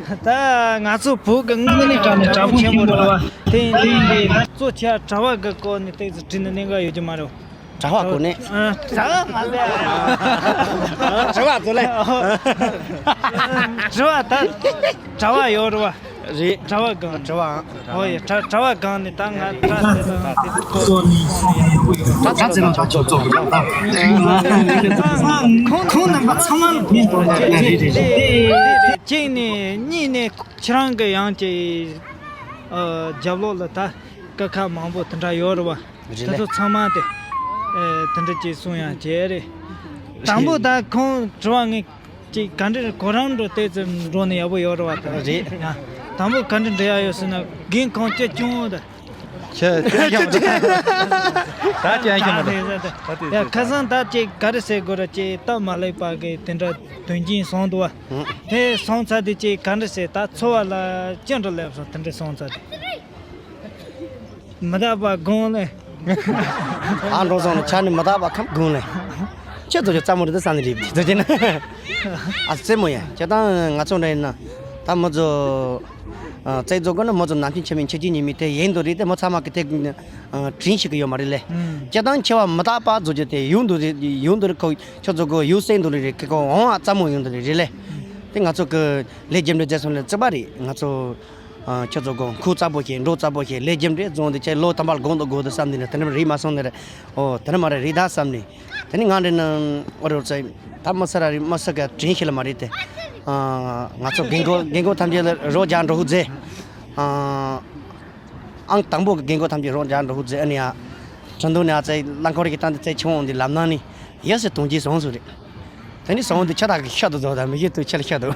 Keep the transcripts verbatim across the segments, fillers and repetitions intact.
ད་ང་ཚོ་བོད་ཀྱི་དངོས་གནས་དྲང་ནས་དྲང་པོ་ཆེན་པོ་རེད་བ། དེ་ཡིན་དུས་གཙོ་ཆེ་བ་གྲྭ་བ་གི་སྐོར་ནས་ཏོག་ཙམ་དྲིས་ན་གནད་འགག་ཡོད་ཀྱི་མ་རེད། གྲྭ་བ་སྐོར་ནས། ཨ། གྲྭ་བ་མ་ཟེར། གྲྭ་བ་ཚོ་ལས། གྲྭ་བ་ད་གྲྭ་བ་ཡོད་རེད་བ། རེད། གྲྭ་བ་སྒང་། གྲྭ་བའང་། ཨོ་ཡ། གྲྭ་གྲྭ་བ་སྒང་ནས་ད་ང་གྲྭ་ཟེར་ད་དེ་ཚོ་སྐོར་ནས་གསུང་ཡ་ཡོད་ཡོད། ད་ཚ་ཚེ་རང་ཚོ་ཚོ་ཚོ་ཁོང་ཁོང་རྣམ་པ་ཚང་མ་ལ་ཕན་པོ་ལ་རེད་རེད་རེད། གཅིག་ནས་གཉིས་ནས་ཁྱེད་རང་གི་ཡང་ཅིག་ཨ་རྒྱབ་ལོགས་ལ་ད་དཀའ་ཁག་མང་པོ་དེ་འདྲ་ཡོད་རེད་བ། རེད་དེ་ལེ། ཚོ་ཚང་མ་དེ་ཨེ་དེ་འདྲ་ཅིག་གསུང་ཡང་བྱས་རེད། དང་པོ་ད་ཁོང་དྲི་བ་ངས་ཅིག་ག་འདྲ་གོ་རང་འགྲོ་ཏོག་ཙམ་འགྲོ་ན་ཡག་པོ་ཡོད་རེད་བ་ད། རེད། ཡ། དང་པོ་ག་འདྲ་འདྲི་ཡ་ཡོད་ཟེར་ན་རྒན་ཁོང་སྐྱེ་ཆུང་ད། ཁྱེད་ཁྱེད་ཁྱེད་ད་ཅི་ཡང་ཁྱེད་མ་རེད། ད་དེ་ཡ་ཁ་སང་ད་ཅིག་ག་རེ་ཟེར་དགོས་ར་ཅིག་སྟབས་མ་ལེགས་པ་གི་དེ་འདྲ་དོན་རྐྱེན་སོང་འདུག་བ། དེ་སོང་ཚར་དུས་ཅིག་ག་འདྲ་ཟེར་ད་འཚོ་བ་ལ་ཅི་འདྲ་སླེབས་སོང་དེ་འདྲ་སོང་ཚར་དུས། མི་རྟག་པ་དགོངས་ལེ། ཨ་འགྲོ་སོང་ནས་ཆ་ནས་མི་རྟག་པ་ཁམས་དགོངས་ལེ། ཁྱེད་ཚོ་ཆ་རྩ་མོ་རེད་ད་བསམ་ནས་རེད་དེ་ཚོ་ཅི་ན། ཨ་རྩེ་མོ་ཡ་ཁྱེད་དང་ང་ཚོ་འདྲ་ཡིན་ན་ད་མི་ཚོ། ཨ་རྩེ་རྫོགས་དགོས་ན་མི་ཚོ་ནམ་རྒྱུན་ཆེ་མིན་ཆེ་རྒྱུ་ཉེ་མིན་དེ་ཡིན་འདུག་རེད་དེ་མི་ཚང་མ་གི་དེ་དྲིན་ཞིག་གི་ཡོད་མ་རེད་ལེ། ཁྱེད་དང་ཆེ་བ་མི་རྟག་པ་བཟོ་རྒྱུ་དེ་ཡོང་འདུག་རེད་ཡོང་འདུག་རེད་ཁོ་ཁྱོད་ཚོ་གི་ཡོད་སེ་འདུག་རེད་རེད་ཁོ་འོང་ཨ་རྩ་མོ་ཡོང་འདུག་རེད་རེད་ལེ། དེ་ང་ཚོ་གི་ལས་རྒྱུ་འབྲས་རྗེས་སོང་ལས་རྩིག་པ་རེད་ང་ཚོ། ཨ་ཁྱོད་ཚོ་དགོངས་ཁུག་རྩ་པོ་བྱས་འགྲོ་རྩ་པོ་བྱས་ལས་རྒྱུ་འབྲས་བཟུང་དེ་ཁྱེད་ལོ་ཐམ་པ་ལ་དགོངས་དང་དགོས་དང་བསམ་དེ་ནས་དེ་འདྲ་རེད་མ་སོང་ནས་རེད། ཨོ་དེ་འདྲ་མ་རེད་རེད་ད་བསམ་ནས། དེ་ནས་ང་འདྲ་ན་ཨོ་རེད་ཚེ་ད་མི་སེར་ར་རེད་མི་སེར་ག་དྲིན་ཤེས་ལ་མ་རེད་དེ། ཨ་ང་ཚོ་རྒན་གོག་རྒན་གོག་ཐམས་ཅད་ལ་རོགས་རྒྱག་འགྲོ་ཧུ་ཛེ། ཨ་ཨང་དང་པོ་གི་རྒན་གོག་ཐམས་ཅད་རོགས་རྒྱག་འགྲོ་ཧུ་ཛེ་ཨ་ནི་ཡ། ཁྲིན་ཏུ་ནི་ཨ་ཚེ་རླངས་འཁོར་གྱི་སྟེང་དུ་ཚེ་ཆུང་འོང་དུས་ལམ་ནང་ནས་ཡ་སེ་དུང་གྱིས་བཟུང་སོང་རེད། དེ་ནི་སོང་དུས་ཁྱེད་དག་གི་ཤ་དུ་རྫོགས་དང་མི་ཤེས་དུས་ཁྱེད་ལ་ཤ་དུ།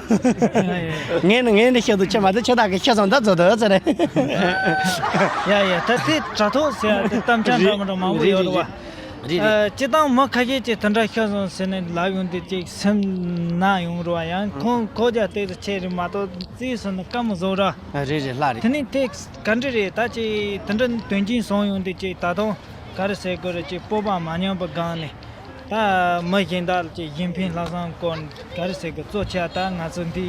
ངས་ནི་ངས་ནི་ཤ་དུ་ཁྱེད་མ་དུ་ཁྱེད་དག་གི་ཤ་བཟང་ད་རྫོགས་དུ་ཟེར་རེད། ཡ་ཡ་ད་དེ་དྲ་ཐོག་ཟེར་ཡ་དེ་གཏམ་འཆལ་འདྲ་མི་འདྲ་མང་པོ་ཡོད་རེད་བ། རེད་རེད། སྤྱི་བཏང་མི་ཁ་ཤས་ཀྱིས་དེ་འདྲ་ཤ་བཟང་ཟེར་ནས་ལབ་ཡོང་དུས་ཅིག་སེམས་ན་ཡོང་རེད་བ་ཡང་ཁོང་ཁོ་རྒྱ་སྟེགས་སུ་ཆེ་རེད་མ་གཏོགས་རྩིས་སུ་ནི་དཀའ་མོ་བཟོ་ར། རེད་རེད་ལྷ་རེད། དེ་ནི་དེ་ག་འདྲ་རེད་ད་ཅིག་དེ་འདྲ་དོན་རྐྱེན་སོང་ཡོང་དུས་ཅིག་ད་དུང་ག་རེ་ཟེར་དགོས་རེད་ཅིག་སྤོབས་པ་མ་ཉམས་པའི་སྒང་ནས་ད་མི་གཞན་དག་ལ་ཅིག་གཞན་ཕན་ལྷག་བསམ་སྐོར་ག་རེ་ཟེར་དགོས་གཙོ་ཆེ་བ་ད་ང་ཚོ་འདི་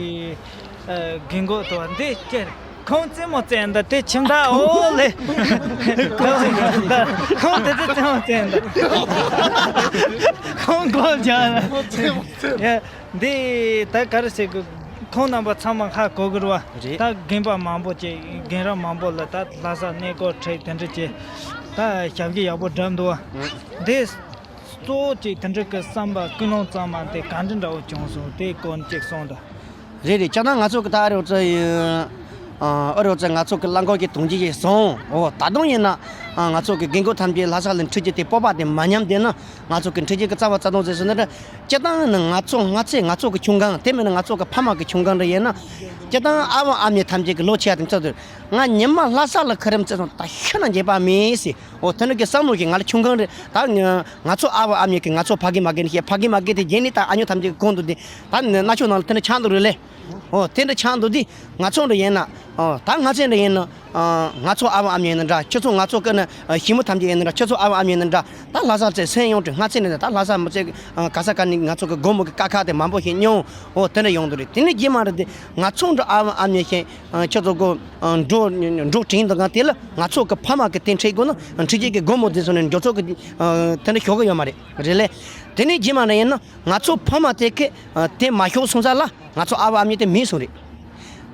རྒན་གོག་དོ་འདི་ཅེར་ཁོང་རྩེད་མོ་རྩེ་འདི་དེ་ཁྱིམ་བདག་འོ་ལེ། ཁོང་དེ་ཚོ་རྩེད་མོ་རྩེ་འདི་ཁོང་གོ་རྒྱག་ཡ། འདི་ད་ག་རེ་ཟེར་དགོས། ཁོང་རྣམ་པ་ཚང་མ་ཧ་གོ་གི་རེད་བ། རེད། ད་རྒན་པ་མང་པོ་ཅིག་རྒན་རབས་མང་པོ་ལ་ད་ལྷ་ས་གནས་སྐོར་ཁྲིད་དེ་འདྲ་ཅིག་ད་ཞབས་ཕྱི་ཡག་པོ་བསྒྲུབས་འདུག་བ། ཨང་། འདི་གཙོ་བོ་ཅིག་དེ་འདྲ་གི་བསམ་པ་ཀུན་སློང་གཙང་མ་དེ་ག་འདྲ་འདྲ་བོ་བྱུང་སོང་དེ་སྐོར་ཅིག་གསུངས་དང་། རེད་རེད་ཅག་ན་ང་ཚོ་གི་ད་ཨ་རོ་ཙེ་ཨ་རོ་ཙེ་ང་ཚོ་གི་རླངས་འཁོར་གྱི་དུང་རྒྱུ་ཞིག་སོང་འོ་ད་དུང་ཡིན་ན་ང་ཚོ་གི་རྒན་རྒོན་ཐམས་ཅད་ལྷ་ས་ལ་འཁྲིད་རྒྱུ་དེ་སྤོབས་པ་དེ་མ་ཉམས་དེ་ན། ང་ཚོ་གི་འཕྲུལ་ཆས་ཀྱི་རྩ་བ་རྩ་དོན་ཟེར་སོང་ན་རེད། སྤྱིར་བཏང་ནི་ང་ཚོ་ང་ཚོས་ང་ཚོ་གི་ཁྱོ་ག་དེ་མིན་ན་ང་ཚོ་གི་ཕ་མ་གི་ཁྱོ་ག་རེ་ཡིན་ན། སྤྱིར་བཏང་ཨ་བ་ཨ་མྱེས་ཐམས་ཅད་ཀྱི་ལོ་ཆེ་བ་དེ་ཚོ་དེར་ང་ཉི་མ་ལྷ་ས་ལ་ཁ་རིམ་བརྩི་སོང་ད་ཤི་ན་འགྱོད་པ་མེད་ཟེར། འོ་དེ་འདྲ་གི་བསམ་བློ་ཞིག་ང་ལ་ཁྱོ་ག་རེད་ད། ང་ཚོ་ཨ་བ་ཨ་མྱེས་ཀྱི་ང་ཚོ་ཕ་གི་མ་གི་ནི་ཤེས་ཕ་གི་མ་གི་དེ་རྗེས་ནི་ད་ཨ་ཉོ་ཐམས་ཅད་ཀྱི་གོང་དུ་དེ་ད་ནི་གནའ་ཤོག་ནང་ལ་དེ་འདྲ་ཆགས་འདུག་རེད་ལེ། འོ་དེ་འདྲ་ཆགས་འདུག་དེ་ང་ཚོ་འདྲ་ཡིན་ན། ཨོ་ད་ང་ཚོ་འདྲ་ཡིན་ན། ཨ་ང་ཚོ་ཨ་བ་ཨ་མྱེས་ཡིན་ན་འདྲ་ཁྱོད་ཚོ་ང་ཚོ་ཀ་ན་ཨ་ཞི་མོ་ཐམས་ཅད་ཡིན་ན་འདྲ་ཁྱོད་ཚོ་ཨ་བ་ཨ་མྱེས་ཡིན་ན་འདྲ་ད་ལྷ་ས་ཚེ་སེམས་ཡོང་དུས་ང་ཚོ་ནི་ད་ལྷ་ས་མི་ཚེ་ཨ་ག་ས་ག་ནས་ང་ཚོ་གི་སྒོར་མོ་གི་དཀའ་ཁག་དེ་མང་པོ་ཞིག་མྱོང་འོ་དེ་འདྲ་ཡོང་དུས་རེད། དེ་ནས་རྗེས་མ་རེད་དེ་ང་ཚོ་འདྲ་ཨ་བ་ཨ་མྱེས་ཞིག་ཨ་ཁྱོད་ཚོ་གོ་ཨ་འགྲོ་འགྲོ་དྲན་དུ་གང་དེ་ལ་ང་ཚོ་གི་ཕ་མ་གི་དེ་འཕྲད་དགོས་ན་ཨ་འཕྲུལ་ཆས་ཀྱི་སྒོར་མོ་དེ་ཚོ་ནས་འགྲོ་ཚོགས་ཀྱི་ཨ་དེ་འདྲ་ཞོག་གི་ཡོད་མ་རེད་རེད་ལེ། དེ་ནས་རྗེས་མ་རེད་ཡིན་ན་ང་ཚོ་ཕ་མ་དེ་གི་ཨ་དེ་མ་ཞོག་སོང་ས་ལ། ང་ཚོ་ཨ་བ་ཨ་མྱེས་དེ་མེད་སོང་རེད།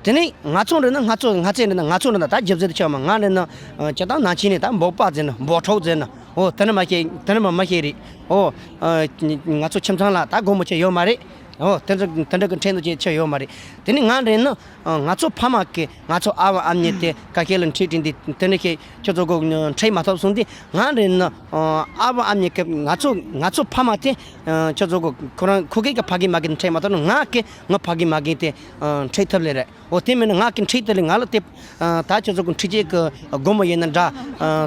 དེ་ནས་ང་ཚོ་འདྲ་ན་ང་ཚོ་ང་ཚོ་འདྲ་ན་ང་ཚོ་འདྲ་ན་ད་རྒྱབ་རྩེ་དུ་ཆགས་མ་ང་འདྲ་ན་ཨ་སྤྱིར་བཏང་ནང་ཆེན་ནས་ད་འབོག་པ་ཟེར་ན་འབོག་ཁྲོག་ཟེར་ན་ཨོ་དེ་ནི་མ་ཤེས་དེ་ནི་མ་མ་ཤེས་རེད་ཨོ། ཨ་ང་ཚོ་ཁྱིམ་ཚང་ལ་ད་སྒོར་མོ་ཆེ་ཡོད་མ་རེད་ཨོ། དེ་འདྲ་དེ་འདྲ་གི་འཕྲད་འདུག་ཅེས་ཆེ་ཡོད་མ་རེད། དེ་ནི་ང་འདྲ་ན་ཨ་ང་ཚོ་ཕ་མ་གི་ང་ཚོ་ཨ་བ་ཨ་མྱེས་དེ་ཀ་ཁེ་ལ་འཁྲིད་དྲིན་དེ་དེ་ནི་ཤེས་ཁྱོད་ཚོ་གོ་འཕྲད་མ་ཐུབ་སོང་དུས་ང་འདྲ་ན་ཨ་བ་ཨ་མྱེས་གི་ང་ཚོ་ང་ཚོ་ཕ་མ་དེ། ཁྱོད་ཚོ་གོ་ཁོ་རང་ཁོ་གེ་གི་ཕ་གི་མ་གི་འཕྲད་མ་ཐུབ་ན་ང་གི་ང་ཕ་གི་མ་གི་དེ་འཕྲད་ཐུབ་ལེ་རེད། འོ་དེ་མིན་ན་ང་གི་འཕྲད་ཐུབ་ལེ་ང་ལ་དེ་ད་ཁྱོད་ཚོ་གི་འཕྲད་ཆས་གི་སྒོར་མོ་ཡིན་ན་འདྲ་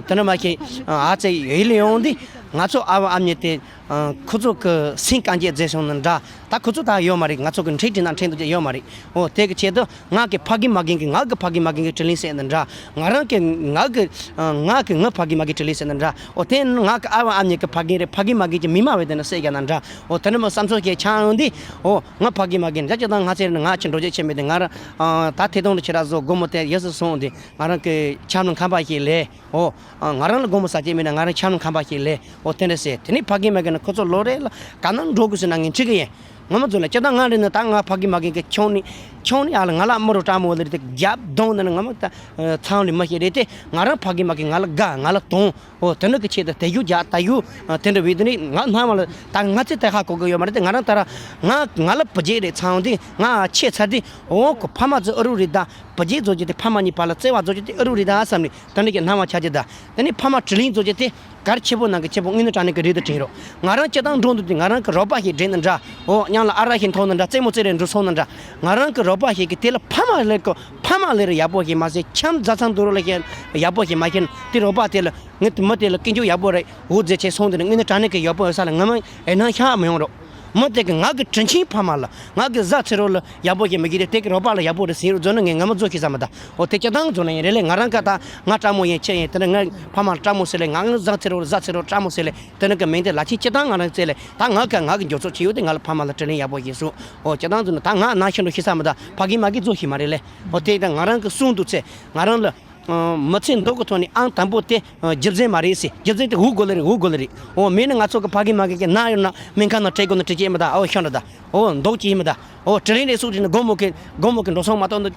དེ་ནི་མ་ཤེས་ཨ་ཙེ་ཡིད་ལ་ཡོང་དུས་ ང་ཚོ་ཨ་བ་ཨ་མྱེས་དེ་ཨ་ཁོ་ཚོ་གི་སེམས་དཀའ་སྤྱད་མཛད་སོང་ནི་འདྲ། ད་ཁོ་ཚོ་ད་ཡོད་མ་རེད། ང་ཚོ་གི་འཁྲིད་འཁྲིད་ན་འཁྲིད་འདུག་ཅེས་ཡོད་མ་རེད། འོ་དེ་གི་ཆེད་དུ་ང་གི་ཕ་གི་མ་གི་གི་ང་གི་ཕ་གི་མ་གི་གི་དྲིན་ལན་གསོས་ནི་འདྲ། ང་རང་གི་ང་གི་ཨ་ང་གི་ང་ཕ་གི་མ་གི་དྲིན་ལན་གསོས་ནི་འདྲ། འོ་དེ་ང་གི་ཨ་བ་ཨ་མྱེས་གི་ཕ་གི་རེད། ཕ་གི་མ་གི་གི་མི་མ་བས་དེ་ནི་གསོས་རྒྱ་ན་འདྲ། འོ་དེ་ནི་མི་བསམ་ཚོད་ཀྱི་ཆང་འོང་དུས་འོ་ང་ཕ་གི་མ་གི་འདྲ་ཅི་དང་ང་ཚེ་ང་ཆེ་འགྲོ་ཅེས་ཆེ་མེད་དེ། ང་རང་ཨ་ད་ཐེ་ཐོང་དུ་ཁྱེད་རང་ཚོ་སྒོར་མོ་དེ་ཡོད་སུ་སོང་དེ་ང་རང་གི་ཆམ་ནང་ཁང་པ་ཞིག་ལས། འོ། ང་རང་ལ་སྒོར་མོ་ཟ་ཅེས་མེད་ན་ང་རང་ཆམ་ནང་ཁང་པ་ཞིག་ལས། འོ་དེ་འདྲ་ཟེར། དེ་ནས་ཕ་གི་མ་གི་ནི་ཁོ་ཚོ་ལོ་རེ་ལ་ག་ན་འགྲོ་དགོས་ཟེར་ན་ངས་འཁྲིད་གི་ཡིན། ངོ་མ་རྫུན་ལ་ཅི་ད་ང་རེ་ནི་ད་ང་ཕ་གི་མ་གི་གི་ཁྱོང་ནི་ཁྱོང་ནི་ཨ་ལ་ང་ལ་མི་རུ་སྤྲང་མོ་ལེ་རེ་དེ་རྒྱབ་གདོང་ནི་ངོ་མ་ད་ཚང་ལི་མ་ཤེས་རེད་དེ། ང་རང་ཕ་གི་མ་གི་ང་ལ་དགའ་ང་ལ་དོང་། འོ་དེ་འདྲ་གི་ཆེད་དུ་དེ་ཡུ་རྒྱ་ད་ཡུ་དེ་འདྲ་བས་དེ་ནི་ང་སྣང་བ་ལ་ད་ང་ཚེ་དེ་ཧ་གོ་གི་ཡོད་མ་རེད་དེ། ང་རང་ད་ར་ང་ང་ལ་བུ་རྒྱུད་རེ་ཚང་དེ་ང་ཆེ་ཚར་དེ། འོ་ཁོ་ཕ་མ་ཚོ་ཨ་རུ་རེད་ད། བུ་རྒྱུད་བཟོ་རྒྱུ་དེ་ཕ་མ་གཉིས་བར་ལ་བརྩེ་བ་བཟོ་རྒྱུ་དེ་ཨ་རུ་རེད་ད་བསམ་ནས་དེ་འདྲ་གི་སྣང་བ་ཆགས་ཀྱི་ད། དེ་ནས་ཕ་མ་དྲིན་ལན་བཟོ་རྒྱུ་དེ་གལ་ཆེ་པོ་ནང་གི་ཆེ་པོ་དངོས་གནས་དྲང་གནས་ཀྱི་རེད་དུ་དྲན་རོགས། ང་རང་སྤྱིར་བཏང་འགྲོ་འདུག་དུས་ང་རང་གི་རོགས་པ་ཞིག་འདྲེན་ནི་འདྲ། འོ་མཉམ་ལ་ཨ་རག་ཞིག་འཐུང་ནི་འདྲ། རྩེད་མོ་རྩེ་རེ་འགྲོ་སོང་ནི་འདྲ། ང་རང་གི་རོགས་པ་ཞིག་གིས་དེ་ལ་ཕ་མ་ལས་ཀོ་ཕ་མ་ལས་རེ་ཡག་པོ་ཞིག་མ་ཟད་ཁྱམས་བཟའ་ཚང་དུ་རོ་ལ་ཞིག་ཡག་པོ་ཞིག་མ་ཤེས་ན་དེ་རོགས་པ་དེ་ལ་ངས་དེ་མི་དེ་ལ་ཀུན་སྤྱོད་ཡག་པོ་རེད་འོ་ཟེར་བྱས་སོང་དུས་ནི་དངོས་གནས་དྲང་གནས་ཀྱི་ཡག་པོ་ཡོད་ས་ལ་ང་མ་ཨེ་ནང་ཤ་མི་ཡོང་རོགས། མི་དེ་གི་ང་གི་དྲིན་ཆེན་ཕ་མ་ལ་ང་གི་བཟའ་ཚེ་རོགས་ལ་ཡག་པོ་ཞིག་མི་གི་དེ་དེ་གི་རོགས་པ་ལ་ཡག་པོ་རེད་ཟེར་རོགས་བཟོ་ན་ངས་ང་མ་བཟོ་ཤེས་ས་མི་ད། འོ་དེ་སྤྱིར་བཏང་བཟོ་ན་ཡིན་རེད་ལས། ང་རང་ཀ་ད་ང་སྤྲང་མོ་ཡིན་ཆེ་ཡིན་དེ་ནི་ང་ཕ་མ་ལ་སྤྲང་མོ་ཟེར་ལས། ང་ང་བཟའ་ཚེ་རོགས་ལ་བཟའ་ཚེ་རོགས་སྤྲང་མོ་ཟེར་ལས། དེ་ནི་གི་མིང་དེ་ལ་ཆེན་སྤྱིར་བཏང་ང་རང་བཙལ་ལས། ད་ང་ཀ་ང་གི་འགྱོ་ཚོགས་ཆེ་ཡོད་དེ་ང་ལ་ཕ་མ་ལ་དྲིན་ལན་ཡག་པོ་ཞིག་གསོ། འོ་སྤྱིར་བཏང་བཟོ་ན་ད་ང་ན་ཤི་འགྲོ་ཤེས་ས་མི་ད། ཕ་གི་མ་གི་བཟོ་ཤེས་མ་རེད་ལས། འོ་དེ་ད་ང་རང་གི་གསུང་འདུག་ཚེ་ང་རང་ལ། མི་ཚེ་མདོག་གི་ཐོག་ནས་ཨང་དང་པོ་དེ་རྒྱུ་མཚན་མ་རེད་ཟེར། རྒྱུ་མཚན་དེ་འུ་གོ་ལེ་རེད། འུ་གོ་ལེ་རེད། འོ་མེད་ན་ང་ཚོ་གི་ཕ་གི་མ་གི་གི་ན་ཡོད་ན་སྨན་ཁང་ནང་བྲེལ་དགོས་ན་བྲེལ་གྱི་མི་ད། འོ་ཤོད་འདྲ་ད། འོ་མདོག་གྱི་མི་ད། འོ་དྲིན་ལན་རེ་སུག་དྲིན་སྒོར་མོ་གི་སྒོར་མོ་གི་འགྲོ་སོང་མ་གཏོགས་འདི་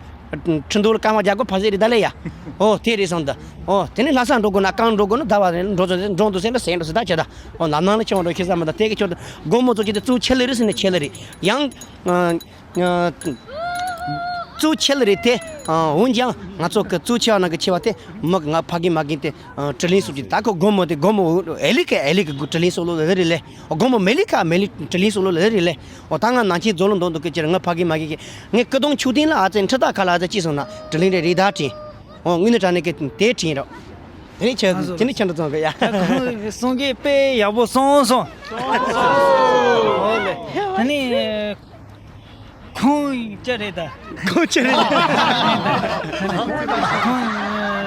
ཁྲི་འདུག་ལ་རྐང་བ་རྒྱག་དགོས་ཕ་ཟེར་རེད་ད་ལེ་ཡ། འོ་དེ་རེད་སོང་ད། འོ་དེ་ནི་ལྷ་ས་འགྲོ་དགོས་ན་རྐང་འགྲོ་དགོས་ན་ཟླ་བ་རེ་འགྲོ་ཚོ་འགྲོ་འདུག་ཟེར་ན་ཟེར་འགྲོ་ཟེར་ད་ཆེ་ད། འོ་ནམ་ནང་ལ་ཆེ་བ་འགྲོ་ཤེས་ས་མི་ད། དེ་གི་ཆོག་ད། སྒོར་མོ་ཚོ་གི་དེ་གཙོ་ཆེ་ལེ་རེད་ཟེར་ན་ཆེ་ལེ་རེད། ཡང་། གཙོ་ཆེ་ལེ་རེད་དེ། འོན་ཀྱང་ང་ཚོ་གི་གཙོ་ཆེ་བ་ནང་གི་ཆེ་བ་དེ་མི་ང་ཕ་གི་མ་གི་དེ་དྲིན་ལན་གསོ་རྒྱུ་ད་ཁོ་སྒོར་མོ་དེ་སྒོར་མོ་ཨེ་ལི་ཀ་ཨེ་ལི་ཀ་དྲིན་ལན་གསོ་ལོ་ལེ་རེད་ལེ། སྒོར་མོ་མེ་ལི་ཀ་མེ་ལི་དྲིན་ལན་གསོ་ལོ་ལེ་རེད་ལེ། འོ་ད་ང་ནང་ཆེན་རྫོང་ལ་འདོན་འདུག་གི་ཅེར་ང་ཕ་གི་མ་གི་གི་ངས་སྐུ་གདུང་ཆུ་ཏིང་ལ་ཨ་ཙེ་ཁྲི་ད་ཁ་ལ་ཨ་ཙེ་ཅི་སོང་ན་དྲིན་ལན་རེ་རེ་ད་དྲིན། འོ་དངོས་གནས་དྲང་གནས་ཀྱི་དེ་དྲིན་རོགས། དེ་ནས་ཁྱེད་ཁྱེད་ནས་ཁྱེད་འདྲ་ཚོང་གི་ཡ། ཁོང་གསུང་གི་དཔེ་ཡག་པོ་གསུངས་སོང་། ཨོ་ལེ། དེ་ནས་ཁོང་ཅི་རེད་ད། ཁོང་ཅི་རེད། ཁོང་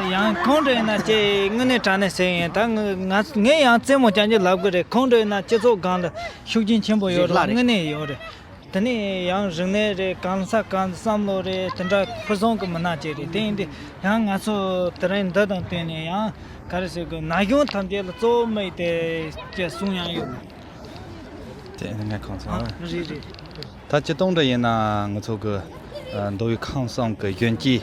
ཡང་ཁོང་འདྲ་ཡིན་ན་ཅི་དངོས་གནས་དྲང་གནས་ཟེར་ཡིན་ད། ང་ངས་ཡང་རྩེད་མོ་རྐྱང་རྐྱང་ལབ་གི་རེད། ཁོང་འདྲ་ཡིན་ན་སྤྱི་ཚོགས་སྒང་ལ་ཤུགས་རྐྱེན་ཆེན་པོ་ཡོད་རེད། དངོས་གནས་ཡོད་རེད། དེ་ནས་ཡང་རིག་གནས་རེད། གང་ཟག་གང་བསམ་བློ་རེད། དེ་འདྲ་ཕུན་སུམ་གྱི་མི་སྣ་ཅིག་རེད། དེ་ཡིན་དུས་ཡང་ང་ཚོ་དེ་རིང་འདི་དང་བསྟུན་ནས་ཡང་ག་རེ་ཟེར་དགོས། ན་གཞོན་ཐམས་ཅད་ལ་གཙོ་བོ་དམིགས་ཏེ་ཅེས་གསུང་ཡང་ཡོད། དེ་ངས་གང་ཚང་རེད་རེད། ད་སྤྱིར་བཏང་འདྲ་ཡིན་ན་ང་ཚོ་གི་མདོ་དབུས་ཁམས་གསུམ་གི་གཞོན་སྐྱེས་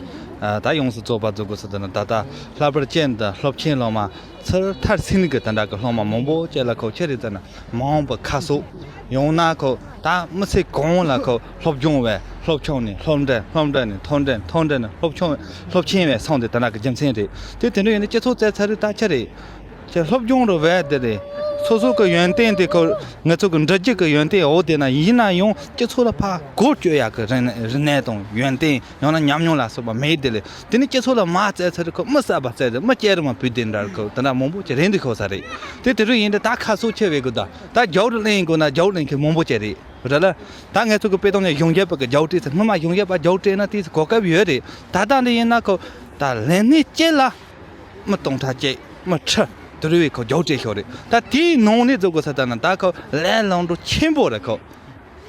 ད་ཡོངས་སུ་རྫོགས་པ་རྫོགས་དགོས་ཟེར་དུས་ན་ད་ལྟ་ལྷག་པར་ཅན་དུ་སློབ་ཆེན་སློབ་མ་ཚུར་མཐར་ཕྱིན་གི་དེ་འདྲ་གི་སློབ་མ་མང་པོ་ཅིག་ལ་ཁོ་ཆེ་རེད་ཟེར་ན་མ་འོངས་པ་ཁ་གསོ་ཡང་ན་ཁོ་ད་མི་ཚེ་གང་ལ་ཁོ་སློབ་སྦྱོང་བས་སློབ་ཆུང་ནས་སློབ་འབྲིང་སློབ་འབྲིང་ནས་མཐོ་འབྲིང་མཐོ་འབྲིང་ནས་སློབ་ཆུང་སློབ་ཆེན་བས་སོང་དེ་དེ་འདྲ་གི་རྒྱུ་མཚན་རེད། དེ་དེ་འདྲ་ཡིན་ན་སྤྱི་ཚོགས་བཙལ་ཚར་རེད། ད་ཆ་རེད། ཁྱེད་སློབ་སྦྱོང་རུ་བས་དེ་རེད། སོ་སོ་གི་ཡོན་ཏན་དེ་ཁོ་ང་ཚོ་གི་འབྲི་རྒྱུ་གི་ཡོན་ཏན་འོ་དེ་ན་ཡིན་ན་ཡང་སྤྱི་ཚོགས་ལ་ཕར་གོ་བཅོས་ཡག་གི་རིག་གནས་དང་ཡོན་ཏན་ཡང་ན་ཉམས་མྱོང་ལ་སོགས་པ་མེད་དེ་ལས། དེ་ནི་སྤྱི་ཚོགས་ལ་མ་བཙལ་ཚར་ཁོ་མི་གསར་པ་བཙལ་དེ་མི་སྐྱེ་རུ་མ་བུད་དེ་འདྲ་ཁོ་དེ་འདྲ་མང་པོ་ཅིག་རེད་འདུག་ཁོ་ས་རེད། དེ་དེ་རུ་ཡིན་དེ་ད་ཁ་སོ་ཆེ་བའི་གོ་ད་ད་རྒྱ་བོ་རུ་གླེང་གོ་ན་རྒྱ་བོ་གླེང་མཁན་མང་པོ་ཅིག་རེད་ར་ལ། ད་ང་ཚོ་གི་དཔེ་དང་ནས་གཞུང་རྒྱལ་པ་གི་རྒྱ་བོ་བྲིས་ཚེ་སྔོན་མ་གཞུང་རྒྱལ་པ་རྒྱ་བོ་བྲིས་ན་དེ་གོ་སྐབས་ཡོད་རེད། ད་ལྟ་འདི་ཡིན་ན་ཁོ་ད་ལས་གནས་སྐྱེ་ལ། མི་སྟོང་ཕྲག་གཅིག་མི་ཁྲི་དེ་རུ་བའི་ཁོ་རྒྱ་བོ་སྤྲད་ཤོག་རེད། ད་དེའི་ནང་ནས་བཟོ་དགོས་ས་ད་ན་ད་ཁོ་ལས་སློང་འགྲོ་ཆེན་པོ་རེད་ཁོ།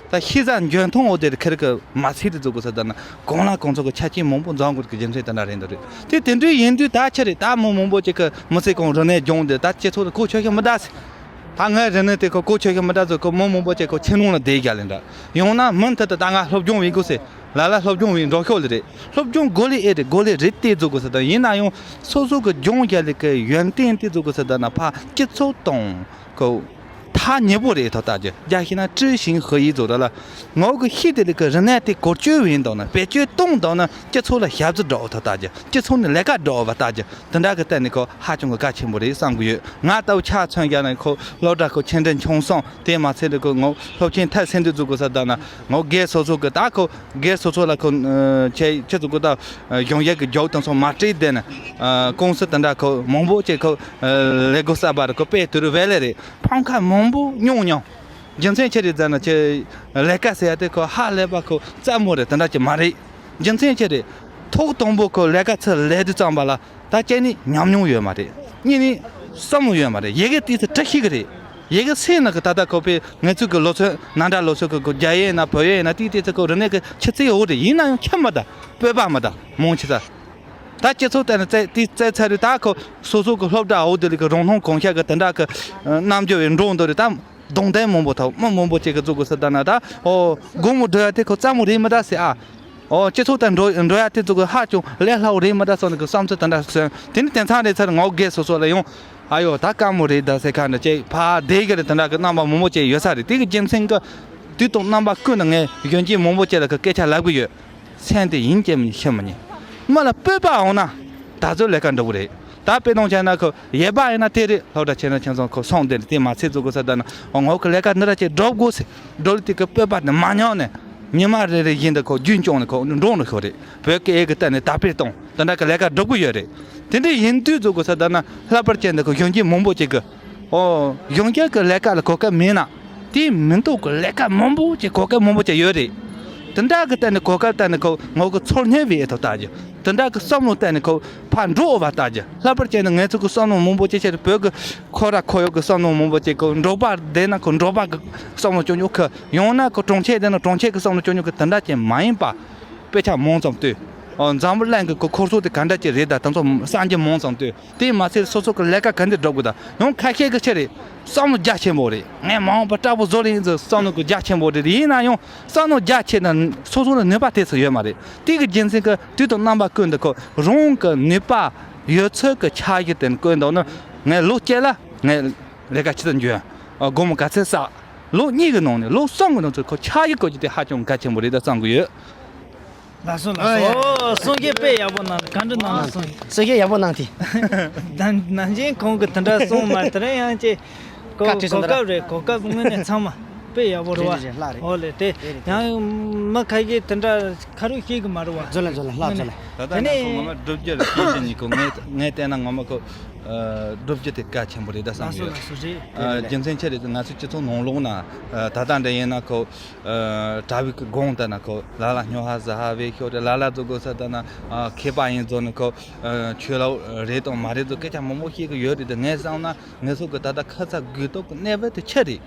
ད་ཤེས་བྱ་འཇོན་ཐང་འོ་དེ་རེད་ཁེར་གི་མ་ཚད་དེ་བཟོ་དགོས་ས་ད་ན་གང་ལ་གང་ཚོགས་ཀྱི་ཆ་རྐྱེན་མང་པོ་འཛོམས་དགོས་ཀྱི་རྒྱུ་མཚན་དེ་འདྲ་རེད་འདུག་རེད། དེ་དེ་འདྲའི་ཡིན་དུས་ད་ཆ་རེད། ད་མི་མང་པོ་ཅིག་གི་མི་ཚེ་གང་རིག་གནས་སྦྱོང་དེ་ད་སྤྱི་ཚོགས་ལ་གོ་ཆོད་ཤེས་མི་འདུག་ཟེར། ད་ངའི་རིག་གནས་དེ་ཁོ་གོ་ཆོད་ཤེས་མི་འདུག་ཟེར་ཁོ་མི་མང་པོ་ཅིག་ཁོ་ཆེ་ནོང་ལ་བསྡད་རྒྱ་ལེན་འདྲ་ཡང་ན་མི་མཐུད་དུ་ད་ང་སློབ་སྦྱོང་བྱེད་དགོས་ཟེར། ལ་ལ་སློབ་སྦྱོང་བྱེད་འགྲོ་ཤོག་ལེ་རེད། སློབ་སྦྱོང་དགོས་ལེ་ཨེ་རེད། དགོས་ལེ་རེད་དེ་བཟོ་དགོས་ས་དང་ཡིན་ན་ཡང་སོ་སོ་གི་སྦྱོང་རྒྱ་ལེ་གི་ཡོན་ཏན་དེ་བཟོ་དགོས་ས་དང་ན་ཕ་སྤྱི་ཚོགས་དང་ཁོ་ ཐག་ཉེ་པོ་རེད་ཐོག་ལྟ་རྒྱུ། རྒྱ་ཞིག་ན་ཀྲི་ཞིང་ཧི་ཡིག་ཚོ་ར་ལ། ངོ་གི་ཤི་དེ་ལི་གི་རི་ནས་དེ་གོ་ཅོ་བིན་དང་ན་བེད་སྤྱོད་གཏོང་དང་ན་སྤྱི་ཚོགས་ལ་ཞབས་ཕྱི་འགྲོ་ཐོག་ལྟ་རྒྱུ། སྤྱི་ཚོགས་ནས་ལས་ཀ་འགྲོ་བ་ལྟ་རྒྱུ། དེ་འདྲ་གི་སྟེང་ནས་ཁོ་ཧ་ཅང་གི་གལ་ཆེན་པོ་རེད་བསམ་གི་ཡོད། ང་ལྟ་བུ་ཆ་མཚོན་རྒྱ་ན་ཁོ་སློབ་གྲྭ་ཁོ་ཆེ་འབྲིང་ཆུང་གསུམ་དེ་མ་ཚད་དེ་ཁོ་ངོ་སློབ་ཆེན་མཐར་ཕྱིན་དུས་ཚོ་གི་ས་ད་ན་ངོ་སྒེར་སོ་སོ་གི་ད་ཁོ་སྒེར་སོ་སོ་ལ་ཁོ་ཆེ་ཆེ་ཚོ་གི་ད་གཞུང་ཡག་གི་རྒྱོག་དང་སོགས་མ་སྤྲད་དེ་ན་ཀུང་སི་དེ་འདྲ་ཁོ་མང་པོ་ཅིག་ཁོ་ལས་སྒོ་གསར་པ་རེད། ཁོ་དཔེ་དུས་རུ་བས་ལས་རེད། ཕམ་ཁ་མང་པོ་མྱོང་མྱོང་། རྒྱུ་མཚན་ཆི་རེད་ཟེར་ན་ཁྱེད་ལས་ཀ་ཟེར་ཡ་དེ་ཁོ་ཧ་ལས་པ་ཁོ་རྩ་མོ་རེད་དེ་འདྲ་ཅིག་མ་རེད། རྒྱུ་མཚན་ཆི་རེད། ཐོག་དང་པོ་ཁོ་ལས་ཀ་ཚུར་ལས་དུས་ཙམ་པ་ལ་ད་ཁྱེད་ནི་ཉམས་མྱོང་ཡོད་མ་རེད། གཉིས་ནི་བསམ་བློ་ཡོད་མ་རེད། ཡི་གེ་ཏིས་ཀྲི་ཤི་གི་རེད། ཡི་གེ་སེ་ན་གི་ད་ལྟ་ཁོ་པའི་ངལ་རྩོལ་གི་ལོ་ཚོད་ནང་འདྲ་ལོ་ཚོད་གི་ཁོ་རྒྱ་ཡིག་ན་བོད་ཡིག་ན་ཏིས་ཏིས་ཚེ་ཁོ་རི་ནས་གི་ཆི་ཚེ་འོ་རེད། ཡིན་ན་ཡང་ཁྱི་མ་ད་བོད་པ་མ་ད་མོང་ཆི་ས། ད་སྤྱི་ཚོགས་དེ་ནི་རྩེ་དེ་རྩེ་ཚར་རེད། ད་ཁོ་སོ་སོ་གི་སློབ་གྲྭ་འོག་དེ་ལ་གི་རང་སྣང་གང་ཤར་གི་དེ་འདྲ་གི་རྣམ་འགྱུར་བའི་འགྲོ་འདུག་རེད། ད་གདོང་དེ་མང་པོ་ཐོག་མི་མང་པོ་ཅིག་གི་བཙུགས་གི་ས་ད་ན་ད་ཨོ་དགོང་མོ་འགྲོ་ཡ་དེ་ཁོ་རྩ་མོ་རེད་མི་ད་ཟེར་ཨ། ཨོ་སྤྱི་ཚོགས་དང་འགྲོ་འགྲོ་ཡ་དེ་ཚོ་གི་ཧ་ཅང་ལས་སླ་བོ་རེད་མི་ད་སོགས་ནི་གི་བསམ་ཚུལ་དེ་འདྲ་སོན། དེ་ནི་དེང་སང་རེད་ཚར་ངའོ་སྒེར་སོ་སོ་ལ་ཡང་ཨ་ཡོ་ད་དཀའ་མོ་རེད་ད་ཟེར་ཁ་འདྲ་ཅིག་ཕ་བདེ་གི་རེད། དེ་འདྲ་གི་རྣམ་པ་མང་པོ་ཅིག་ཡོད་ས་རེད། དེ་གི་རྒྱུ་མཚན་གི་དུས་དང་རྣམ་པ་ཀུན་ཏུ་ངས་གཞོན་སྐྱེས་མང་པོ་ཅིག་ལ་གི་སྐད་ཆ་ལབ་གི་ཡོད། སེམས་དེ་ཡིན་གཅིག་མིན་ཤི་མི་ཉན། མི་ལ་སྤོབས་པ་འོང་ན་ད་གཟོད་ལས་ཀ་འགྲོ་གི་རེད། ད་དཔེ་གཏོང་བྱས་ན་ཁོ་ཡས་པ་ཡིན་ན་དེ་རེད། སློབ་གྲྭ་ཆེ་ན་ཆུང་སོང་ཁོ་སོང་དེ་རེད། དེ་མ་ཚད་བཙུགས་གི་ས་ད་ན་ངོ་གི་ལས་ཀ་འདི་ར་ཅིག་སྒྲུབ་དགོས་ཟེར་སྒྲུབ་ལ་དེ་གི་སྤོབས་པ་དེ་མ་ཉམས་ནས་ཉི་མ་རེ་རེ་བཞིན་དུ་ཁོ་རྒྱུན་སྐྱོང་ནས་ཁོ་འགྲོ་ནས་ཤོག་རེད། བོད་སྐད་ཡིག་གི་སྟེང་ནས་དར་སྤེལ་གཏོང་དེ་འདྲ་གི་ལས་ཀ་སྒྲུབ་གི་ཡོད་རེད། དེ་འདྲ་ཡིན་དུས་བཙུགས་གི་ས་ད་ན་ལྷག་པར་ཅན་དུ་ཁོ་གཞོན་སྐྱེས་མང་པོ་ཅིག་གི་ཨོ། གཞུང་སྒེར་གྱི་ལས་ཀ་ལ་གོ་སྐབས་མེད་ན། དེ་མི་འདུག་གི་ལས་ཀ་མང་པོ་ཅིག་གོ་སྐབས་མང་པོ་ཅིག་ཡོད་རེད། དེ་འདྲ་གི་སྟེང་ནས་གོ་སྐབས་སྟེང་ནས་ཁོ་ངོ་གི་ཚོར་སྣང་བའི་ཐོག་ལྟ་རྒྱུ། དེ་འདྲ་གི་བསམ་བློ་སྟེང་ནས་ཁོ་ཕར་འགྲོ་འོ་བ་ལྟ་རྒྱུ། ལྷག་པར་བྱས་ན་ངེད་ཚོ་གི་བསམ་བློ་མང་པོ་ཅིག་བྱས་ཏེ་བོད་གི་ཁོ་ར་ཁོ་ཡོག་གི་བསམ་བློ་མང་པོ་ཅིག་གི་འབྲོག་པ་བསྡད་ན་ཁོ་འབྲོག་པ་གི་བསམ་བློ་སྐྱོན་ཉོག་གི། ཡང་ན་ཁོ་གྲོང་ཁྱེར་བསྡད་ན་གྲོང་ཁྱེར་གི་བསམ་བློ་སྐྱོན་ཉོག་གི། དེ་འདྲ་ཅིག་མ་ཡིན་པ། དཔེ་ཆ་མང་ཙམ་ལྟོས། ཨོ། འཛམ་བུ་གླིང་གི་གོ་འཁོར་སོ་དེ་ག་འདྲ་ཅིག་རེད་ད། དེ་ཚོ་གསར་འགྱུར་མང་ཙམ་ལྟོས། དེས་མ་ཚད་སོ་སོ་གི་ལས་ཀ་ག་འདྲ་སྒྲུབ་དགོས་ད། ཡང་ཁ་ཤས་ཀྱི་ཆེད་རེད། བསམ་བློ་རྒྱ་ཆེན་པོ་རེད། ངས་མ་འོངས་པ་སྐྲག་པོ་བཟོ་ལེ་ཡིན་ཟེར་བསམ་བློ་གི་རྒྱ་ཆེན་པོ་རེད། ཡིན་ན་ཡང་བསམ་བློ་རྒྱ་ཆེ་ན་སོ་སོ་ལ་ནུས་པ་དེ་ཚོ་ཡོད་མ་རེད། དེ་གི་རྒྱུ་མཚན་གི་དུས་དང་རྣམ་པ་ཀུན་ཏུ་ཁོ་རང་གི་ནུས་པ་ཡོད་ཚད་གི་ཆ་གཞི་དེ་བཀོད་འདུག་ན། ངས་ལོ་གཅིག་ལ་ངས་ལས་ཀ་ཆེད་དུ་འཇོན། ཨ། སྒོར་མོ་ག་ཚད་བསགས། ལོ་གཉིས་ཀྱི་ནང་ནས་ལོ་གསུམ་གྱི་ནང་ཚུད་ཁོ་ཆ་གཞི་བཀོད་རྒྱུ་དེ་ཧ་ཅང་གལ་ཆེན་པོ་རེད་ད་བསམ་གི་ཡོད། ལགས་སོ་ལགས་སོ། ཨོ་ཡ། ཨོ་གསུང་སྐད་དཔེ་ཡག་པོ་གནང་། བཀའ་འདྲི་གནང་ལ་གསུང་། གསུང་སྐད་ཡག་པོ་གནང་དེ། ད་ནང་བཞིན་ཁོང་གིས་དེ་འདྲ་གསུངས་མ་དེ་རིང་ཡང་ཅིག་གོ་བཀའ་ཁྲིད་གོ་སོང་དེ་ར། སྐབས་རེད། གོ་སྐབས་དངོས་གནས་ཚང་མ་དཔེ་ཡག་པོ་རེད་བ། རེད་རེད་རེད། ལགས་རེད། ཨོ་ལེ་དེ། རེད་རེད། ཡང་མི་ཁ་ཤས་དེ་འདྲ་ཁ་རུ་ཤེས་གི་མ་རེད་བ། མཛོད་ལ་མཛོད་ལ་ལྷག་མཛོད་ལ། ད་ལྟ་ང་ཚོ་ངོ་མ་བསྒྲུབ་རྒྱུ་རེད། ཤེས་རྒྱུ་ཉིད་ཁོ་ངས་ངས་བལྟས་ན་ངོ་མ་ཁོ་བསྒྲུབ་རྒྱུ་དེ་གལ་ཆེན་པོ་རེད་ད་བསམ་གི་ཡོད། ལགས་སོ་ལགས་སོ། རེད་རེད། རྒྱུ་མཚན་ཆི་རེད་ཟེར་ན་ང་ཚོ་སྤྱི་ཚོགས་ནང་ལོགས་ན་ད་ལྟ་འདྲ་ཡིན་ན་ཁོ། ཨ། གྲྭ་བའི་གི་དགོངས་ལྟར་ན་ཁོ་ལ་ལ་སྨྱོ་ཧ་ཟ་ཧ་བའི་ཤོག་རེད། ལ་ལ་ཚོ་གོ་ས་ལྟར་ན། ཨ། མཁས་པ་ཡིན་ཚོ་ནི་ཁོ། ཨ། ཆོས་ལོག་རེད་དང་མ་རེད་ཚོ་སྐད་ཆ་མང་པོ་བཤད་གི་ཡོད་རེད་དེ། ངས་བསམ་ན་ངེད་ཚོ་གི་ད་ལྟ་ཁ་ཚ་དགོས་གཏུགས་གི་གནས་བབ་དེ་ཆི་རེད།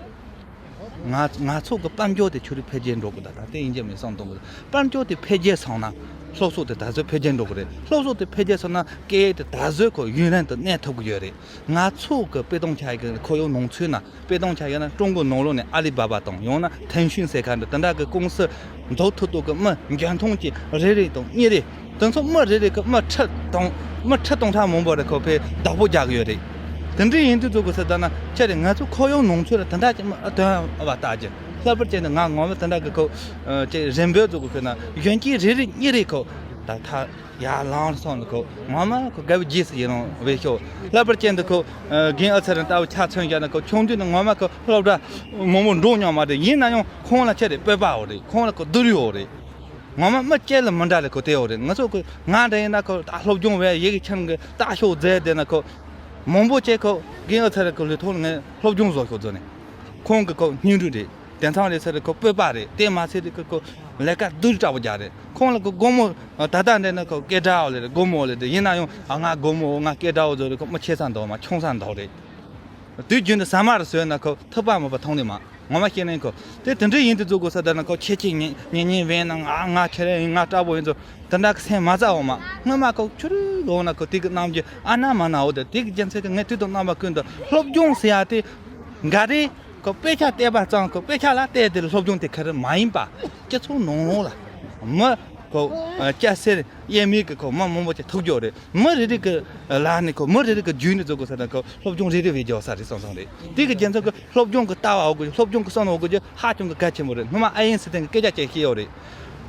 ང་ང་ཚོ་གི་དཔལ་འབྱོར་དེ་ཆུ་རུ་འཕེལ་རྒྱས་འགྲོ་གི། ད་ད་དེ་ཡིན་གཅིག་མིན་གསུམ་གཏོང་གི། དཔལ་འབྱོར་དེ་འཕེལ་རྒྱས་སོང་ན་སློབ་གསོ་དེ་ད་གཟོད་འཕེལ་རྒྱས་འགྲོ་གི་རེད། སློབ་གསོ་དེ་འཕེལ་རྒྱས་སོང་ན་སྐད་ཡིག་དེ་ད་གཟོད་ཁོ་ཡུན་རིང་དུ་གནས་ཐུབ་གི་ཡོད་རེད། ང་ཚོ་གི་དཔེ་གཏོང་བྱ་ཡི་གི་ཁོར་ཡུག་ནང་ཚུད་ན། དཔེ་གཏོང་བྱ་ཡོད་ན་ཀྲུང་གོའི་ནང་ལོགས་ནས་ཨ་ལི་བ་བ་དང་ཡང་ན་ཐེན་ཤུན་ཟེར་མཁན་འདྲ་དེ་འདྲ་གི་ཀུང་སི་འཛུགས་ཐུབ་ཐུབ་གི་མི་འཇོན་ཐང་ཅན་རེ་རེ་དང་གཉིས་རེ། དེ་ཚོ་མི་རེ་རེ་གི་མི་ཁྲི་དང་མི་ཁྲི་སྟོང་ཕྲག་མང་པོ་རེ་ཁོ་ཕའི་བདག་པོ་རྒྱག་གི་ཡོད་རེད། དེ་འདྲ་ཡིན་དུས་ཚོད་གི་ཟེར་ད་ན་ཁྱེད་རེ་ང་ཚོ་ཁོར་ཡུག་ནང་ཚུད་ལ་དེ་འདྲ་ཅིག་མི་ཨ་དོན་བ་ལྟ་རྒྱུ། ལྷག་པར་བྱས་ནས་ང་ངོ་མ་དེ་འདྲ་གི་ཁོ་ཅིག་རིམ་པས་ཚོད་གི་ཁོ་ན་གཞོན་སྐྱེས་རེ་རེ་གཉིས་རེ་ཁོ་ད་ཐ། ཡར་ལངས་སོང་ནི་ཁོ་ངོ་མ་ཁོ་དགའ་བའི་རྗེས་སུ་ཡི་རང་བས་ཤོག་ལྷག་པར་ཅན་དུ་ཁོ་རྒན་ཨ་ཚེ་རིང་ལྟ་བུ་ཆ་མཚོན་བཞག་ན་ཁོ་ཆུང་དུས་ནས་ངོ་མ་ཁོ་སློབ་གྲྭ་མང་པོ་འགྲོ་མྱོང་མ་རེད། ཡིན་ན་ཡང་ཁོང་ལ་ཆེ་རེད་སྤོབས་པ་འོ་རེད། ཁོང་ལ་ཁོ་བསྡུར་ཡོད་རེད། ངོ་མ་མི་སྐྱེ་ལ་མི་འདྲ་ལ་ཁོ་དེ་འོ་རེད། ང་ཚོ་ཁོ་ང་འདྲ་ཡིན་ན་ཁོ་ད་སློབ་སྦྱོང་བས་ཡི་གེ་ཆེན་གི་ལྟ་ཤོག་མཛད་བསྡད་ན་ཁོ་མང་པོ་ཅིག་ཁོ་རྒན་ཨ་ཚེ་རིང་ཁོ་ལུས་ཐོག་ནས་ངས་སློབ་སྦྱོང་བཟོ་ཤོག་བཟོ་ནས་ཁོང་གི་ཁོ་སྙིང་རུས་རེད། དེང་སང་ལས་ཚེ་རིང་ཁོ་སྤོབས་པ་རེད། དེ་མ་ཚད་དེ་ཁོ་ཁོ་ལས་ཀ་སྡུག་དྲག་པོ་རྒྱག་རེད། ཁོང་ལ་ཁོ་སྒོར་མོ་ད་ལྟ་འདྲ་ན་ཁོ་སྐད་གྲགས་འོ་ལེ་རེད། སྒོར་མོ་འོ་ལེ་རེད། ཡིན་ན་ཡང་ཨ་ང་སྒོར་མོ་འོ་ང་སྐད་གྲགས་འོ་ཚོ་རེད། ཁོ་མི་ཆེ་ས་འདོག་མ་ཆུང་ས་འདོག་རེད། དུས་རྒྱུན་དུ་ཟ་མ་རུ་ཟོས་ན་ཁོ་ཐུབ་པ་མ་པ་མཐོང་ནི་མ་ངོ་མ་ཤེས་ནས་ཁོ་དེ་དེ་འདྲ་ཡིན་དུས་ཚོད་གོ་ས་ད་ན་ཁོ་ཁྱེད་ཀྱི་ཉེ་ཉེ་ཉེ་བས་ན་ང་ང་ཁྱེད་རང་ཡིན་ང་དྲག་པོ་ཡིན་ཚོ་དེ་འདྲ་གི་སེམས་མ་ཚ་འོ་མ་སྔོན་མ་ཁོ་ཆུ་རུ་འོ་ན་ཁོ་དེ་གི་རྣམ་འགྱུར་ཨ་ན་མ་ན་འོ་དེ་དེ་གི་རྒྱུ་མཚན་གི་ངས་དུས་དང་རྣམ་པ་ཀུན་ཏུ་སློབ་སྦྱོང་ཟེར་ཡ་དེ་འགའ་རེ། ཁོ་དཔེ་ཆ་བལྟས་པ་ཙམ་ཁོ་དཔེ་ཆ་ལ་བལྟས་དེ་ལ་སློབ་སྦྱོང་དེ་ག་རེ་མ་ཡིན་པ། སྤྱི་ཚོགས་ནང་ལོགས་ལ་མི་ ཁོ་སྐྱ་སེར་དབྱེར་མེད་ཀྱི་ཁོ་མི་མང་པོ་ཅིག་ཐུག་རྒྱུ་རེད། མི་རེ་རེ་གི་ལག་ནས་ཁོ་མི་རེ་རེ་གི་རྒྱུགས་ནས་བཟོ་དགོས་ས་དང་ཁོ་སློབ་སྦྱོང་རེ་རེ་བྱས་རྒྱག་ས་རེད་བསམ་བསམ་རེད། དེ་གི་རྒྱུ་མཚན་གི་སློབ་སྦྱོང་གི་ལྟ་བ་འོག་གི་སློབ་སྦྱོང་གི་བསམ་བློ་འོག་གི་ཧ་ཅང་གི་གལ་ཆེན་པོ་རེད། སྔོན་མ་ཨ་ཡན་སི་ཐན་གི་སྐད་ཆ་ཅིག་བཤད་ཡོད་རེད།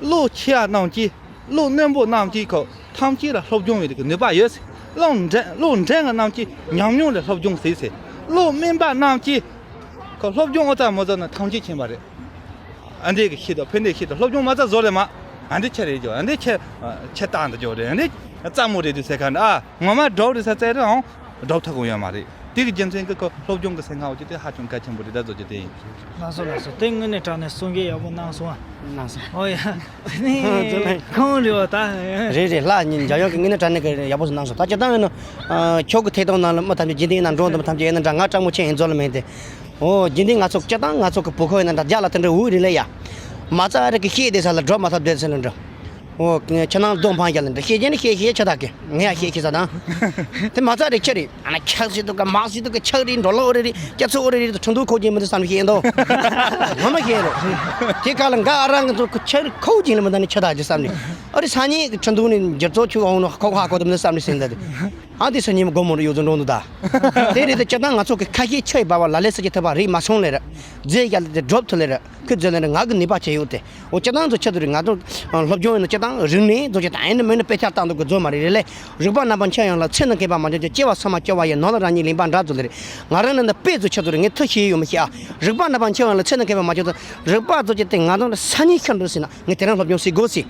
བློ་ཆེ་བ་རྣམས་ཀྱིས། བློ་རྣོན་པོ་རྣམས་ཀྱིས་ཁོ་ཐམས་ཅད་ལ་སློབ་སྦྱོང་བྱེད་ཀྱི་ནུས་པ་ཡོད། བློ་འདྲེན་བློ་འདྲེན་པ་རྣམས་ཀྱིས་ཉམས་མྱོང་ལས་སློབ་སྦྱོང་བྱེད་ཟེར། བློ་དམན་པ་རྣམས་ཀྱིས་ཁོ་སློབ་སྦྱོང་ཨོ་ཙམ་མོ་ཙམ་ན་ཐམས་ཅད་མཁྱེན་པ་རེད། ཨ་འདྲས་ཀྱི་ཤེས་དང་ཕན་བདེ་ཤེས་དང་སློབ་སྦྱོང་མ་ཙམ་བཟོ་ལས་མ། ཨ་འདྲས་ཆེ་རེད་ཀྱོ། ཨ་འདྲས་ཆེ་ཆེ་བཏང་འདུག་ཀྱོ་རེད། ཨ་འདྲས་རྩ་མོ་རེད་འདུག་ཟེར་ཁ་འདྲ། ཨ་ངོ་མ་སྒྲོབ་རེད་ས་བཙལ་རེད་ཨང་། སྒྲོབ་ཐུབ་ཀྱི་ཡོད་མ་རེད། དེ་གི་རྒྱུ་མཚན་གྱིས་ཁོ་སློབ་སྦྱོང་གི་སེམས་ཁམས་འོག་གི་དེ་ཧ་ཅང་གལ་ཆེན་པོ་རེད་ད་བཟོ་རྒྱུ་དེ་ཡིན། ལགས་སོ་ལགས་སོ། དེ་དངོས་གནས་དྲང་གནས་གསུང་གི་ཡག་པོ་གནང་སོང་ཨ། གནང་སོང་། ཨོ་ཡ། ཨ་ཙི་ལགས། ཁོང་རེད་བ་ད། རེད་རེད། ལྷ་ཉིན་འཇམ་དབྱངས་ཀྱིས་དངོས་གནས་དྲང་གནས་ཀྱི་ཡག་པོ་ཞིག་གནང་སོང་། ད་སྤྱིར་བཏང་ཡིན་ན། ཨ་ཁྱོད་ཀྱི་ཐད་གཏོང་ནང་ལ་མི་ཐམས་ཅད་རྒྱུན་ལྡན་ཡིན་ན་འགྲོ་འདུག་མི་ཐམས་ཅད་ཡིན་ན་འདྲ། ང་སྤྲང་མོ་ཆེ་ཡིན་རྫོགས་ལ་མེད་དེ། ཨོ་རྒྱུན་ལྡན་ང་ཚོ་སྤྱིར་བཏང་ང་ཚོ་གི་བོད་ཁོ་ཡིན་ན་འདྲ་རྒྱ་ལ་དེ་འདྲ་འུ་རེད་ལེ་ཡ། མ་རྩ་རེ་གི་ཤེས་དེ་ས་ལ་འགྲོ་མ་ཐབས་དེ་ཚེ་ལ་འགྲོ། ཨོ། ཁྱེད་རང་གདོང་འཕང་རྒྱལ་ལ་འདྲ་ཤེས་ཀྱི་ནི་ཤེས་ཤེས་ཆ་དག་གི་ངས་ཡང་ཤེས་ཤེས་ས་དང་། དེ་མ་རྩ་རེ་ཁྱེད་རེད། ཨ་ན་ཁྱག་ཞིག་འདུག་ག་མག་ཞིག་འདུག་ག་ཁྱག་རེད་འགྲོ་ལོག་རེ་རེད་སྐྱ་ཚོ་རེ་རེད་དུ་ཁྲུང་ཐུང་ཁོག་གྱིན་མི་འདུག་བསམ་ཤེས་འདུག་ངོ་མ་ཤེས་རོ། དེ་ག་ལ་འགའ་ཨ་རང་གི་ཚོ་ཁྱག་རེད་ཁོག་གྱིན་ལ་མི་འདུག་ནི་ཆ་དག་ཅི་བསམ་ནི། ཨ་རེ་སང་ཉིན་གི་ཁྲུང་ཐུང་ནི་འགྱུར་ཚོགས་ཆུ་འོང་ནོ་ཁོག་ཧ་ཁོག་དུ་མི་འདུག་བསམ་ནི་ཟིན་ད་དེ། ཨ་དེ་སང་ཉིན་མི་དགོང་མོ་རེ་ཡོད་ཚོ་འགྲོ་འདུག་ད། དེ་རེད་དེ་སྤྱིར་བཏང་ང་ཚོ་གི་ཁ་ཤས་ཆ་ཡི་བ་བ་ལ་ལས་ས་ཀྱི་ཐུབ་པ་རེད་མ་སོང་ལེ་ར། རྫས་རྒྱ་ལ་དེ་སྒྲོབ་ཐུབ་ལེ་ར། ཁོས་རྫས་ལེན་རེ་ང་གི་ནུས་པ་ཆེ་ཡོད་དེ། འོ་སྤྱིར་བཏང་ཚོ་ཆེད་དུ་རེ་ང་ཚོ་སློབ་སྦྱོང་ཡིན་ན་སྤྱིར་བཏང་རིག་གནས་ཚོ་ཆེད་དུ་ཨེ་ནི་མེ་ནི་དཔེ་ཆ་བཏང་འདུག་གི་རྫོ་མ་རེད་རེད་ལེ། རིག་པ་རྣམ་པ་མཁྱེན་ཡང་ལ་ཚེ་ནི་མཁས་པ་མ་བྱོན་ཀྱང་སྐྱེ་བ་སོ་མ་སྐྱོ་བ་ཡི་ནོར་ལ་རང་ཉིད་ལེན་པ་འདྲ་ཚོ་ལེ་རེད། ང་རང་ནི་ནི་དཔེ་ཚོ་ཆེད་དུ་རེ་ངས་ཐུ་ཤེས་ཡོད་མི་ཤེས་ཨ། རིག་པ་རྣམ་པ་མཁྱེན་ཡང་ལ་ཚེ་ནི་མཁས་པ་མ་བྱོན་ཀྱང་རིག་པ་ཚོ་ཆེད་དེ་ང་ཚོ་ནི་ས་ཉིན་ཤར་འགྲོ་ཟིན་ན་ངས་དེ་རང་སློབ་སྦྱོང་སྲིད་དགོས་ཟིན།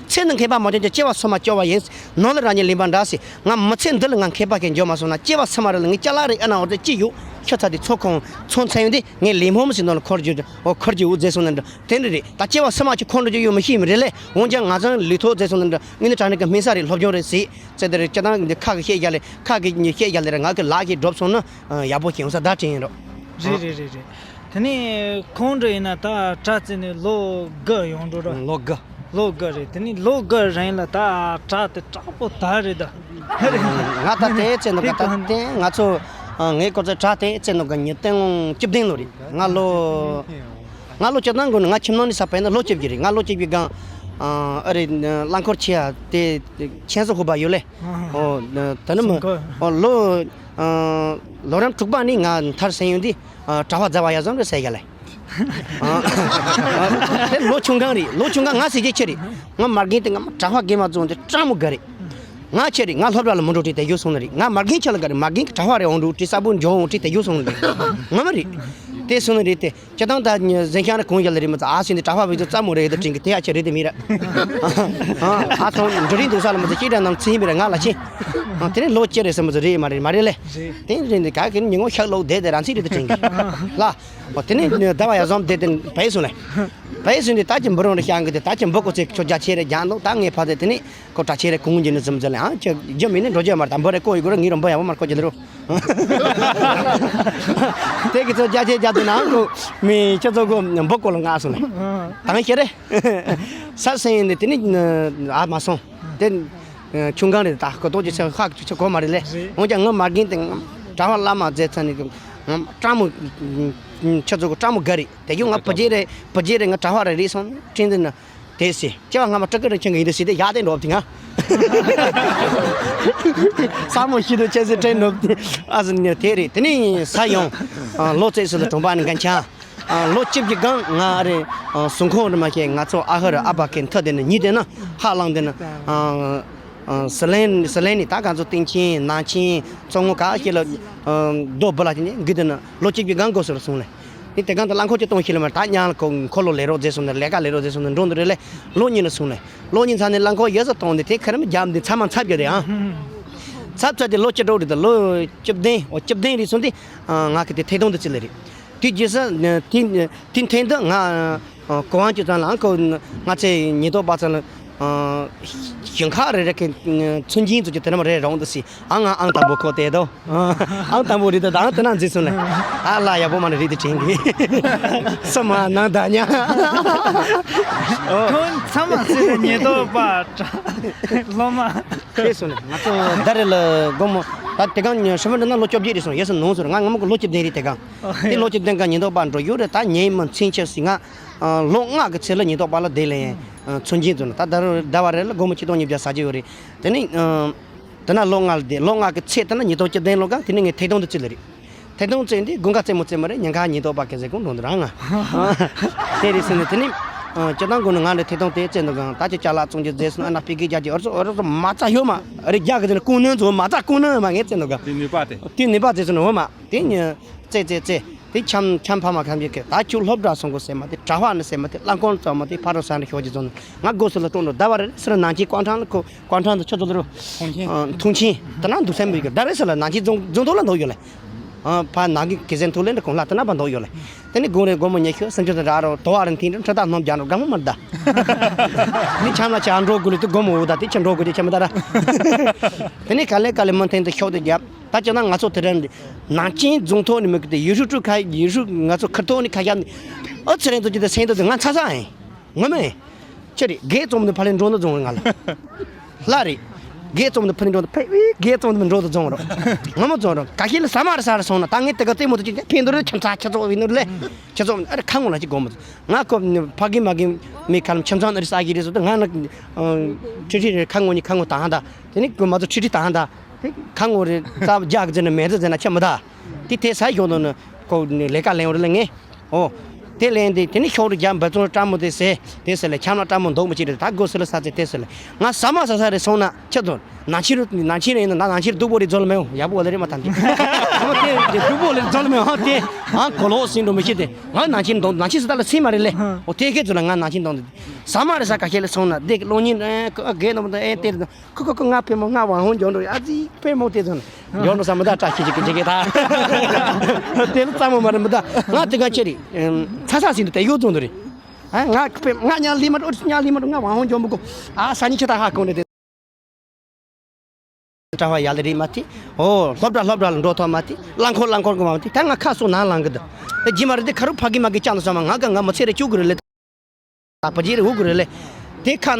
ཚེ་ནི་མཁས་པ་མ་བྱོན་ཀྱང་སྐྱེ་བ་སོ་མ་སྐྱོ་བ་ཡིན། ནོར་ལ་རང་ཉིད་ལེན་པ་འདྲ་ཟེར། ང་མི་ཚེ་འདི་ལ་ང་མཁས་པ་གན་འཇོག་མ་སོང་ན་སྐྱེ་བ་སོ་མ་རེ་ལ་ངས་ཅ་ལག་རེ་ཨ་ན་འོ་ཙེ་ཅི་ཡོད་ཁྱོད་ཚ་དེ་ཚོ་ཁོང་ཚོ་མཚན་ཡོད་དེ་ངས་ལེན་མོ་མི་ཟིན་ནོར་ལ་འཁོར་རྒྱུ་འོ་འཁོར་རྒྱུ་འུ་ཙེ་སོང་ན་འདྲ་དེ་འདྲ་རེད། ད་སྐྱེ་བ་སོ་མ་ཅི་འཁོར་འགྲོ་རྒྱུ་ཡོད་མི་ཤེས་མི་རེད་ལེ། འོན་ཀྱང་ང་ཚང་ལུས་ཐོག་ཙེ་སོང་ན་འདྲ་ངས་ནི་དྲང་གནས་ཀྱི་སྨིན་ས་རེད་སློབ་སྦྱོང་རེད་ཟེར་ཙེ་དེ་རེད་སྐྱ་དང་འདི་ཁ་གི་བཤད་རྒྱ་ལེ་ཁ་གི་ཉི་བཤད་རྒྱ་ལེ་ར་ང་གི་ལག་གི་སྒྲོབ་སོང་ན་ཡག་པོ་ཞིག་ཡོང་ས་ད་དྲན་ཡིན་རོགས། རེད་རེད་རེད་རེད། དེ་ནས་ཁོང་འདྲ་ཡིན་ན་ད་གྲྭ་བཙལ་ནས་ལོ་དགུ་ཡོང་འགྲོ་ར། ལོ་དགུ། ལོ་དགུ་རེད། དེ་ནས་ལོ་དགུ་རིང་ལ་ད་གྲྭ་དེ་དྲག་པོ་ད་རེད་ད། ང་ད་དེ་བཙལ་འདུག་ག་ད་དེ་ང་ཚོ་ངའི་སྐོར་ཚོ་གྲྭ་དེ་བཙལ་འདུག་ག་ཉིས་སྟོང་བཅུ་བདུན་ལོ་རེད། ང་ལོ་ང་ལོ་བཅུ་བདུན་དགོས་ནས་ང་ཁྱིམ་ནང་ནས་ས་པའི་ན་ལོ་བཅུ་བཞི་རེད། ང་ལོ་བཅུ་བཞི་སྒང་ཨ་རེད་རླངས་འཁོར་ཆེ་ཡ་དེ་ཁྱེད་ཚོ་ཧུ་པ་ཡོད་ལེ། ཨོ་དེ་ནི་མི་ཨོ་ལོ་ལོ་རིམ་དྲུག་པ་ནས་ང་མཐར་སོན་ཡོང་དུས། ཨ་གྲྭ་པ་རྫ་བ་ཡ་བཟང་རེད་ཟེར་ཡ་ལེ། ཨ་ཨ་དེ་ལོ་ཆུང་གང་རེད། ལོ་ཆུང་གང་ང་ཟེར་གྱི་ཆེ་རེད། ང་མ་རྒན་དེ་ང་གྲྭ་པ་རྒན་མ་བཙོང་དེ་སྤྲང་མོ་དགའ་རེད། ང་ཆེ་རེད། ང་སློབ་གྲྭ་ལ་མི་འགྲོ་དྲི་དེ་རྒྱུ་སོང་ནི་རེད། ང་མ་རྒན་ཆེ་ལ་དགའ་རེད། མ་རྒན་གྱི་གྲྭ་པ་རེད་འོང་འགྲོ་དྲི་ས་བུ་འཇོག་འོང་དྲི་དེ་རྒྱུ་སོང་ནི་རེད། ང་མ་རེད། དེ་སོང་ནི་རེད་དེ། སྤྱིར་བཏང་ད་གཟན་ཤང་རེ་གོང་རྒྱལ་ལ་རེད་མ་ཚ་ཨ་སྲིན་དེ་གྲྭ་པ་བི་ཚོ་རྩ་མོ་རེད་དེ་དྲན་གི་དེ་ཡ་ཆེ་རེད་དེ་མི་ར། ཨ་ཚོང་འགྲོ་རིན་འདུག་ས་ལ་མ་ཚ་ཤེས་དྲན་ནང་ཚིག་མི་ར་ང་ལ་ཆེ། དེ་ནས་ལོ་ཅི་རེད་ཟེར་མ་ཚ་རེད་མ་རེད་མ་རེད་ལེ། དེ་རེད་འདི་ག་གི་ཉིན་ངོ་ཤག་ལོག་བསྡད་དེ་རང་ཚིག་རེད་དེ་དྲན་གི་ལ། འོ་དེ་ནས་ཟླ་བ་ཡ་བཟང་བསྡད་དེ་བས་སོང་ལེ། བས་སོང་དེ་ད་ཀྱི་འབུ་རོང་རེ་བཤང་གི་དེ་ད་ཀྱི་འབུ་ཀོ་ཚེ་ཁྱོད་རྒྱ་ཆེ་རེད་རྒྱ་འདུག་ད་ངས་ཕ་དེ་དེ་ནས་ཁོ་གྲྭ་ཆེ་རེད་གོང་རྒྱུ་ནི་ཙམ་ཙམ་ལེ་ཨང་ཁྱོད་རྒྱུ་མི་ནི་འགྲོ་རྒྱུ་མ་རེད་ད་འབུ་རེ་ཀོ་ཡི་གོ་ར་ངི་རོ་འབུ་ཡ་བོ་མར་ཀོ་རྒྱུ་དེ་རོ། དེ་གི་ཚོ་རྒྱ་ཆེ་རྒྱ་དེ་ནང་ཁོ་མི་ཁྱོད་ཚོ་གོ་འབུ་ཀོ་ལ་ང་སོང་ལེ། དང་ཤེ་རེད། ས་སེང་ནི་དེ་ནི་ཨ་མ་སོང་། དེ་ཆུང་གང་རེད་ད་ཁོ་ཏོག་ཅིག་ཚེ་ཧ་ཅིག་གོ་མ་རེད་ལེ། འོན་ཀྱང་ང་མ་རྒན་དེ་གྲྭ་པ་བླ་མ་མཛད་ཚ་ནི་སྤྲང་མོ་ཁྱོད་ཚོ་གི་སྤྲང་མོ་དགའ་རེད་དེ་ཡོད་ང་བུ་རྒྱལ་རེད་བུ་རྒྱལ་རེད་ང་གྲྭ་པ་རེད་རེད་སོང་ཁྲིན་དེ་ན་དེ་སེ་སྐྱེ་བ་སྔ་མ་སྤྲུལ་སྐུ་རིན་ཆེན་གི་ཡིན་དེ་སེ་དེ་ཡག་དེ་འགྲོ་དེ་ང་ས་མོ་ཤི་དུ་ཆེ་སེ་ཁྲིན་འགྲོ་དེ་ཨ་ཟིན་ནི་དེ་རེད་དེ་ནི་ས་ཡོང་ལོ་ཙེ་སུ་ལ་གྲོང་པ་ནི་འགན་ཆང་། ལོ་བཅུ་བཞི་སྒང་ང་རེ་གཟུགས་ཁོང་རེ་མ་ཤེས་ང་ཚོ་ཨ་ཧར་ཨ་བ་ཁེ་མཐའ་དེ་ནི་ཉིད་དེ་ན་ཧ་ལང་དེ་ན་ཟི་ལན་ཟི་ལན་ནི་ད་ག་ཚོ་སྟེང་ཆེན་ནང་ཆེན་ཚོ་ངོ་ག་ཤེས་ལ་རྡོ་བུ་ལ་ཅི་ནི་གི་དེ་ན་ལོ་བཅུ་བཞི་སྒང་འགོ་སོར་སོང་ལེ། ནི་དེ་སྒང་དུ་རླངས་འཁོར་གྱི་གཏོང་ཤེས་ལ་མ་ད་ཉང་ལ་ཁོ་འཁོར་ལོ་ལས་རོགས་མཛད་སོང་ནས་ལས་ཀ་ལས་རོགས་མཛད་སོང་ནས་འགྲོ་འདུག་རེ་ལེ་ལོ་གཉིས་ལ་སོང་ལེ། ལོ་གཉིས་ཚར་ནས་རླངས་འཁོར་ཡོད་ས་གཏོང་དེ་དེ་ཁ་རམ་རྒྱབ་འདི་ཚ་མ་ཚབ་རྒྱ་དེ་ཨང་། ཚབ་ཚ་དེ་ལོ་བཅུ་དྲུག་རེད་ད་ལོ་བཅུ་བདུན་འོ་བཅུ་བདུན་རེད་སོང་དེ། ང་གི་དེ་ཐད་གཏོང་དུ་ཅི་ལེ་རེད། དེ་རྗེས་སུ་དེ་དེ་འཐེན་དུ་ང་གོ་དབང་ཅུ་ཚང་ལ་ཨང་ཁོ་ང་ཚེ་ཉིས་ཐོག་པ་ཚང་ལ་ཞིང་ཁ་རེ་རེ་གི་ཚུན་ཆིན་ཚུ་ཅི་དེ་ནམ་རེ་རོང་དུ་སི་ཨང་ང་ཨང་དང་པོ་ཁོ་དེ་དོ་ཨང་དང་པོ་རེད་དོ་ད་ཨང་དེ་ན་འཛིན་སོང་ལ་ཨ་ལ་ཡག་པོ་མ་ནི་རེད་དེ་དྲན་གི་ས་མ་ནང་ད་ཉ་ཁོང་ཚང་མ་སི་ཉིས་ཐོག་པ་སློབ་མ་ཁེ་སོང་ལ་ང་ཚོ་ད་རེ་ལ་དགོང་མོ་ད་དེ་གང་ཉ་ཧྲི་མ་འདྲ་ན་ལོ་བཅོ་བརྒྱད་རེད་སོང་ཡེ་སོང་ནོང་སོང་ང་ང་མ་གི་ལོ་བཅུ་བདུན་རེད་དེ་གང་དེ་ལོ་བཅུ་བདུན་གང་ཉིས་ཐོག་པ་འགྲོ་ཡོད་རེད་ད་ཉེ་མ་མཚན་ཆེ་སི་ང་ ཨ་ལོ་ལྔ་གི་ཚེ་ལ་ཉེན་རྟོག་པ་ལ་དེ་ལས་ཨ་མཚོན་ཆེན་བཙོན་ལ་ད་ཟླ་རེ་ཟླ་བ་རེ་ལ་སྒོར་མོ་ཆིག་སྟོང་ཉིས་བརྒྱ་ཟ་གྱི་ཡོད་རེད། དེ་ནས་ཨ་དེ་ན་ལོ་ལྔ་ལ་དེ་ལོ་ལྔ་གི་ཚེ་དེ་ན་ཉེན་རྟོག་སྤྱི་བདེ་ལོ་གང་དེ་ནས་ངས་ཐད་གཏོང་དུ་བཙུད་ལ་རེད། ཐད་གཏོང་བཙུད་འདི་དགུན་ཁ་རྩེད་མོ་རྩེད་མོ་རེད། ཉིན་ཁ་ཉེན་རྟོག་པ་གི་ཟེར་གོང་འགྲོ་འདུག་རང་ང་། དེ་རེད་ཟེར་ནས་དེ་ནས་ཨ་སྤྱི་བཏང་དགོས་ན་ང་ལ་ཐད་གཏོང་དེ་བཙུད་འདུག་གང་ད་ཅི་ཅ་ལག་བཙོང་རྒྱུ་རྫས་སོང་ཨ་ན་ཕི་གི་རྒྱ་ཀྱི་ཨོ་རོ་ཨོ་རོ་མ་རྩ་ཡོད་མ་རེད། རྒྱ་གི་ཟེར་ན་ཀུང་ནན་ཚོ་མ་རྩ་ཀུང་ནན་མ་ངས་བཙུད་འདུག་གང་དེ་ནུས་པ་དེ། དེ་ནུས་པ་རྫས་སོང་ནོ་མ། དེ་ཉིན་ཙེ་ཙེ་ཙེ། དེ་འཁྱམ་འཁྱམ་ཕ་མ་ཁམས་ཀྱི་ཁེ་ད་ཁྱོད་སློབ་གྲྭ་སོང་གོ་ཟེར་མ་དེ་གྲྭ་བ་ནི་ཟེར་མ་དེ་གླ་འཁོར་ཙམ་མ་དེ་ཕ་རོ་ས་ནི་ཤོག་ཅི་ཙོང་ང་སྒོ་སུ་ལ་སྟོང་འགྲོ་ཟླ་བ་རེ་སུ་ར་ནང་ཆེན་ཀོང་ཁྲང་ལ་ཁོ་ཀོང་ཁྲང་དུ་ཆུ་ཚོད་རུ་ཐུང་ཆེན་དེ་ན་འདུག་སེམས་མི་གི་ཟླ་རེ་སུ་ལ་ནང་ཆེན་རྫོང་རྫོང་ཐོག་ལ་འདུག་ཡོད་ལེ། ཕ་ནང་གི་གེ་སེན་ཐུག་ལེ་འདྲ་ཁོང་ལ་དེ་ན་པ་འདུག་ཡོད་ལེ། དེ་ནི་དགོང་རེ་དགོང་མོ་ཉི་ཤུ་སུམ་ཅུ་དང་ར་རོ་དོ་བ་རེ་འཐེན་རུ་ཁྲི་ཐག་སྣོམ་རྒྱག་འགྲོ་དགའ་མོ་མར་ད། ནི་འཁྱམ་ལ་ཆ་འགྲོ་དགོས་ལེ་དུ་དགོང་མོ་འུ་ད་དེ་ཆ་འགྲོ་དགོས་དེ་ཆ་མི་ད་ར། དེ་ནི་ག་ལེ་ག་ལེ་མུ་མཐུད་དུ་ཤོག་དེ་རྒྱབ། ད་ཅི་ན་ང་ཚོ་དེ་རིང་ནང་ཆེན་རྫོང་ཐོག་ནས་མི་ཀི་དེ་ཡུ་ཧྲུ་ཀྲུ་ཁ་ཡུ་ཧྲུ་ང་ཚོ་ཁུར་ཐོག་ནས་ཁ་ཤ་ནི་ཨོ་ཚེ་རིང་ཚོ་ཅི་དེ་སེང་དོ་དེ་ང་ཚ་ཚ་ཨེ་ངོ་མ་ཨེ་ཆི་རེད། རྒས་ཙོམ་དུ་ཕ་ལེ་འགྲོ་ནི་རྫོང་ང་ལ་ལ་རེད། རྒས་ཙོམ་དུ་ཕ་ལེ་འགྲོ་དུ་ཕེ་བི་རྒས་ཙོམ་དུ་འགྲོ་དུ་རྫོང་རོ་ངོ་མ་རྫོང་རོ་ག་ཤེད་ལ་ས་མ་རེ་ས་རེ་སོང་ན་ད་ངས་དེ་ག་རྩེད་མོ་དུ་ཅི་ཕན་དུ་རེ་ཁྱམ་ཚ་ཁྱ་ཚོ་བི་ནུ་ལེ་ཁྱ་ཚོ་ཨ་རེ་ཁ་ངོ་ལ་ཅི་གོ་མ་ང་ཁོ་ཕ་གི་མ་གི་མི་ཁ་ལམ་ཁྱམ་ཚང་ཨ་རེ་ས་གི་རེ་སོ་དུ་ང་ན་ཁྲི་ཁྲི་རེ་ཁ་ངོ་ནི་ཁ་ངོ་དང་ད་དེ་ནི་གོ་མ་ཚོ་ཁྲི་ཁྲི་དང་ད། དེ་ཁ་ངོ་རེ་རྩ་བ་རྒྱག་ཟེར་ན་མེད་ཟེར་ན་ཆ་མི་ད། དེ་དེ་ས་ཡོང་དོ་ནི་ཁོ་ནི་ལས་ཀ་ལེན་བར་ལ་ངེ། ཨོ། དེ་ལེན་དེ་དེ་ནི་ཤོག་རུ་རྒྱ་འབད་བརྩོན་སྤྲ་མོ་དེ་ཟེ་དེ་ཟེ་ལ་ཁྱམ་ལ་སྤྲ་མོ་འདོག་མི་བྱེད་རེད་ད་སྒོ་སུ་ལ་ས་ཚེ་དེ་ཟེ་ལ་ང་ས་མ་ས་ས་རེ་སོང་ན་ཆ་དོ་ནང་ཆེན་རུ་ནང་ཆེན་རེ་ཡིན་ན་ད་ནང་ཆེན་རུ་སྡུག་པོ་རེ་ཛོལ་མེའོ་ཡག་པོ་ལ་རེ་མ་ཐམ་གྱི་ཨོ་དེ་དེ་སྡུག་པོ་ལ་རེ་ཛོལ་མེའོ་དེ་ཨ་གོ་ལོག་སིན་འགྲོ་མི་ཤེས་དེ་ང་ནང་ཆེན་འདོག་ནང་ཆེན་སུ་ད་ལ་སིན་མ་རེ་ལེ་ཨོ་དེ་ཁེ་ཚོ་ལ་ང་ནང་ཆེན་འདོག་དེ་ས་མ་རེ་ས་ཀ་ཁེ་ལ་སོང་ན་དེ་གློག་བརྙན་རེ་ག་གེ་ནོ་མ་ད་ཨེ་དེ་རེ་ད། ཁོ་ཁོ་ཁོ་ང་ཕེ་མོ་ང་ཝང་ཧོང་འཇོག་འགྲོ་ཡ་ཙི་ཕེ་མོ་དེ་ཚོ་ན་འཇོག་འགྲོ་ས་མི་ད་བཀྲ་ཤིས་ཅིག་གི་ཅིག་གི་ད་དེ་ལ་ཙམ་མོ་མ་རེད་མི་ད་ང་དེ་ག་ཅི་རེད་ཚ་ཚ་ཟིན་དུ་དེ་ཡོད་ཙོང་དུ་རེད། ཨ་ང་ཕེ་ང་ཉ་ལི་མ་འགྲོ་ཉ་ལི་མ་འགྲོ་ང་ཝང་ཧོང་འཇོག་མི་གོ་ཨ་ས་ཉི་ཆ་ད་ཧ་གོང་རེད་དེ་གྲྭ་བ་ཡ་ལི་རེད་མ་དེ་ཨོ་སློབ་གྲྭ་སློབ་གྲྭ་ལ་འགྲོ་ཐོག་མ་དེ་རླངས་འཁོར་རླངས་འཁོར་གི་མ་དེ་ད་ང་ཁ་སོ་ནང་ལངས་གི་འདུག་དེ་ཇི་མ་རེད་དེ་ཁ་རུ་ཕ་གི་མ་གི་ཅང་དུ་ས་མ་ང་ག་ང་མི་ཚེ་རེ་བཅུག་གི་རེད་ལེ། ད་བུ་རྗེས་རེ་འུ་གུ་རེ་ལེ། དེ་ཁ།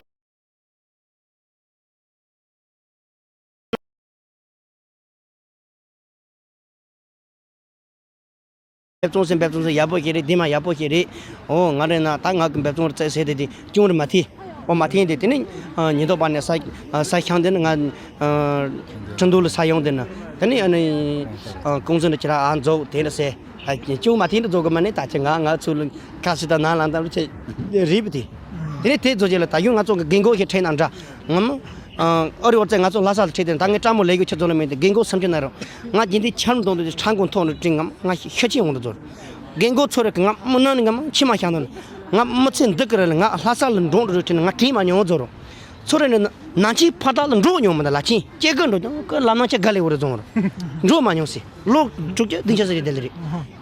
འབད་བརྩོན་སེམས་འབད་བརྩོན་སེམས་ཡག་པོ་ཞིག་རེད་དེ་མ་ཡག་པོ་ཞིག་རེད། ཨོ་ང་རེ་ན་ད་ང་གི་འབད་བརྩོན་རེ་བྱས་ཟེར་དེ་དེ་ཅུང་རེ་མ་ཐེ། ཨོ་མ་ཐེ་དེ་དེ་ནི་ཉེན་རྟོག་པ་ནས་ས་ས་ཤང་དེ་ནི་ང་ཁྲིན་ཏུའུ་ལ་ས་ཡོང་དེ་ནི་དེ་ནི་ཨ་ནི་ཀུང་ཟི་འདི་ཁྱེད་རང་ཨ་མཛོག་དེ་ལ་ཟེར། ཨ་ཅུང་མ་ཐིན་དུ་རྫོགས་གི་མ་ནི་ད་ཆ་ང་ང་ཚུར་ལ་ཁ་སི་ད་ནང་ལ་འདམ་ཆེ་རིབ་དེ། དེ་ནས་དེ་རྫོགས་རྗེས་ལ་ད་ཡུན་ང་ཚོ་གི་རྒན་གོག་ཞིག་ཁྲིད་ན་འདྲ། ངམ། ཨ་རི་བར་ཚེ་ང་ཚོ་ལྷ་ས་ལ་ཁྲིད་དེ་ད་ངའི་སྤྲ་མོ་ལས་གོ་ཆུ་ཚོད་ལ་མེད་དེ་རྒན་གོག་སུམ་ཅུ་ན་རོ། ང་རྒྱུན་དུ་ཆར་མདོང་དུ་ཁྲང་གོང་ཐོག་ནས་དྲིན་ངམ་ང་ཤ་ཆེ་འོང་དུ་ཚོར། རྒན་གོག་ཚོ་རེ་གི་ང་མི་ན་ནི་ངམ་མཆི་མ་ཤང་དུ་ནི། ང་མི་ཚེ་འདི་གི་རེ་ལ་ང་ལྷ་ས་ལ་འགྲོ་འགྲོ་ཁྲིད་ནི་ང་དྲིན་མ་མྱོང་ཚོར་རོ། ཚོ་རེ་ནི་ནང་ཆེན་ཕ་ཐག་ལ་འགྲོ་མྱོང་མི་འདུག་ལ་ཆེན་སྐྱེ་དགུ་འགྲོ་ཀྱང་ཀི་ལམ་ནང་ཆེ་དགའ་ལེ་བོ་རེ་བཙོང་རོ། འགྲོ་མ་མྱོང་སི། ལོ་དྲུག་ཅུ་བདུན་ཅུ་ཟེར་གྱི་དེ་ལ་རེད།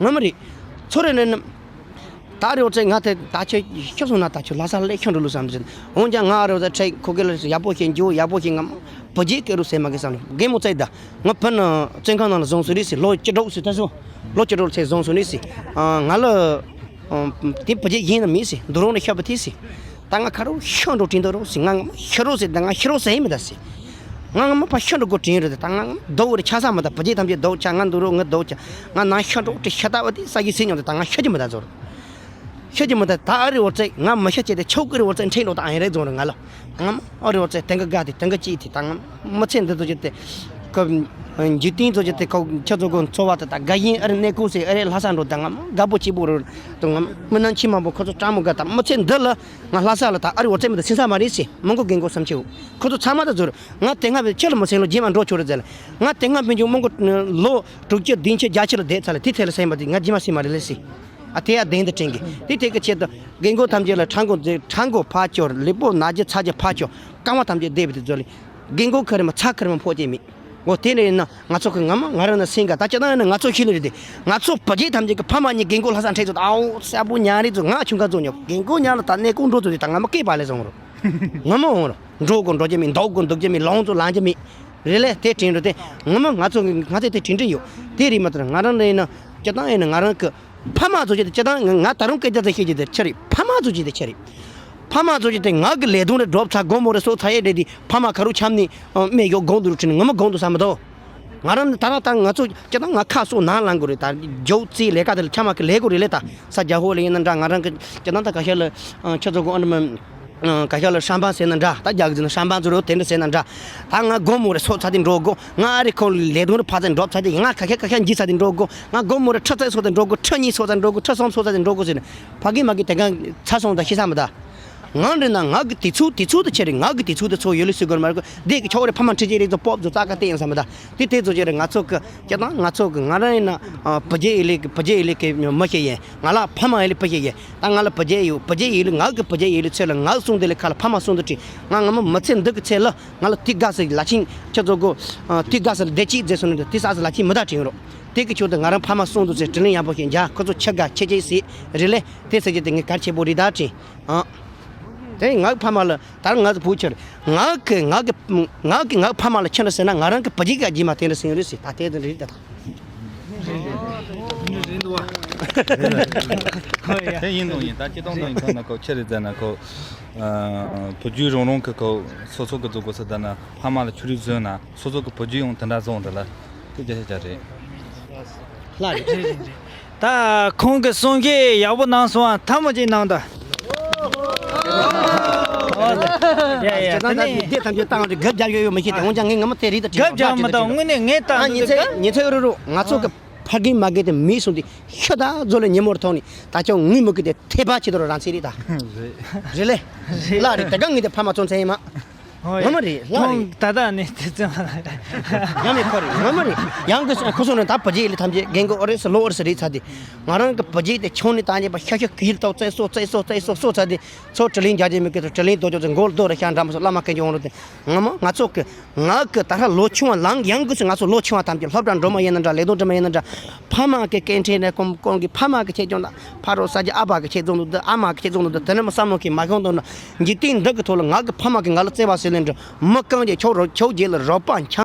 ངོ་མ་རེད། ཚོ་རེ་ནི་ནི། ད་རེ་བ་ཚེ་ང་དེ་ད་ཆེ་ཤོད་སོང་ན་ད་ཆེ་ལྷ་ས་ལ་ཤོད་འགྲོ་ལུགས་བསམ་ཟིན། འོན་ཀྱང་ང་རེ་བ་ཚེ་ཁོ་གི་ལ་ཡག་པོ་ཞིག་འགྱོ་ཡག་པོ་ཞིག་ངམ་བུ་རྗེས་སྐད་རུ་ཟེར་མ་གི་བསམ་ལ་རྒན་མོ་ཚེ་ད་ང་ཕན་བཙོན་ཁང་ནང་ལ་བཟུང་སོང་རེད་སི་ལོ་བཅུ་དྲུག་སི་ད་སོ་ལོ་བཅུ་དྲུག་ཚེ་བཟུང་སོང་རེད་སི། ང་ལ་དེ་བུ་རྗེས་ཡིན་ན་མི་སི་འདུ་རོང་ནས་ཤོད་པ་དེ་སི། ད་ང་ཁ་རོག་ཤོད་འགྲོ་དྲིན་འདུག་རོགས་སི་ང་ང་ཤི་རོགས་སི་ད་ང་ཤི་རོགས་སི་ཡིན་མི་ད་སི། ང་ང་མ་ཕ་ཤོད་འགྲོ་དགོས་དྲིན་རེད་ད་ང་ང་རྡོ་བོ་རེ་ཆ་ས་མི་ད་བུ་རྗེས་ཐམས་ཅད་རྡོ་ཆ་ང་འདུག་རོགས་ང་རྡོ་ཆ་ང་ནང་ཤོད་འགྲོ་དྲི་ཤ་ད་བ་དེ་ས་གི་སི་ཉོ་ད་ད་ང་ཤི་གི་མི་ད་ཚོར། ཤི་གི་མི་ད་ད་ཨ་རི་བོ་ཙེ་ང་མི་ཤི་ཅེ་དེ་ཆོག་གི་རི་བོ་ཙེ་འཕྲིན་འགྲོ་ད་ཨ་ཡིན་རེད་རྫོང་རེད་ང་ལ་ང་མ་ཨ་རི་བོ་ཙེ་དེང་གི་དགའ་དེ་དེང་གི་ཅི་དེ་ད་ང་མི་ཚེ་འདི་ཚོ་ཅི་དེ་ཁོ་འཇིག་རྟེན་ཚོ་ཅི་དེ་ཁོ་ཁྱོད་ཚོ་གོ་འཚོ་བ་དེ་ད་དགའ་ཡིན་ཨ་རི་གནས་སྐོར་སེ་ཨ་རི་ལྷ་ས་འགྲོ་ད་ང་མ་དགའ་པོ་སྐྱིད་པོ་རེད་དུ་ང་མི་ནང་ཁྱི་མང་པོ་ཁོ་ཚོ་སྤྲང་མོ་དགའ་ད་མི་ཚེ་འདི་ལ། ང་ལྷ་ས་ལ་ད་ཨ་རི་བོ་ཙེ་མི་ད་སེང་ས་མ་རེད་སི་མོན་གྷོ་རྒན་གོག་བསམ་ཆེའོ། ཁོ་ཚོ་ཚང་མ་ད་ཟུར་ང་དེ་སྔ་བའི་ཁྱེད་ལ་མི་སེང་ལོ་རྗེས་མ་འགྲོ་ཆོག་རེད་ཟེར་ལ་ང་དེ་སྔ་བའི་ཇུ་མོན་གྷོ་ལོ་དྲུག་ཅུ་བདུན་ཅུ་བརྒྱད་ཅུ་ལ་བསྡད་ཚར་ལ་དེ་ཐད་ལ་སེང་བ་དེ་ང་རྗེས་མ་སེང་མ་རེད་ལ་སི། ཨ་དེ་ཡ་བདེན་དུ་དྲན་གི་དེ་ཐད་ཀྱི་ཆེད་དུ་རྒན་གོག་ཐམས་ཅད་ལ་ཁྲང་གོ་ཁྲང་གོ་ཕ་ཅོར་ལི་པོ་ན་རྒྱུ་ཚ་རྒྱུ་ཕ་ཅོར་རྐང་བ་ཐམས་ཅད་བསྡད་པའི་དེ་ཟོ་ལི་རྒན་གོག་ཁ་རི་མ་ཚ་ཁ་རི་མ་ཕོག་ཅེས་མེད། འོ་དེ་ནས་ཡིན་ན་ང་ཚོ་གི་ང་མ་ང་རང་ན་སེང་ག་ད་ཅི་ད་ཡིན་ན་ང་ཚོ་ཤི་ལི་རེད་དེ། ང་ཚོ་བུ་རྒྱུད་ཐམས་ཅད་ཀྱི་ཕ་མ་གཉིས་རྒན་གོག་ལྷ་ས་འཕྲད་ཚོ་ཨའོ་གསལ་པོ་ཉག་རེད་ཚོ་ང་ཆུང་ཁ་ཚོ་ཉོ་རྒན་གོག་ཉག་ལ་ད་གནས་སྐོར་འགྲོ་ཚོ་དེ་ད་ང་མ་སྐད་པ་ལས་སོང་རོ། ང་མ་འོང་རོ་འགྲོ་དགོ་འགྲོ་རྒྱུ་མེད་འདུག་དགོ་འདུག་རྒྱུ་མེད་ལོང་ཚོ་ལང་རྒྱུ་མེད། རེད་ལས་དེ་དྲན་རོ་དེ་ང་མ་ང་ཚོ་ང་ཚོ་དེ་དྲན་དྲན་ཡོད། དེ་རེད་མ་ཐར་ང་རང་ལ་ཡིན་ན་ཅི་ད་ཡིན་ན་ང་རང་གི་ཕ་མ་ཚོ་ཅི་དེ་ཅི་དང་ང་ད་རུང་སྐད་ཆ་དེ་བཤད་ཀྱི་དེ་ཆི་རེད། ཕ་མ་ཚོ་ཅི་དེ་ཆི་རེད། ཕ་མ་ཚོ་ཅི་དེ་ང་གི་ལས་དོན་རེ་སྒྲུབ་ཚར་དགོང་མོ་རེ་སོ་ཚར་ཡས་རེད་དེ་ཕ་མ་ཁ་རུ་འཁྱམ་ནས་སྨད་ཡོག་དགོང་དུ་རུ་ཁྲིད་ནས་ང་མ་དགོང་དུ་ས་མི་དོ། ང་རང་ད་རང་ད་ང་ཚོ་སྤྱིར་བཏང་ང་ཁ་སོ་ནང་ལངས་དགོས་རེད། ད་རྒྱུགས་རྩིས་ལས་ཀ་དེ་ལ་ཆ་མ་གི་ལས་དགོས་རེད་ལས། ད་ས་རྒྱ་ཧོ་ལ་ཡིན་ན་འདྲ། ང་རང་གི་སྤྱིར་བཏང་ད་ག་ཤ་ལ་ཁྱེད་ཚོ་གི་ཨོ་ནི་མ་ག་ཤ་ལ་ཧྲམ་པ་ཟེར་ན་འདྲ། ད་རྒྱ་གི་ཟེར་ན་ཧྲམ་པ་ཚོ་རེད། དེ་འདྲ་ཟེར་ན་འདྲ། ད་ང་སྒོར་མོ་རེ་སོ་ཚ་དེ་འགྲོ་དགོས། ང་ཨ་རི་ཁོ་ལས་དོན་རེ་ཕ་ཚ་འགྲོ་ཚ་དེ། ང་ག་ཤ་ག་ཤ་འཇིག་ཚ་དེ་འགྲོ་དགོས། ང་སྒོར་མོ་རེ་ཁྲི་ཚ་སོ་ཚ་འགྲོ་དགོས། ཁྲི་གཉིས་སོ་ཚ་འགྲོ་དགོས། ཁྲི་གསུམ་སོ་ཚ་དེ་འགྲོ་དགོས་ཟེར་ནས་ཕ་གི་མ་གི་དེ་གང་ཚ་སོང་ད་ཤི་ས་མི་ད། ང་འདྲི་ན་ང་གི་དེ་ཚུགས་དེ་ཚུགས་དུ་ཆེ་རེད། ང་གི་དེ་ཚུགས་དེ་ཚོ་ཡོད་ལུགས་སུ་དགོས་མ་རེད། དེ་གི་ཆོག་རེད། ཕ་མ་ཁྲི་ཆེ་རེད་ཚོ་སྤོབས་ཚོ་རྩ་ཀ་བསྟན་ཡང་བསམ་མི་ད། དེ་དེ་ཚོ་ཆེ་རེད། ང་ཚོ་གི་སྤྱིར་བཏང་ང་ཚོ་གི་ང་རང་ཡིན་ན་བུ་རྒྱུད་ཡིན་ལེ་བུ་རྒྱུད་ཡིན་ལེ་གི་མི་ཤེས་ཡིན། ང་ལ་ཕ་མ་ཡིན་ལེ་བུ་ཤེས་ཡིན། ད་ང་ལ་བུ་རྒྱུད་ཡོད། བུ་རྒྱུད་ཡིན་ལེ་ང་གི་བུ་རྒྱུད་ཡིན་ལེ་ཚོད་ལ་ང་གསུང་དེ་ལེ་ཁ་ལ་ཕ་མ་གསུང་དུ་དྲིས། ང་ང་མ་མི་ཚེ་འདི་གི་ཚེ་ལ་ང་ལ་དེ་དགའ་སི་ལ་ཆིང་ཁྱེད་ཚོ་གོ། དེ་དགའ་སི་ལ་བདེ་སྐྱིད་མཛད་སོང་ནས་དེ་ས་སི་ལ་ཆིང་མི་ད་དྲིན་རོགས། དེ་གི་ཆོག་ཏུ་ང་རང་ཕ་མ་གསུང་དུ་ཚེ་དྲིན་ལན་ཡག་པོ་ཞིག་འཇལ། ཁོ་ཚོ་ཆེ་དགའ་ཆེ་ཆེ་སི་རེད་ལེ། དེ་ཟེར་གྱི་དེ་ངས་གལ་ཆེ་པོ་རེད་ད་དྲིན། ཨ། དེ་ངའི་ཕ་མ་ལ་ད་ང་ཚོ་བུ་ཆེར་ང་གི་ང་གི་ང་གི་ངའི་ཕ་མ་ལ་ཁྱེད་འདྲ་ཟེར་ན་ང་རང་གི་བུ་རྒྱུད་ཀྱི་རྗེས་མ་དེ་འདྲ་ཟེར་ཡོད་རེད་ཟེར། ད་དེ་དེ་འདྲ་རེད་ད། དེ་ཡིན་དང་ཡིན། ད་སྤྱི་བཏང་དང་ཡིན་ཐོག་ན་ཁོ་ཆེ་རེད་ཟེར་ན་ཁོ། བུ་རྒྱུད་རང་རང་གི་ཁོ་སོ་སོ་གི་འཛུགས་དགོས་ས་ད་ན་ཕ་མ་ལ་ཆུ་རུད་བཟོས་ན་སོ་སོ་གི་བུ་རྒྱུད་ཡང་དེ་འདྲ་བཟོ་འདི་ལ་ཁོ་རྒྱ་ཆ་ཆ་རེད། ལྷ་རེད། རེད་རེད་རེད། ད་ཁོང་གི་གསུང་བཤད་ཡག་པོ་གནང་སོང་ཨ། ཐལ་མོ་ཅིག་གནང་དང་། ཡ་ཡ། ད་ནི་འདི་ཐམས་ཅད་བཏང་རེད། གབ་རྒྱབ་ཡོད་ཡོད་མི་ཤེས་ཏེ། འོན་ཀྱང་ངས་ངོ་མ་དེ་རིགས་དང་གབ་རྒྱབ་མི་དང་། དངོས་གནས་ངས་ད་ཉིན་ཚེ་ཉིན་ཚེ་རུ་རུ་ང་ཚོ་གི་ཕ་གི་མ་གི་དེ་མི་སོང་དེ་ཤ་ད་ཛོ་ལ་ཉིན་མོར་ཐོག་ནས་ད་ཅང་ངུས་མི་གི་དེ་ཐེ་བ་ཆེ་དོ་རང་ཚེ་རེད་ད། རེད་ལེ། ལ་རེད། ད་གང་ངི་དེ་ཕ་མ་ཚོ་མཚན་ཡིན་མ། ངོ་མ་རེད། ལ་རེད། ད་ད་ནི་དེ་ཚོ་ཡང་མེད་ཁོ་རེད། ངོ་མ་རེད། ཡང་གི་ཁོ་སོང་ན་ད་བུ་རྒྱུད་ལ་ཐམས་ཅད་རྒན་གོ་ཨོ་རེད་ས་ལོ་ཨོ་རེད་ས་རེད་ཚ་དེ། ང་རང་གི་བུ་རྒྱུད་དེ་ཆུང་ནས་ད་ཉེ་བ་ཤ་ཤ་གིལ་ཏོ་བཙལ་སོ་བཙལ་སོ་བཙལ་སོ་སོ་ཚ་དེ། ཚོ་དྲི་ལིང་རྒྱ་ཆེ་མི་སྐད་དུ་དྲི་ལིང་རྡོ་ཅོག་ཚོ་མགོ་རྡོ་རུ་ཤ་འདྲ་མ་སོ་བླ་མ་སྐད་ཅོག་འོང་རུ་དེ། ངོ་མ་ང་ཚོ་གི་ང་གི་ད་ཧ་ལོ་ཆུང་བ་ལང་ཡང་གི་སུ་ང་ཚོ་ལོ་ཆུང་བ་ཐམས་ཅད་སློབ་གྲྭ་འགྲོ་མ་ཡིན་ན་འདྲ། ལས་དོན་འགྲོ་མ་ཡིན་ན་འདྲ། ཕ་མ་གི་སྐད་འཕྲིན་ནས་ཀོང་ཀོང་གི་ཕ་མ་གི་ཆེད་སྦྱོང་དང་ཕ་རོ་ས་ཀྱི་ཨ་ཕ་གི་ཆེད་སྦྱོང་དུ་འདི་ཨ་མ་གི་ཆེད་སྦྱོང་དུ་འདི་དེ་ནས་མ་བསམ་བློ་གི་མ་ཤོང་དོན་ན་འཇིག་རྟེན་འདི་གི་ཐོག་ལ་ང་གི་ཕ་མ་གི་ང་ལ་བརྩེ་བ་ཟེར་ལེན་འདྲ་མི་གང་རྒྱལ་ཁྱོད་རོ་ཁྱོད་རྒྱལ་ལ་རོགས་པ་འཆང་།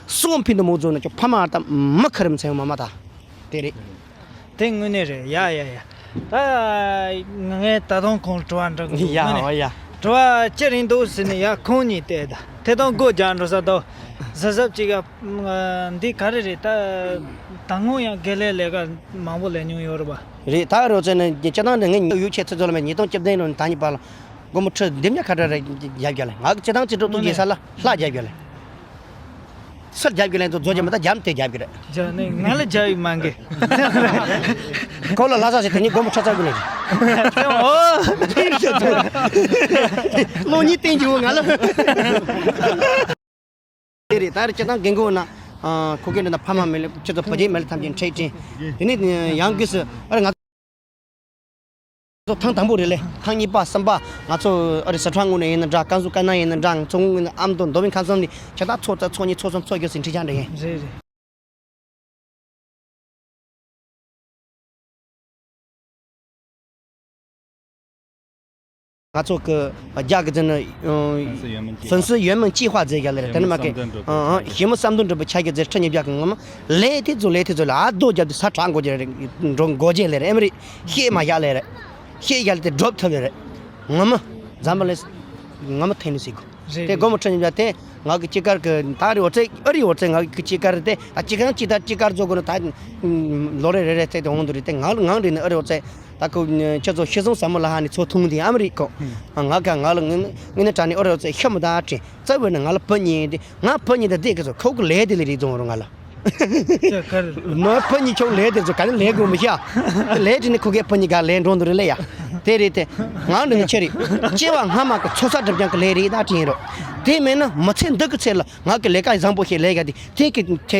སོང་ཕིན་དུ་མོ་བཟོ་ན་ཁྱོད་ཕ་མ་དང་མི་ཁ་རིམ་ཚེ་མ་མ་ད་དེ་རེད། དེ་དངོས་གནས་རེད། ཡ་ཡ་ཡ། ད་ངས་ད་དུང་ཁོང་དྲི་བ་འདྲི་གི་འདུག་ཡ་དངོས་གནས་ཡ། དྲི་བ་ཅི་རིང་འདུག་ཟེར་ནས་ཡ་ཁོང་གཉིས་བལྟས་ད་དེ་དང་སྒོ་རྒྱག་འགྲོ་ས་དང་གཟབ་གཟབ་ཅིག་ཡ། འདི་ག་རེ་རེད། ད་ད་སྔོན་ཡང་དགེ་ལས་ལས་ཀ་མང་པོ་ལས་མྱོང་ཡོད་རེད་པ། རེད། ད་རོ་ཚེ་ནས་སྤྱི་བཏང་ནས་ངས་ཡུལ་ཆེ་ཚེ་ཚོ་ལ་མེད་ཉིས་སྟོང་བཅུ་བདུན་ལོ་ནས་ད་ཉིད་པ་ལ་སྒོར་མོ་ཁྲི་འདེམས་ཉག་ཁ་བྲལ་རེ་རྒྱབ་རྒྱ་ལ་ང་གི་སྤྱི་བཏང་ཅི་འགྲོ་ཏུ་རྒྱལ་ས་ལ་ལྷ་རྒྱབ་རྒྱ་ལ། སུར་རྒྱབ་ཀྱི་ལན་དུ་རྫོགས་ཀྱི་མི་ད་རྒྱབ་དེ་རྒྱབ་ཀྱི་རེད། རྒྱབ་ནི་ང་ལ་རྒྱབ་ཡིག་མང་གི། ཁོ་ལ་ལྷ་ས་ཞིག་དེ་ནི་སྒོར་མོ་ཁྲི་ཚར་དགོས་ནི་རེད། ཨོ། ལོ་གཉིས་བསྟན་གྱི་འོ་ང་ལ། དེ་རེད། ད་རེད་ཅི་ད་རྒན་གོ་ན། ཁོ་གེ་འདྲ་ན་ཕ་མ་མེད་ལ་ཁྱེད་ཚོ་བུ་རྒྱུད་མེད་ལ་ཐམས་ཅད་འཕྲད་དྲན། དེ་ནི་ཡང་གི་སུ་ཨ་རེ་ང་། ཚོ་ཐེངས་དང་པོ་རེད་ལེ། ཐེངས་གཉིས་པ་གསུམ་པ་ང་ཚོ་ཨ་རི་སི་ཁྲོན་ངོས་ནས་ཡིན་ན་འདྲ། ཀན་སུའུ་ཀན་ནང་ཡིན་ན་འདྲ། ང་ཚོ་ངོས་ནས་ཨ་མདོ་མདོ་སྨད་ཁམས་གསུམ་ནས་ཁྱེད་ད་ཚོ་རྩ་ཚོ་གཉིས་ཚོ་གསུམ་ཚོ་བརྒྱད་ཟིན་ཁྲི་ཆང་འདྲ་ཡིན། རེད་རེད། ང་ཚོ་གི་རྒྱ་གི་ཟིན་ཧྥུན་སི་ཡོན་མིན་ཅི་ཧྭ་ཟེར་རྒྱ་ལེ་རེད། དེ་ནི་མ་གི་ཞི་མི་བསམ་དོན་འགྲུབ་པའི་ཆ་གི་ཟེར་ཁྲི་ཉིས་བརྒྱ་གི་ངོ་མ་ལས་དེ་ཚོ་ལས་དེ་ཚོ་ལ་ཨ་རྡོ་རྒྱབ་དུས་ས་གྲགས་འགོ་རྒྱ་རེད། འགྲོ་འགོ་རྒྱ་ལེ་རེད། ཨེ་མ་རེད། ཤེས་མ་ཡག་ལེ་རེད། ཤེས་ཡག་ལེ་དེ་སྒྲུབ་ཐུབ་ཡོད་རེད། ངོ་མ་འཛམ་བུ་གླིང་ངོ་མ་ཐེན་ནི་ཟིག་གོ། རེད། དེ་སྒོར་མོ་ཁྲི་ཉིས་བརྒྱ་དེ་ང་གི་སྤྱི་ཁར་གི་ད་རེ་བ་ཚེ་ཨ་རི་བ་ཚེ་ང་གི་སྤྱི་ཁར་དེ་ད་སྤྱི་ཁར་སྤྱི་ད་སྤྱི་ཁར་བཟོ་དགོས་ན་ད་ལོ་རེ་རེ་རེ་ཚེ་དེ་འོང་དུ་རེད། དེ་ང་ལ་ངང་རེད་ནི་ཨ་རི་བ་ཚེ་ད་ཁོ་ཁྱེད་ཚོ་ཤི་སོང་ཟ་མོ་ལ་ཧ་ནི་ཚོ་ཐུང་དེ་ཨ་མི་རི་ཀོ། ང་ག་ང་ལ་ངི་ངི་ནི་དྲ་ནི་ཨ་རི་བ་ཚེ་ཤི་མི་ད་ཨ་ཁྲི་རྩ་བའི་ནི་ང་ལ་བུ་གཉིས་དེ་ང་བུ་གཉིས་ད་དེ་གི་ཚོ་ཁོ་གི་ལས་དེ་ལས་རེད་བཟོ་རུང་ང་ལ། མ་ཕ་ཉིད་ཆོག་ལས་དེ་ཚོ་ག་ནི་ལས་དགོས་མི་ཤ། ལས་དེ་ནི་ཁུ་གེ་ཕ་ཉིད་ག་ལས་འགྲོ་འདུག་རེད་ལ་ཡ། དེ་རེད་དེ། ང་འདི་ནི་ཆེ་རེད། སྐྱེ་བ་སྔ་མ་གི་ཚོགས་བསགས་སྒྲིབ་སྦྱང་གི་ལས་རེད་ད་དྲན་རོགས། དེ་མེད་ན་མི་ཚེ་འདི་གི་ཚེ་ལ་ང་གི་ལས་ཀ་བཟང་པོ་ཞིག་ལས་ཡ་དེ་དེ་གི་ཚེ་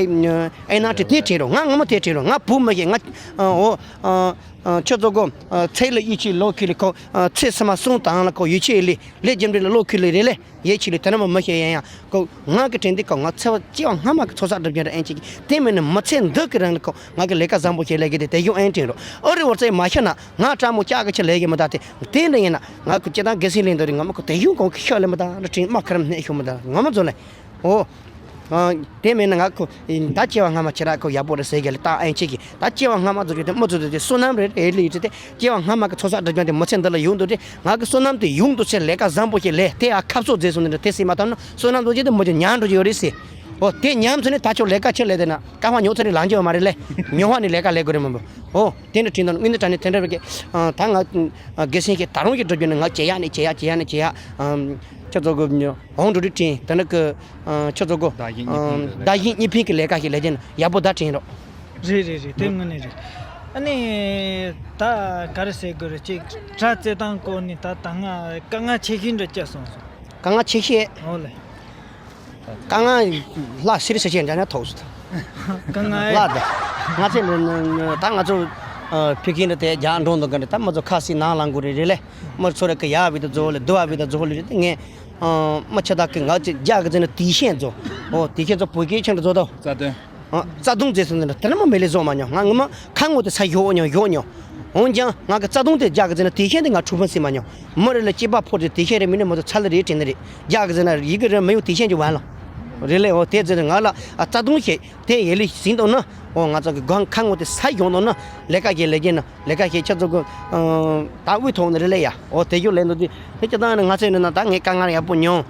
ཨེ་ན་དེ་དེ་དྲན་རོགས། ང་ངོ་མ་དེ་དྲན་རོགས། ང་བུ་མི་ཤེས་ང་ཨོ་ཁྱོད་ཚོ་གོ་ཚེ་ལ་ཡིད་ཆེས་ལོ་ཁི་ལི་ཁོ་ཚེ་སི་མ་སོང་དང་ལ་ཁོ་ཡིད་ཆེས་ལི་ལས་རྒྱུ་འབྲས་ལ་ལོ་ཁི་ལི་རེད་ལས། ཡེ་ཆི་ལི་དེ་ན་མ་མི་ཤེས་ཡན་ཡང་ཀོ་ང་གི་དྲན་དེ་ཀོ་ང་ཚེ་བ་སྐྱེ་བ་སྔ་མ་གི་ཚོགས་བསགས་སྒྲིབ་སྦྱང་རེ་ཨེན་ཅིག་གི་དེ་མིན་ནི་མི་ཚེ་འདི་གི་རིང་ལ་ཀོ་ང་གི་ལས་ཀ་བཟང་པོ་ཞིག་ལས་གི་དེ་དེ་ཡོང་ཨེན་དྲན་རོ། ཨོ་རི་བོ་ཚེ་མ་ཤི་ན་ང་ཀྲ་མོ་ཀྱག་གི་ཆེ་ལས་གི་མི་ད་དེ་དེ་འདྲ་ཡིན་ན་ང་ཁུ་སྐྱེ་དང་གེ་སི་ལེན་འདི་རི་ང་མ་ཁུ་དེ་ཡོང་ཀོ་གི་ཤ་ལེ་མི་ད་ར་དྲན་མ་ཁ་རམ་ནས་ཤོ་མི་ད་ང་མ་ཛོ་ལེ། ཨོ། དེ་མིན་ན་ང་ཁོ་ད་སྐྱེ་བ་སྔ་མ་ཁྱེད་ར་ཁོ་ཡག་པོ་རེད་ཟེར་གི་ལ་ད་ཨེན་ཅིག་གི་ད་སྐྱེ་བ་སྔ་མ་ཚོ་རྒྱུ་དེ་མི་ཚོ་དེ་བསོད་ནམས་རེད་ཨེ་ལི་ཡི་དེ་སྐྱེ་བ་སྔ་མ་གི་ཚོགས་བསགས་སྒྲིབ་སྦྱང་དེ་མི་ཚེ་འདི་ལ་ཡོང་འདུག་དེ་ང་གི་བསོད་ནམས་དེ་ཡོང་འདུག་ཚེ་ལས་ཀ་བཟང་པོ་ཞིག་ལས་དེ་ཨ་ཁབ་གསོ་མཛད་སོང་ནི་འདྲ་དེ་སྲིད་མ་ཐར་ན་བསོད་ནམས་ཚོ་ཅི་དེ་མི་ཚོ་ཉར་འགྲོ་གི་ཡོད་རེད་ཟེར། ཨོ་དེ་ཉམས་ཚོ་ནི་ད་ཆོ་ལས་ཀ་ཆེ་ལས་དེ་ན་ཀ་ཧ་ཉོ་ཚོ་ནི་ལང་རྒྱུ་མ་རེད་ལེ། ཉོ་བ་ནི་ལས་ཀ་ལས་དགོས་རེད་མ་འབོ། ཨོ་དེ་འདྲ་དྲིན་དང་དངོས་གནས་དྲང་གནས་དེ་འདྲ་བའི་གི་ད་ང་དགེ་སེང་གི་ད་རུང་གི་འགྲོ་རྒྱུ་ནི་ང་ཇེ་ཡག་ནས་ཇེ་ཡག་ཇེ་ཡག་ནས་ཇེ་ཡག་ཁྱོད་ཚོ་གི་འོང་འགྲོ་དུས་དྲིན་དེ་འདྲ་གི་ཁྱོད་ཚོ་གི་བདག་གཞན་གཉིས་ཕན་གི་ལས་ཀ་ཞིག་ལས་ཀྱི་ན་ཡག་པོ་ད་དྲིན་རོགས། རེད་རེད་རེད། དེ་དངོས་གནས་རེད། ཨ་ནི་ད་ག་རེ་ཟེར་དགོས་རེད། ཅིག་དྲ་རྩེད་ཐང་སྐོར་ནས་ད་ད་ང་དཀའ་ངལ་ཆེ་ཤོས་འདྲ་སྐྱེས་སོང་སོང་། དཀའ་ངལ་ཆེ་ཤོས། ཨོ་ལེ། དཀའ་ངལ་ལྷག་སེར་སེར་བྱས་འདྲ་ན་ཐོག་སོང་། དཀའ་ངལ་ལྷག་ད་ང་ཚོ་ད་ང་ཚོ་ཕ་གི་འདྲ་དེ་རྒྱག་འགྲོ་འདུག་གི་འདྲ། ད་མི་ཚོ་ཁ་སི་ནང་ལངས་དགོས་རེད་རེད་ལེ། མི་ཚོ་རེ་གི་ཡག་བི་ད་ཛོ་ལེ་དུ་བ་བི་ད་ཛོ་ལེ་རེད། ངས་མི་ཆ་ད་གི་ང་ཚོ་རྒྱག་གི་ཟེར་ན་དེ་ཤེས་ཛོ། ཨོ་དེ་ཤེས་ཛོ་བོད་སྐད་ཆེན་པོ་ཛོ་ད། རྩ་དོན། ཨ། རྩ་དོན་ཟེར་སོང་ན་དེ་ནི་མ་མེད་ལེ་བཟོ་མ་མྱོང་། ང་ངོ་མ་ཁ་ངོ་དེ་ས་ཞོག་མྱོང་ཞོག་མྱོང་། འོན་ཀྱང་ང་གི་རྩ་དོན་དེ་རྒྱག་གི་ཟེར་ན་དེ་ཤེས་དེ་ང་ཁྲུ་ཕན་སྲིད་མ་མྱོང་། མི་རེ་ལ་སྐྱེས་པ་ཕོ་དེ་དེ་ཤེས་རེ་མིན་ནི་མ་ཚོ་ཚ་ལ་རེ་དྲན་ནི་རེད། རྒྱག་གི་ཟེར་ན་ཡི་གེ་རེ་མི་ཡོང་དེ་ཤེས་ཀྱི་བན་ལ། རེད་ལེ། འོ་དེ་ཟེར་ང་ལ་རྩ་དོན་ཤེས་དེ་ཡེ་ལེ་ཟིན་དོ་ན། འོ་ང་ཚོ་གི་སྒང་ཁ་ངོ་དེ་ས་ཞོག་དོ་ན་ལས་ཀ་ཞིག་ལས་ཀྱི་ན། ལས་ཀ་ཞིག་ཁྱེད་ཚོ་གི་ད་དབུས་ཐོག་ནས་རེད་ལེ་ཡ། འོ་དེ་ཞོག་ལས་འདུག་དེ་དེ་ཅི་ད་ནི་ང་ཚོས་ནི་ན་ད་ངས་དཀའ་ངལ་ཡག་པོ་མྱོང་།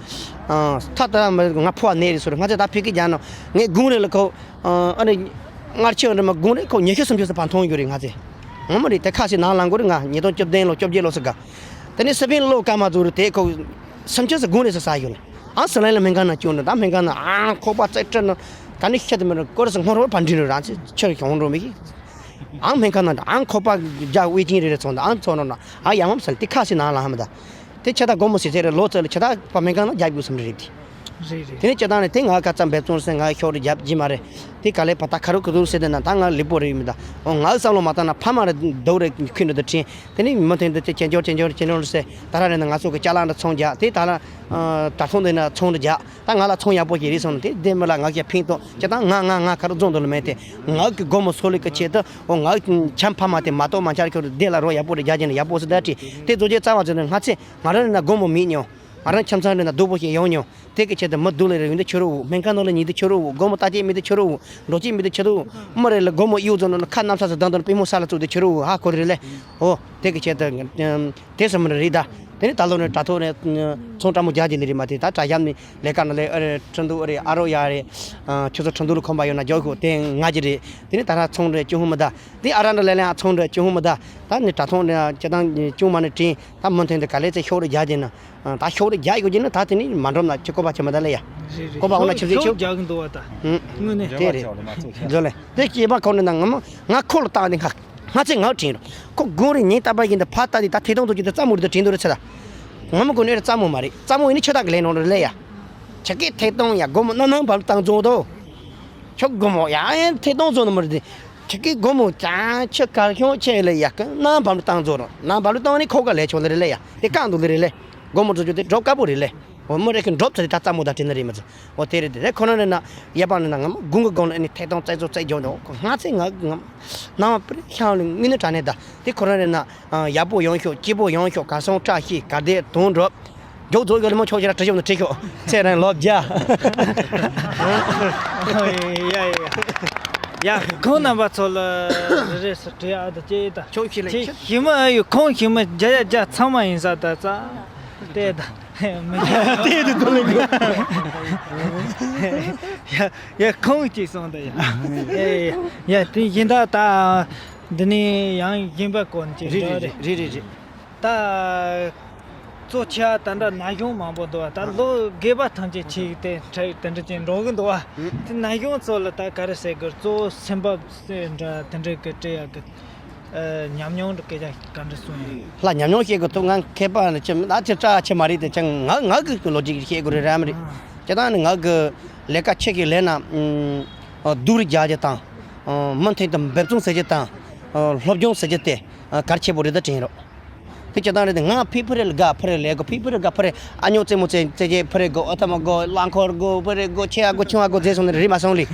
ཐ་ད་ང་ཕོ་བ་ནས་རེད་སོ་རེད། ང་ཚོས་ད་ཕི་གི་རྒྱ་ནོ་ངས་དགུང་རེ་ལ་ཁོ། ཨ་ནི། སྔར་ཆད་འདྲ་མ་དགུང་རེ་ཁོ་ཉི་ཤུ་སུམ་ཅུ་ཙམ་ཕར་མཐོང་ཡོད་རེད་ང་ཚོས། ངོ་མ་རེད། དེ་ཁ་ཤས་ནང་ལངས་དགོས་རེད། ང་ཉིས་སྟོང་བཅུ་བདུན་ལོ་བཅོ་བརྒྱད་ལོ་ཟེར་ག་དེ་ནས་སི་ཕིན་ལོ་སྐར་མ་རྫོགས་རེད། དེ་ཁོ་སུམ་ཅུ་ཙམ་དགུང་རེ་ཟེར་ས་ཡོད་ལ། ཨང་སི་ལན་ལ་སྨན་ཁང་ནང་བསྐྱོན་འདུག་ད་སྨན་ཁང་ནང་ཨང་ཁོག་པ་རྩེ་སྤྲད་ནོ། ད་ནི་ཤེད་དུ་མི་རུང་སྐོར་སུ་སྔོན་རོལ་བར་འདྲི་ནོ་རང་ཚོས་ཆེར་གྱོང་འགྲོ་མི་ཤེས། ཨང་སྨན་ཁང་ནང་ཨང་ཁོག་པ་རྒྱག་དབུས་ཅིང་རེ་རེ་ཚོང་དང་ཨང་ཚོང་ནོ་ན་ཨ་ཡ་མམ་སལ་དེ་ཁ་ཤས་ནང་ལངས་མི་ད། དེ་ཆ་ད་དགོང་མོ་ཟེར་ཚེ་རེ་ལོ་ཙཱ་ལ་ཆ་ད་པ་སྨན་ཁང་ནང་རྒྱབ་དགོས་བསམ་རེད་དེ། རེད་རེད། དེ་ནས་སྤྱིར་བཏང་ནས་དེ་ང་ཁ་ཙམ་འབད་བརྩོན་སེ་ང་ཤོག་རེ་རྒྱབ་ཀྱི་མ་རེད། དེ་ག་ལས་པ་ད་ཁ་རུ་ཁུ་ཚུར་ཟེར་དེ་ན་ད་ང་ལེགས་པོ་རེད་ཡིན་མི་ད། འོ་ང་བསམ་བློ་མ་བཏང་ན་ཕ་མ་རེ་རྡོ་རེ་ཁུན་རེ་དུ་དྲན། དེ་ནས་མི་མཐུན་དུ་དེ་ཅན་ཅོར་ཅན་ཅོར་ཅན་ཅོར་ཟེར་ད་ར་རེ་ན་ང་ཚོ་གི་ཅ་ལག་འདྲ་ཚོང་རྒྱག་དེ་ད་ལ་ད་ཐོང་དེ་ན་ཚོང་འདྲ་རྒྱག་ད་ང་ལ་ཚོང་ཡག་པོ་ཞིག་རེད་སོང་ན་དེ་དེ་མི་ལ་ང་ཞེ་ཕིང་ཏོ་ཅི་ད་ང་ང་ང་ཁ་རུ་རྫོང་དུ་ལ་མེད་དེ་ང་གི་སྒོར་མོ་སོ་ལི་གི་ཆེད་དུ་འོ་ང་ཆམ་ཕ་མ་དེ་མ་གཏོགས་མ་འཆར་ཁྱོད་དེ་ལ་རོ་ཡག་པོ་རེ་རྒྱག་ཅན་ཡག་པོ་སི་ད་དྲི་དེ་རྫོགས་རྗེས་རྩ་བ་ཚོ་ནི་ང་ཚེ་ང་རང་ནི་ན་སྒོར་མོ་མེད་མྱོང་། ང་རང་ཁྱིམ་ཚང་རེ་ན་སྡུག་པོ་ཞིག་ཡོང་མྱོང་། དེ་གི་ཆེད་དུ་མི་སྡུག་ལས་རེ་ཡོང་དུ་ཁྱོད་རོ་འུ་སྨན་ཁང་ནང་ལ་ཉིན་དུ་ཁྱོད་རོ་འུ་སྒོར་མོ་ལྟ་ཅེས་མི་དུ་ཁྱོད་རོ་འུ་འགྲོ་ཅེས་མི་དུ་ཁྱོད་རོ་འུ་མི་རེ་ལ་སྒོར་མོ་གཡུག་ཙམ་ནང་ཁ་གནམ་ས་སུ་ལྡང་དུ་པུས་མོ་ས་ལ་བཙུགས་དུ་ཁྱོད་རོ་འུ་ཧ་གོ་རེ་ལས། འོ་དེ་གི་ཆེད་དུ་དེ་སུ་མི་རེ་རེད་ད། དེ་ནི་ད་ལོ་ནི་དྲ་ཐོག་ནས་ཚོང་འདྲ་མོ་རྒྱག་གི་ནི་རེད་མ་དེ་ད་དྲ་ཞབས་ནི་ལས་ཀ་ནི་ལས་ཨ་རེ་ཁྲིན་ཏུ་ཨ་རེ་ཨ་རོ་ཡ་རེ། ཁྱོད་ཚོ་ཁྲིན་ཏུ་ལ་ཁོམ་པ་ཡོད་ན་རྒྱག་ཤོག་དེ་ང་གི་རེད། དེ་ནི་ད་ར་ཚོང་རེ་ཅུང་ཧུ་མི་ད། དེ་ཨ་ར་འདྲ་ལས་ལས་ཨ་ཚོང་འདྲ་ཅུང་ཧུ་མི་ད། ད་ནི་དྲ་ཐོག་ནས་ཅི་དང་ཅུང་མ་ནི་དྲིན་ད་མུ་མཐུད་དུ་ག་ལས་ཚེ་ཤོག་རེ་རྒྱག་གི་ན། ད་ཤོག་རེ་རྒྱག་ཡོད་ཀྱི་ན་ད་དེ་ནི་མ་འགྲོམ་ན་ཅི་གོ་བ་ཆེ་མི་ད་ལས་ཡ། རེད་རེད། གོ་བ་འོ་ན་ཤོག་ཆེ་ཆེ་ཤོག་ཆོག་རྒྱག་གི་འདུག་བ་ད། ཧུམ། དངོས་གནས། དེ་རེད། ཇོ་ལེ། དེ་སྐྱེས་པ་ཁོ་ནི་ན་ང་མ་ང་ཁོ་ལ་བཏང་ནི་ང་ང་ཚེ་ང་དྲིན་རོ། ཁོ་དགོང་རེ་ཉིན་རྟག་པ་ཡིན་ད་ཕ་ད་དེ་ད་ཐེ་གཏོང་ཐུག་གི་ད་རྩ་མོ་རེ་ད་དྲིན་འདུག་རེ་ཚེ་ད། ང་མ་ཁོ་ནི་རེ་རྩ་མོ་མ་རེད། རྩ་མོ་ཡིན་ནི་ཆ་ད་གི་ལས་ནོ་རེ་ལས་ཡ། ཆ་གི་ཐེ་གཏོང་ཡ་སྒོར་མོ་ན་ནང་བ་ལུ་བཏང་བཙོང་དོ། ཁྱོད་སྒོར་མོ་ཡ་ཡན་ཐེ་གཏོང་བཙོང་ནི་མ་རེད་དེ། ཁྱེད་ཀྱི་སྒོར་མོ་ཅང་ཁྱོད་གར་ཤོང་ཆེ་ལེ་ཡ་ཀ་ནང་བམ་བཏང་རྫོགས་རོགས་ནང་བམ་བཏང་ནི་ཁོ་ག་ལས་ཆོག་ལེ་རེ་ལེ་ཡ་དེ་བཀང་འདུག་ལེ་རེ་ལེ། སྒོར་མོ་བཙོང་རྒྱུ་དེ་འགྲོ་དཀའ་པོ་རེད་ལེ། འོ་མི་རེ་ཁྱོད་འགྲོ་ཚེ་རེ་ད་རྩ་མོ་ད་དྲན་ནི་རེད་མི་ཚོ། འོ་དེ་རེད་དེ་རེད་ཁོ་ན་རེ་ན་ཡ་པ་ནི་ན་ང་མ་དགུང་གི་སྒང་ལ་ཨ་ནི་ཐད་གཏོང་རྩད་བཙོང་རྩད་རྒྱོ་འདུག་ཁོ་ང་ཚེ་ང་ང་ནང་བ་པྲི་ཤང་ལ་དངུལ་ནི་དྲ་ནས་ད་དེ་ཁོ་ན་རེ་ན། ཡག་པོ་ཡོང་ཤོག་སྐྱིད་པོ་ཡོང་ཤོག་གར་སོང་བཀྲ་ཤིས་གར་བསྡད་དོན་འགྲུབ། མགྱོགས་རྫོགས་ཡོད་ལ་མ་ཆོག་ཅེས་ར་བྲི་ཤོག་ནི་བྲི་ཤོག་ཚེ་རིང་ལོ་བརྒྱ། ཡ་ཡ་ཡ། ཡ་ཁོང་རྣམ་པ་ཚོ་ལ་རེ་རེ་སུ་བྲི་ཨ་ད་ཅེ་ད། ཆོག་ཤི་ལེ་ཁྱེད་ཤི་མ་ཨ་ཡོད་ཁོང་ཤི་མ་བརྒྱ་ཡ་བརྒྱ་ཚང་མ་ཡིན་ས་ད་ཙ། དེ་ད། དེ་དུ་དུ་ལེ་གོ། ཡ་ཡ་ཁོང་གཅིག་སོང་ད་ཡ། ཡ་ཡ་ཡ་དེ་ཡིན་ད་ད། འདི་ནས་ཡང་ཡིན་པ་གོ་ནི་ཅིག་རེད་རེད་རེད་རེད་རེད། ད། གཙོ་ཆེ་བ་ད་འདྲ་ན་གཞོན་མང་པོ་འདུག་བ་ད་ལོ་རྒས་པ་ཐམས་ཅད་ཆེ་དེ་འཕྲལ་དེ་འདྲ་ཅན་འགྲོ་གི་འདུག་བ། དེ་ན་གཞོན་ཚོ་ལ་ད་ག་རེ་ཟེར་དགོས་གཙོ་བོ་སེམས་བབ་འདྲ་དེ་འདྲ་གི་སྤྲད་ཡག་གི་ཉམས་མྱོང་འདྲ་སྐད་ཆ་ག་འདྲ་གསུང་ཡོད། ལ་ཉམས་མྱོང་བཤད་དགོས་ཐུག་ང་མཁས་པ་ནི་ཅི་མི་ད་ཅི་སྐྲག་ཆེ་མ་རེད་དེ་ཅང་ང་ང་གི་ལོ་རྒྱུས་བཤད་དགོས་རེད་རམ་རེད། ཅི་ད་ནི་ང་གི་ལས་ཀ་ཆེ་གི་ལས་ན་སྡུག་རུ་རྒྱག་རྒྱུ་དང་མུ་མཐུད་དུ་འབད་བརྩོན་ཟེར་རྒྱུ་དང་སློབ་སྦྱོང་ཟེར་རྒྱུ་དེ་གལ་ཆེ་པོ་རེད་ད་དྲན་རོགས། དེ་ཅི་ལྟར་རེད་དེ་ང་ཕི་ཕི་རེ་ལ་དགའ་ཕི་རེ་ལས་དགོ་ཕི་ཕི་རེ་དགའ་ཕི་རེ་ཨ་ཉོ་རྩེད་མོ་རྩེ་རྩེ་རྗེས་ཕི་རེ་དགོ་ཨོ་ཐ་མ་དགོ་རླངས་འཁོར་དགོ་ཕི་རེ་དགོ་ཆེ་ཡ་དགོ་ཆུང་ཡ་དགོ་རྫས་སོང་ནི་རེད་མ་སོང་ལི།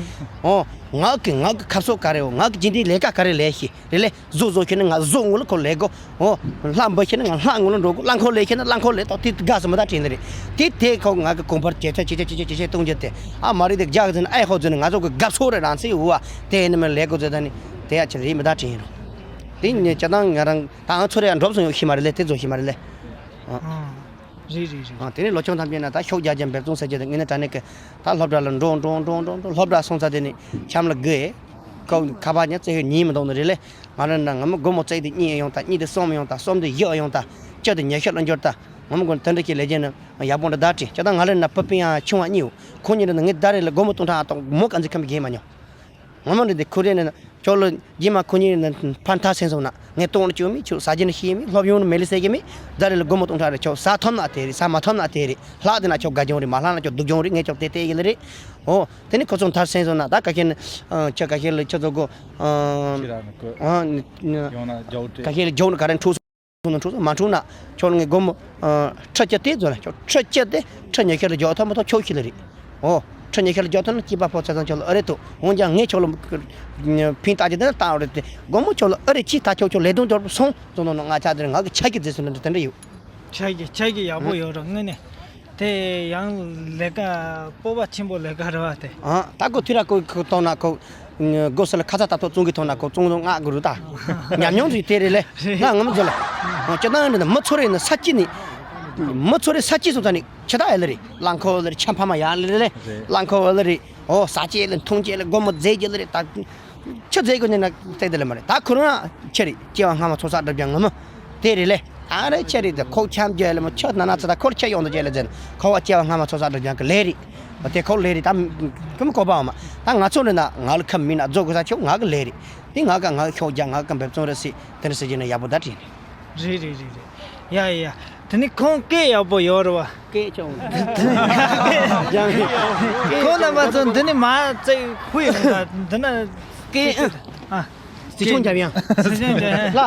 ཨོ་ང་གི་ང་གི་ཁ་ཕྱོགས་ག་རེ་ཨོ་ང་གི་རྗེས་འདི་ལས་ཀ་ག་རེ་ལས་ཤི་རེད་ལེ། བཟོ་བཟོ་ཤེས་ན་ང་བཟོ་ངོ་ལ་ཁོ་ལས་དགོ། ཨོ་ལྷ་འབུད་ཤེས་ན་ང་ལྷ་ངོ་ལ་འགྲོ་དགོ་རླངས་འཁོར་ལས་ཤེས་ན་རླངས་འཁོར་ལས་ཏོ་དེ་དགའ་སོ་མི་ད་དྲན་ནི་རེད། དེ་དེ་ཁོ་ང་གི་གོམ་པར་ཇེ་ཆེ་ཇེ་ཆེ་ཇེ་ཆེ་ཇེ་ཆེ་གཏོང་རྒྱུ་དེ་ཨ་མ་རེད་དེ་རྒྱག་ཟིན་ཨེ་ཧོ་ཟིན་ང་ཚོ་གི་དགའ་ཕྱོགས་རེད་རང་ཚེ་འུ་བ་དེ་ནི་མི་ལས་དགོ་ཟེར་ད་ནི་དེ་ཡ་ཆེ་རེད་མི་ད་དྲན་རོགས། དེ་ནི་ཅི་དང་ང་རང་། ད་ང་ཚོ་རེ་ཡང་འགྲོ་སོང་ཡོད་ཤི་མ་རེད་ལེ་དེ་ཚོ་ཤི་མ་རེད་ལེ། ཨ། རེད་རེད་རེད། ཨ། དེ་ནས་ལོ་ཆུང་ཐམས་ཅད་ན་ད་ཤུགས་རྒྱག་རྒྱུ་འབད་བརྩོན་ཟེར་རྒྱུ་དེ་ངས་ནི་དྲ་ནས་ཀི་ད་སློབ་གྲྭ་ལ་འགྲོ་འགྲོ་འགྲོ་འགྲོ་འགྲོ་སློབ་གྲྭ་སོང་ཚར་དེ་ནས་འཆམ་ལ་དགོས་ཨེ། ཁོ་ཁ་པར་ཉག་ཙེ་ཡོད་ཉིན་མི་འདུག་ནི་རེད་ལེ། ང་རང་ན་ང་མི་སྒོར་མོ་བརྩེགས་དེ་གཉིས་ཡོང་ད། གཉིས་དེ་གསུམ་ཡོང་ད། གསུམ་དེ་བཞི་ཡོང་ད། བཅུ་དེ་ཉི་ཤུ་ལ་འགྱུར་ད། ང་མི་ཀུན་དེ་འདྲ་ཞིག་ལས་རྒྱུ་ནི་ཡག་པོ་འདྲ་ད་དྲིས་ཅི་ད་ང་ལ་ན་བུ་སྤུན་ཡང་ཆུང་བ་གཉིས་ཡོད། ཁོ་གཉིས་རེ་ན་ངས་ད་རེ་ལ་སྒོར་མོ་སྟོང་ཕྲག་ཨ་ཏོག་མོ་ག་ཚོད་ཁམ་གྱིས་མ་མྱོང་། ང་མི་འདི་ཁོ་རེ་ནི་ཁྱོད་ལ་རྗེས་མ་ཁོ་གཉིས་ནི་ཕན་ཐག་སེང་སོང་ན་ངས་གཏོང་ལ་བཅུག་མི་ཆུ་ཟ་རྒྱུ་ནི་ཤེས་མི་སློབ་ཡོང་ནི་མེད་ལ་ཟེར་གྱི་མི། ད་རེ་ལ་སྒོར་མོ་སྟོང་ཕྲག་རེ་ཆོག་ཟ་ཐོབ་ན་དེ་རེད། ཟ་མ་ཐོབ་ན་དེ་རེད། ལྷག་དེ་ན་ཆོག་དགའ་སྐྱོང་རེད། མ་ལྷག་ན་ཆོག་སྡུག་སྐྱོང་རེད། ངས་ཆོག་དེ་བལྟས་ཡིན་ལ་རེད། ཨོ། དེ་ནི་ཁོ་ཚོ་མཐར་སེང་སོང་ན་ད་ག་ཤེད་ནི་ཁྱོད་ཚོ་གོ་ཁྱེད་རང་ནི་ཀོ། ཡོང་ན་རྒྱའུ་སྤྲད། ག་ཤེད་ལ་རྒྱུག་ནི་ག་རེ་འཁྲུག་སོང་ནི་འཁྲུག་སོང་མ་འཁྲུག་ན་ཁྱོད་ངས་སྒོར་མོ་ཁྲི་བཅུ་དེ་ཚོ་ལ་ཁྱོད་ཁྲི་བཅུ་དེ་ཁྲི་ཉི་ཤུ་ལ་རྒྱག་ཐུབ་མ་ཐུབ་ཁྱོད་ཤེས་ལ་རེད། ཨོ། ཁྲི་ཉི་ཤུ་ལ་རྒྱག་ཐུབ་ན་སྐྱེས་པ་ཕོ་ཆ་ཚང་ཁྱོད་ལ་ཨ་རེ་ཐུབ། འོན་ཀྱང་ངས་ཁྱོད་ལ་ཕན་བཏགས་རྒྱུ་དེ་ན་བཏགས་རེད་དེ་སྒོར་མོ་ཁྱོད་ལ་ཨ་རེ་ཅི་ད་ཁྱོད་ཁྱོད་ལས་དོན་འབྱོར་སོང་ཙང་ནོ་ང་ཆ་དེ་རེད། ང་གི་ཆ་གི་རྫས་སུ་ལ་འདྲ་དེ་འདྲ་ཡོད། ཆ་གི་ཆ་གི་ཡག་པོ་ཡོད་ར་དངོས་གནས། དེ་ཡང་ལས་ཀ་སྤོབས་པ་ཆེན་པོ་ལས་ཀ་རེད་བ་དེ། ཨ། ད་ཁོ་དུས་ར་ཁོ་ཁོ་གཏོང་ན་ཁོ་སྒོ་ས་ལ་ཁ་ཚ་ད་ཐོག་བཙོང་གི་ཐོག་ན་ཁོ་བཙོང་ལོ་ང་དགོས་རུ་ད་ཉམས་མྱོང་དུ་དེ་རེད་ལེ། ད་ང་མི་ཚོ་ལ་ཅི་ད་ནི་མི་ཚོ་རེ་ནི་ས་སྐྱིད་ནི་མི་ཚོ་རེ་ས་སྐྱིད་སོང་ཙང་ནི་ཆ་ད་ཨེ་ལེ་རེད། རླངས་འཁོར་ལེ་རེད། ཆ་ཕ་མ་ཡར་ལེ་རེད་ལེ། རླངས་འཁོར་ལེ་རེད། ཨོ་ཟ་ཅེ་ལེ་འཐུང་ཅེ་ལེ་སྒོར་མོ་རྫས་ཀྱི་ལེ་རེད་ད། ཆུ་རྫས་ཀྱི་ནི་ན་བལྟས་དེ་ལེ་མ་རེད། ད་ཁོ་རང་ཆེ་རེད། སྐྱེ་བ་སྔ་མ་ཚོགས་བསགས་སྒྲུབ་ཀྱང་ངོ་མ་དེ་རེད་ལེ། ཨ་རེ་ཆེ་རེད་དེ་ཁོག་འཁྱམ་རྒྱུ་ལེ་མོ་ཆུ་ན་ན་ཚ་ད་ཁོར་ཆེ་ཡོང་དུ་བྱས་ལེ་ཟེར་ཁོ་བ་སྐྱེ་བ་སྔ་མ་ཚོགས་བསགས་སྒྲུབ་ཀྱང་གི་ལས་རེད། དེ་ཁོ་ལས་རེད། ད་ཁོ་མི་གོ་པའམ་ད་ང་ཚོ་ནི་ན་ང་ལ་ཁམས་མིན་ན་རྫོགས་དགོས་ས་ཁྱོད་ང་གི་ལས་རེད། དེ་ང་ག་ང་གི་ཤོག་རྒྱག་ང་གི་འབེབས་ཚོང་རེད་སྲིད་དེ་འདྲ་ཟེར་གྱི་ན་ཡག་པོ་ད་དྲན་རེད། རེད་རེད་རེད་རེད། ཡ་ཡ་ཡ། དེ་ནི་ཁོང་སྐད་ཡག་པོ་ཡོད་རེད་བ། སྐད་ཆོག་ཁོང་རྣམ་པ་ཚོ་འདི་ནི་མ་བཙལ་ཧུ་ཡོང་ད་འདི་ན་སྐད་ཨ། སྲིད་སྐྱོང་རྒྱབ་ཡང་། སྲིད་སྐྱོང་རྒྱབ་ཡང་། ལ།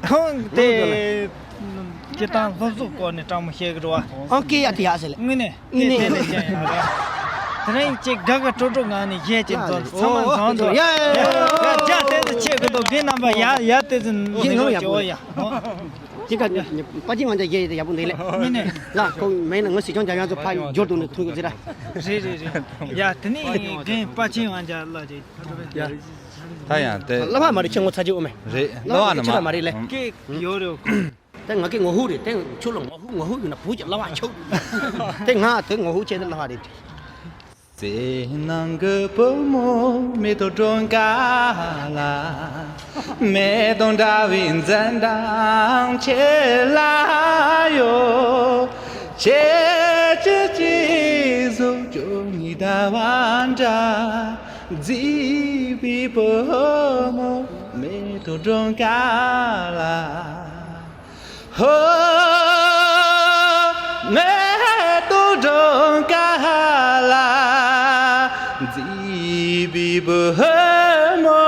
ཁོང་དེ་སྤྱི་བཏང་སློབ་གསོ་སྐོར་ནས་དྲང་མོ་བཤད་གི་རེད་བ། ཨང་སྐད་ཡག་དེ་ཡག་ཟེར་ལེ། དངོས་གནས་དངོས་གནས་དེ་ལས་ཀྱང་ཡག་རེད། དེ་རིང་ཅིག་དགའ་དགའ་སྤྲོ་སྤྲོ་ངང་ནས་བཤད་ཅིག་མཛོད་ཚང་མ་མཛོད་མཛོད། ཡ་ཡ་ཡ། ཡ་རྒྱ་བལྟས་ཚེ་ཆེ་གི་འདུག་རྒན་རྣམ་པ་ཡ་ཡ་བལྟས་ཚེ་ཡིན་ནོ་ཡག་པོ་ཡ། ཅི་ག་པ་ཅི་ང་ཅག་རྒྱལ་ཡིན་ཡག་པོ་འདུག་ལེ། ངས་ནས། ལ་ཁོ་མེད་ན་ང་སྲིད་སྐྱོང་རྒྱབ་ཡག་ཚོ་ཕ་འབྱོར་འདུག་ནས་ཐུག་ཡོད་ཟེར་ར། རེད་རེད་རེད། ཡ་དེ་ནས་རྒན་པ་ཆེན་ང་ཅག་ལ་ཅིག་ད་ཡང་དེ། ལ་བ་མ་རེད་ཁྱེད་ངོ་ཚ་ཅིག་འོ་མེ། རེད་ལ་བ་ནི་མ། རེད། སྐད་ཡོད་རེད། དེ་ང་གི་ངོ་ཧུ་རེད། དེ་ཁྱོད་ལ་ངོ་ཧུ་ངོ་ཧུ་ཡོད་ན་བུ་ཅིག་ལ་བ་ཆོག་དེ་ང་དེ་ངོ་ཧུ་བྱས་ནས་ལ་བ་རེད། ཟེར་ནང་གི་བུ་མོ་མེ་ཏོག་སྒྲོན་ཀ་ལ། མེ་ཏོག་འདྲ་བའི་འཛིན་སྟངས་ཁྱེད་ལ་ཡོད། ཁྱེད་ཀྱི་སྐྱེ་གཟུགས་བཅུ་གཉིས་ཟླ་བ་འདྲ། མཛེས་པའི་བུ་མོ་མེ་ཏོག་སྒྲོན་ཀ་ལ། ཧོ། མེ་ཏོག་སྒྲོན་ཀ་ལ། མཛེས་པའི་བུ་མོ།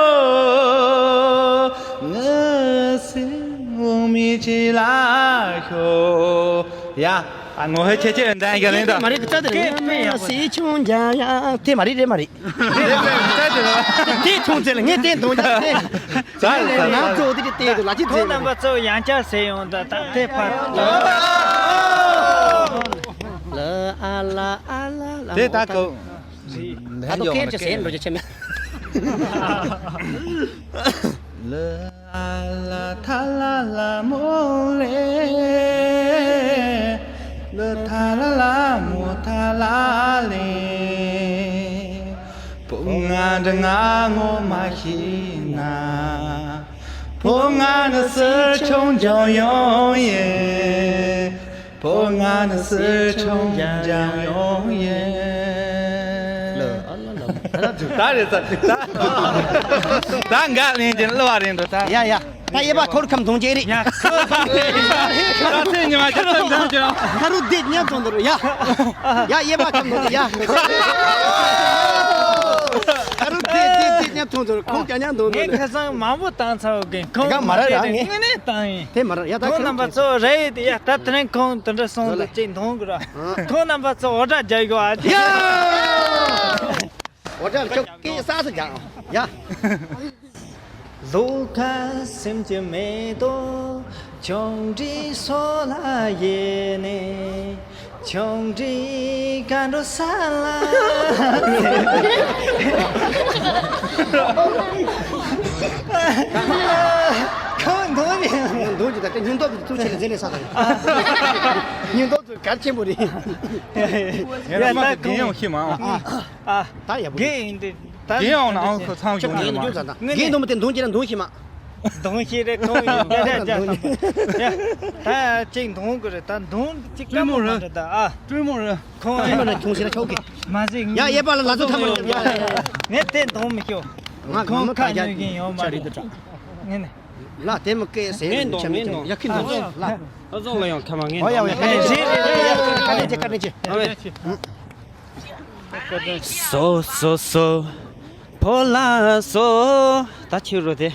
ངའི་སེམས་འོ་མའི་ཆུ་ལ་ཤོར། ཡ། ཨ་ངོ་ཧེ་ཆེ་ཆེ་འདྲ་ཡ་ལེན་ད། མ་རེད་ཀི་ཙ་དེ་རེད། སྲིད་སྐྱོང་རྒྱ་ཡ་དེ་མ་རེད་རེད་མ་རེད། དེ་ཐོང་ཚེ་ལ་ངས་དེ་འདོན་ཡ་དེ། ཙ་རེད་ཙ་རེད། ན་ཙོ་དེ་དེ་དེ་ལ་ཅི་ཁོང་རྣམ་པ་ཚོ་ཡང་བསྐྱར་ཟེར་ཡོང་ད་ད་དེ་ཕར། ལ་ཨ་ལ་ཨ་ལ་ལ། དེ་ད་ཁོ། ད་དུང་སྐད་ཆ་ཟེར་འགྲོ་རྒྱུ་ཆེ་མེད། ལ་ཨ་ལ་ཐ་ལ་ལ་མོ་ལེ། ལ་ཐ་ལ་ལ་མོ་ཐ་ལ་ལེ། བུ་ང་འདྲ་ང་ངོ་མ་ཤེས་ན། བུ་ང་ནི་སྲིད་སྐྱོང་རྒྱང་ཡོང་ཡིན། བུ་ང་ནི་སྲིད་སྐྱོང་རྒྱང་ཡོང་ཡིན། ད་རེད་ད། ད་འགའ་ལེན་གྱིན་གླུ་བ་རེད་འགྲོ་ད། ཡ་ཡ། ད་ཡེ་བ་ཁོར་ཁམས་དུང་ཅེ་རེད། ཡ། ད་ཚེ་ཉི་མ་ཅི་ཙམ་ཙམ་ཅི། ཁ་རུ་དེ་ཉན་ཙོང་དུ་རུ་ཡ། ཡ་ཡེ་བ་ཁམས་དུང་ཅེ་ཡ། ཁ་རུ་དེ་དེ་དེ་ཉན་ཙོང་དུ་རུ་ཁོང་ཀྱང་ཉན་དུང་དུ་རུ། ཁ་སང་མང་པོ་བཏང་ཚར་གིན་ཁོང་དེ་ག་མ་ར་ར་ངས་དངོས་གནས་བཏང་ཡིན། དེ་མ་ར་ཡ་ད་ཁོང་རྣམ་པ་ཚོ་རེད་དེ་ཡ་ད་དེ་རིང་ཁོང་དེ་འདྲ་སོང་དུ་ཅིག་མཐོང་གི་ར། ཁོང་རྣམ་པ་ཚོ་འོ་སྒྲ་རྒྱག་གི་ཨ་ཅེ། ཡ། འོ་སྒྲ་ཁྱོད་སྐད་སག་སུ་རྒྱག་ཡ། ལོ་ཁ་སེམས་ཀྱི་མེ་ཏོག་ཆུང་འདྲིས་སོ་ལ་ཡེ་ནས། ཆུང་འདྲིས་ཀ་འགྲོ་ས་ལ། ཁོང་མདོ་ནས་ འདོན་གྱི་ད་དེ་སྙིང་སྟོབས་ཀྱི་ཐུགས་ཆེ་ལ་འཛིན་ལས་ས་དང་། སྙིང་སྟོབས་ཀྱི་གལ་ཆེན་པོ་རེད། ཡ་ད་རྒན་ཡང་ཤེས་མ་ཨང་། ཨ་ད་ཡག་པོ་རྒན་ཡིན་དེ་ད་རྒན་ཡང་ན་ཨང་ཁོ་ཚང་ཡོང་ནི་མ། རྒན་འདོན་མི་དེ་འདོན་གྱི་ན་འདོན་ཤེས་མ། འདོན་ཤེས་རེད་ཁོང་ཡིན་ཡ་ད་ཅིག་འདོན་གི་རེད་ད་འདོན་ཅིག་སྐམ་པོ་མ་རེད་ད་ཨ། སྤྲུལ་མོ་རེད། ཁོང་ཡིན་ན་ཁྱོང་ཤེས་ན་ཆོག་གི། མ་ཟིག་ཡ་ཡེ་པ་ལ་ལ་ཚོ་ཐ་མ་རེད་ཡ། ངས་དེ་འདོན་མི་ཤེས། ང་ཁོང་ཁ་ཉོ་གིན་ཡོད་མ་རེད། ངས་ནི། ལ་དེ་མི་སྐད་ཟེར་ངས་འདོན་ངས་འདོན། ཡ་ཁི་འདོན་ལ། ཨ་ཟོག་ལ་ཡང་ཁ་མ་ངས་འདོན། ཨོ་ཡ་ཡ་ཡ་ཡ་ཡ་ཡ་ཡ་ཡ། ཀ་ནེ་ཅི་ཀ་ནེ་ཅི། སོ་སོ་སོ། ཕོ་ལ་སོ། ད་ཁྱོད་རོ་དེ།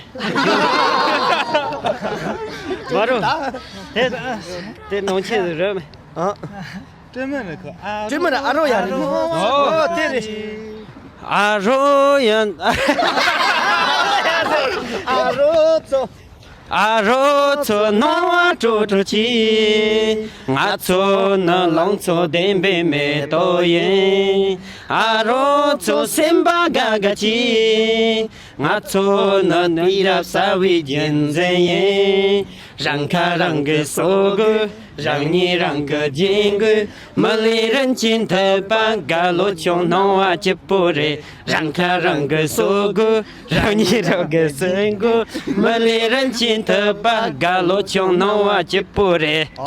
མ་རོ། དེ་དེ་ནང་ཆེན་རོ། ཨ། སྤྲིན་མ་རེད་ཁོ། སྤྲིན་མ་རེད་ཨ་རོ་ཡ་རེད། ཨོ་དེ་རེད། ཨ་རོ་ཡ། ཨ་རོ་ཚོ། ཨ་རོ་ཚོ་སྣང་བ་སྤྲོ་སྤྲོ་གྱིས། ང་ཚོ་ནི་ལང་ཚོ་ལྡན་པའི་མེ་ཏོག་ཡིན། ཨ་རོ་ཚོ་སེམས་པ་དགའ་དགའ་གྱིས། ང་ཚོ་ནི་དུས་རབས་གསར་བའི་རྒྱུན་འཛིན་ཡིན། རང་ཁ་རང་གིས་གསོ་དགོས། རང་ཉིད་རང་གིས་སྦྱིན་དགོས། མི་ལུས་རིན་ཆེན་ཐོབ་པ་དགའ་བློ་ཆུང་སྣང་བ་སྐྱིད་པོ་རེད། རང་ཁ་རང་གིས་གསོ་དགོས། རང་ཉིད་རང་གིས་སྦྱིན་དགོས། མི་ལུས་རིན་ཆེན་ཐོབ་པ་དགའ་བློ་ཆུང་སྣང་བ་སྐྱིད་པོ་རེད། ཨ་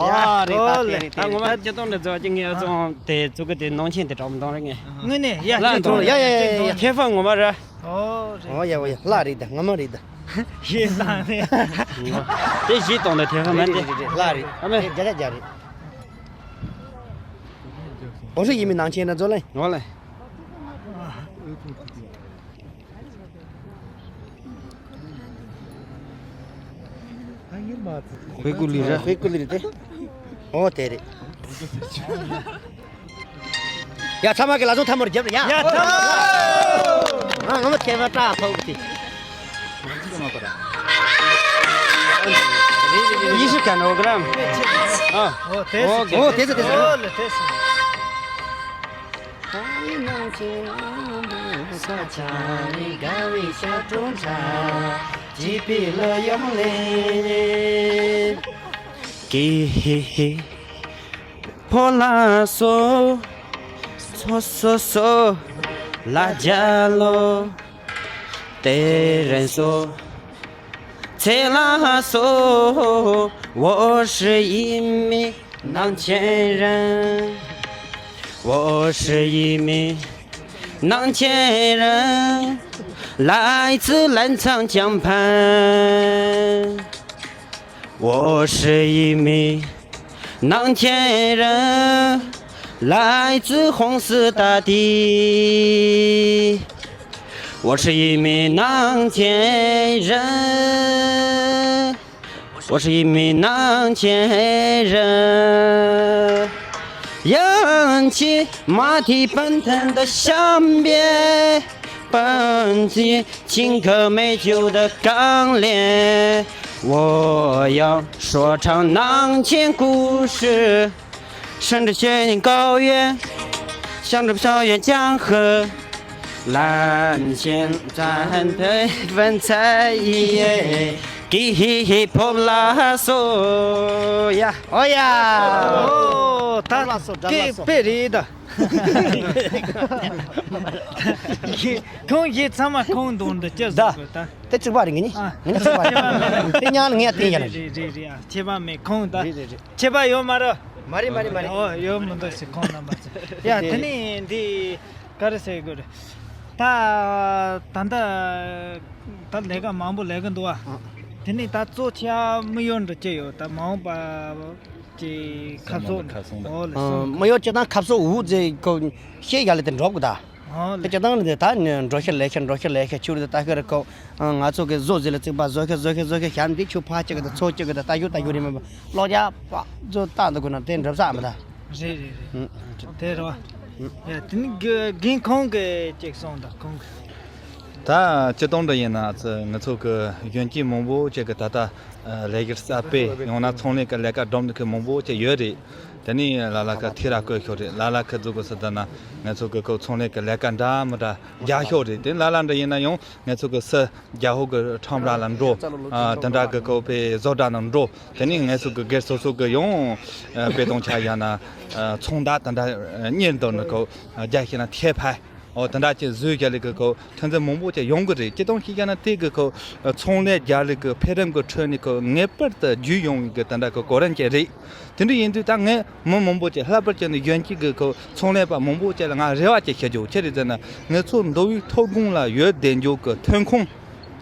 རེད་ད་དེ་རེད་ད་དེ་ངོ་མ་རེད། སྤྱི་བཏང་འདྲ་བཟོ་གི་ངས་ཨ་ཙོང་དེ་བཙུགས་གི་དེ་ནང་ཆེན་དེ་གྲོགས་མི་འདང་རེད་ངས། དངོས་གནས་ཡ་ལ་སྤྱི་འདང་བཏང་ཡ་ཡ་ཡ་ཡ། ཁྱེད་ཕ་ངོ་མ་ར། ཨོ་རེད། ཨོ་ཡ་ཨོ་ཡ་ལ་རེད་ད་ངོ་མ་རེད་ད། ཡིན་ལ་ནི། དེ་བཞི་སྟོང་དང་དེ་ཧ་མ་རེད་དེ། རེད་རེད་རེད་ལ་རེད། ཨ་མེ། དེ་བརྒྱ་ཆ་བརྒྱ་རེད། ཨོ་ཧྲི་ཡིན་མིན་ནང་ཆེན་ན་ཛོ་ལེ། ངོ་ལེ། ཧུའེ་ཀུ་ལི་ར། ཧུའེ་ཀུ་ལི་རེད་དེ། ཨོ་དེ་རེད། ཡ་ཚང་མ་གི་ལ་ཟུང་ཐལ་མོར་རྒྱབ་རེད་ཡ། ཡ་ཐལ་མོ། ང་ང་མ་ཐལ་མོ་བཀྲ་ཐོག་གི། ཡི་ཤུ་ཀན་འོ་གྲམ། ཨ། ཨོ་དེ་ཨོ་སི་ཨོ་དེ་སི་དེ་སི། ཨོ་ལེ་དེ་སི། ཀི་ཧི་ཧི། ཕོ་ལ་སོ། སོ་སོ་སོ། ལ་རྒྱ་ལོ། དེ་རན་སོ། ཚེ་ལ་སོ། 我是一名南涧人。我是一名南涧人，来自澜沧江畔。 我是一名南涧人，来自红色大地。我是一名南涧人，我是一名南涧人。扬起马蹄奔腾的象边，奔进 青稞美酒的港边，我要说唱南涧故事。顺着雪原高原，向着飘远江河，蓝天赞美文采耶，给 hip hop 拉索呀，哦呀。哦，他给贝里的。 ཁོང་གིས་ཚང་མ་ཁོང་འདོན་འདི་ཅི་ཟེར་དགོས་ད། དེ་གཅིག་པ་རེད་ངེད་གཉིས། ཨ། ངེད་གཉིས་གཅིག་པ་རེད། དེ་ཉག་ལ་ངས་བསྟན་ཡ་རེད། རེད་རེད་རེད་ཨ། ཁྱད་པར་མེད་ཁོང་ད། རེད་རེད་རེད། ཁྱད་པར་ཡོད་མ་རེད། མ་རེད་མ་རེད་མ་རེད། ཨོ་ཡོད་མི་འདུག་ཟེར་ཁོང་རྣམ་པ་ཚོ། ཡ་དེ་ནས་འདི་ག་རེ་ཟེར་དགོས་རེད། ད་ད་ལྟ་ད་ལས་ཀ་མང་པོ་ལས་ཀྱི་འདུག་ཨ། ཨ། དེ་ནས་ད་གཙོ་ཆེ་དམིགས་ཡུལ་འདི་ཅི་ཡོད་ད་མ་འོངས་པ། ཀྱི་ཁ་ཕྱོགས་ཁ་སང་དང་། ཨོ་ལེ་སོང་། མི་ཡོད་སྤྱི་བཏང་ཁ་ཕྱོགས་འུ་ཚོས་ཁོ་ཤེས་ཡ་ལེ་དེ་འགྲོ་དགོས་ད། ཨོ་དེ་ལེ། སྤྱི་བཏང་ལེ་དེ་ད་ནི་འགྲོ་ཤེས་ལས་ཤེས་འགྲོ་ཤེས་ལས་ཤེས་ཆུ་རེད་ད་ཁེ་རེད་ཁོ། ང་ཚོ་གི་བཟོ་ཟི་ལ་བརྩིགས་པ་བཟོ་ཤེས་བཟོ་ཤེས་བཟོ་ཤེས་བྱ་འདི་ཆུ་ཕ་གཅིག་གི་ད་ཚོ་གཅིག་གི་ད་ད་ཡུ་ད་ཡུ་རེད་མིན་པ་ལོག་རྒྱ་པ་བཟོ་ལྟ་འདུག་དགོས་ན་དེ་འགྲུབ་ས་མི་ད། རེད་རེད་རེད། དེ་རེད་བ། ཡ་དེ་ནི་དགེ་རྒན་ཁོང་གི་ཅིག་སོང་ད་ཁོང་གི། ད་སྤྱི་བཏང་འདྲ་ཡིན་ན་ང་ཚོ་གི་གཞོན་སྐྱེས་མང་པོ་ཅིག་གི་ད་ལྟ་ལས་ཀ་གསར་སྤེལ་ཡང་ན་ཚོང་ལས་ཀྱི་ལས་ཀ་སྒྲུབ་འདུག་གི་མང་པོ་ཅིག་ཡོད་རེད། དེ་ནས་ལ་ལ་ཁ་ཐེ་ར་བཀོད་ཤོག་རེད། ལ་ལ་ཁ་འཛུགས་དགོས་ཟེར་ད་ན་ང་ཚོ་གི་ཁོ་ཚོང་ལས་ཀྱི་ལས་ཀ་འདྲ་མི་འདྲ་རྒྱག་ཤོག་རེད། དེ་ལ་ལ་འདྲ་ཡིན་ན་ཡང་ང་ཚོ་གི་སི་རྒྱ་ཧོ་གི་ཁྲོམ་ར་ལ་འགྲོ། ཨ་དེ་འདྲ་གི་ཁོ་པའི་བཟོ་གྲྭ་ནང་འགྲོ། དེ་ནས་ང་ཚོ་གི་སྒེར་སོ་སོ་གི་ཡང་ཨ་དཔེ་གཏོང་ཆ་ཡང་ན་ཨ་ཚོང་བདག་དེ་འདྲ་གཉེར་འདོན་ནི་ཁོ་རྒྱ་ཤེས་ན་ཐེ་ཕ། འོ་དེ་འདྲ་ཅིག་བཟོས་རྒྱ་ལི་གི་ཁོ་ཐོན་རྫས་མང་པོ་ཅིག་ཡོང་གི་རེད། སྤྱིར་བཏང་ཞིག་ཡང་ན་དེ་གི་ཁོ་ཚོང་ལས་རྒྱ་ལི་གི་འཕེལ་རིམ་གི་ཁྲོད་ནས་ཁོ་ངེས་པར་དུ་རྒྱུས་ཡོང་བའི་གི་དེ་འདྲ་གི་གོ་རིམ་ཅིག་རེད། དེ་འདྲ་ཡིན་དུས་ད་ངས་མི་མང་པོ་ཅིག་ལྷག་པར་ཅན་དུ་གཞོན་སྐྱེས་གི་ཁོ་ཚོང་ལས་པ་མང་པོ་ཅིག་ལ་ང་རེ་བ་ཅིག་ཞུ་རྒྱུ་ཅི་རེད་ཟེར་ན། ང་ཚོ་མདོ་དབུས་མཐོ་སྒང་ལ་ཡོད་བསྡད་རྒྱུ་གི་ཐོན་ཁུངས།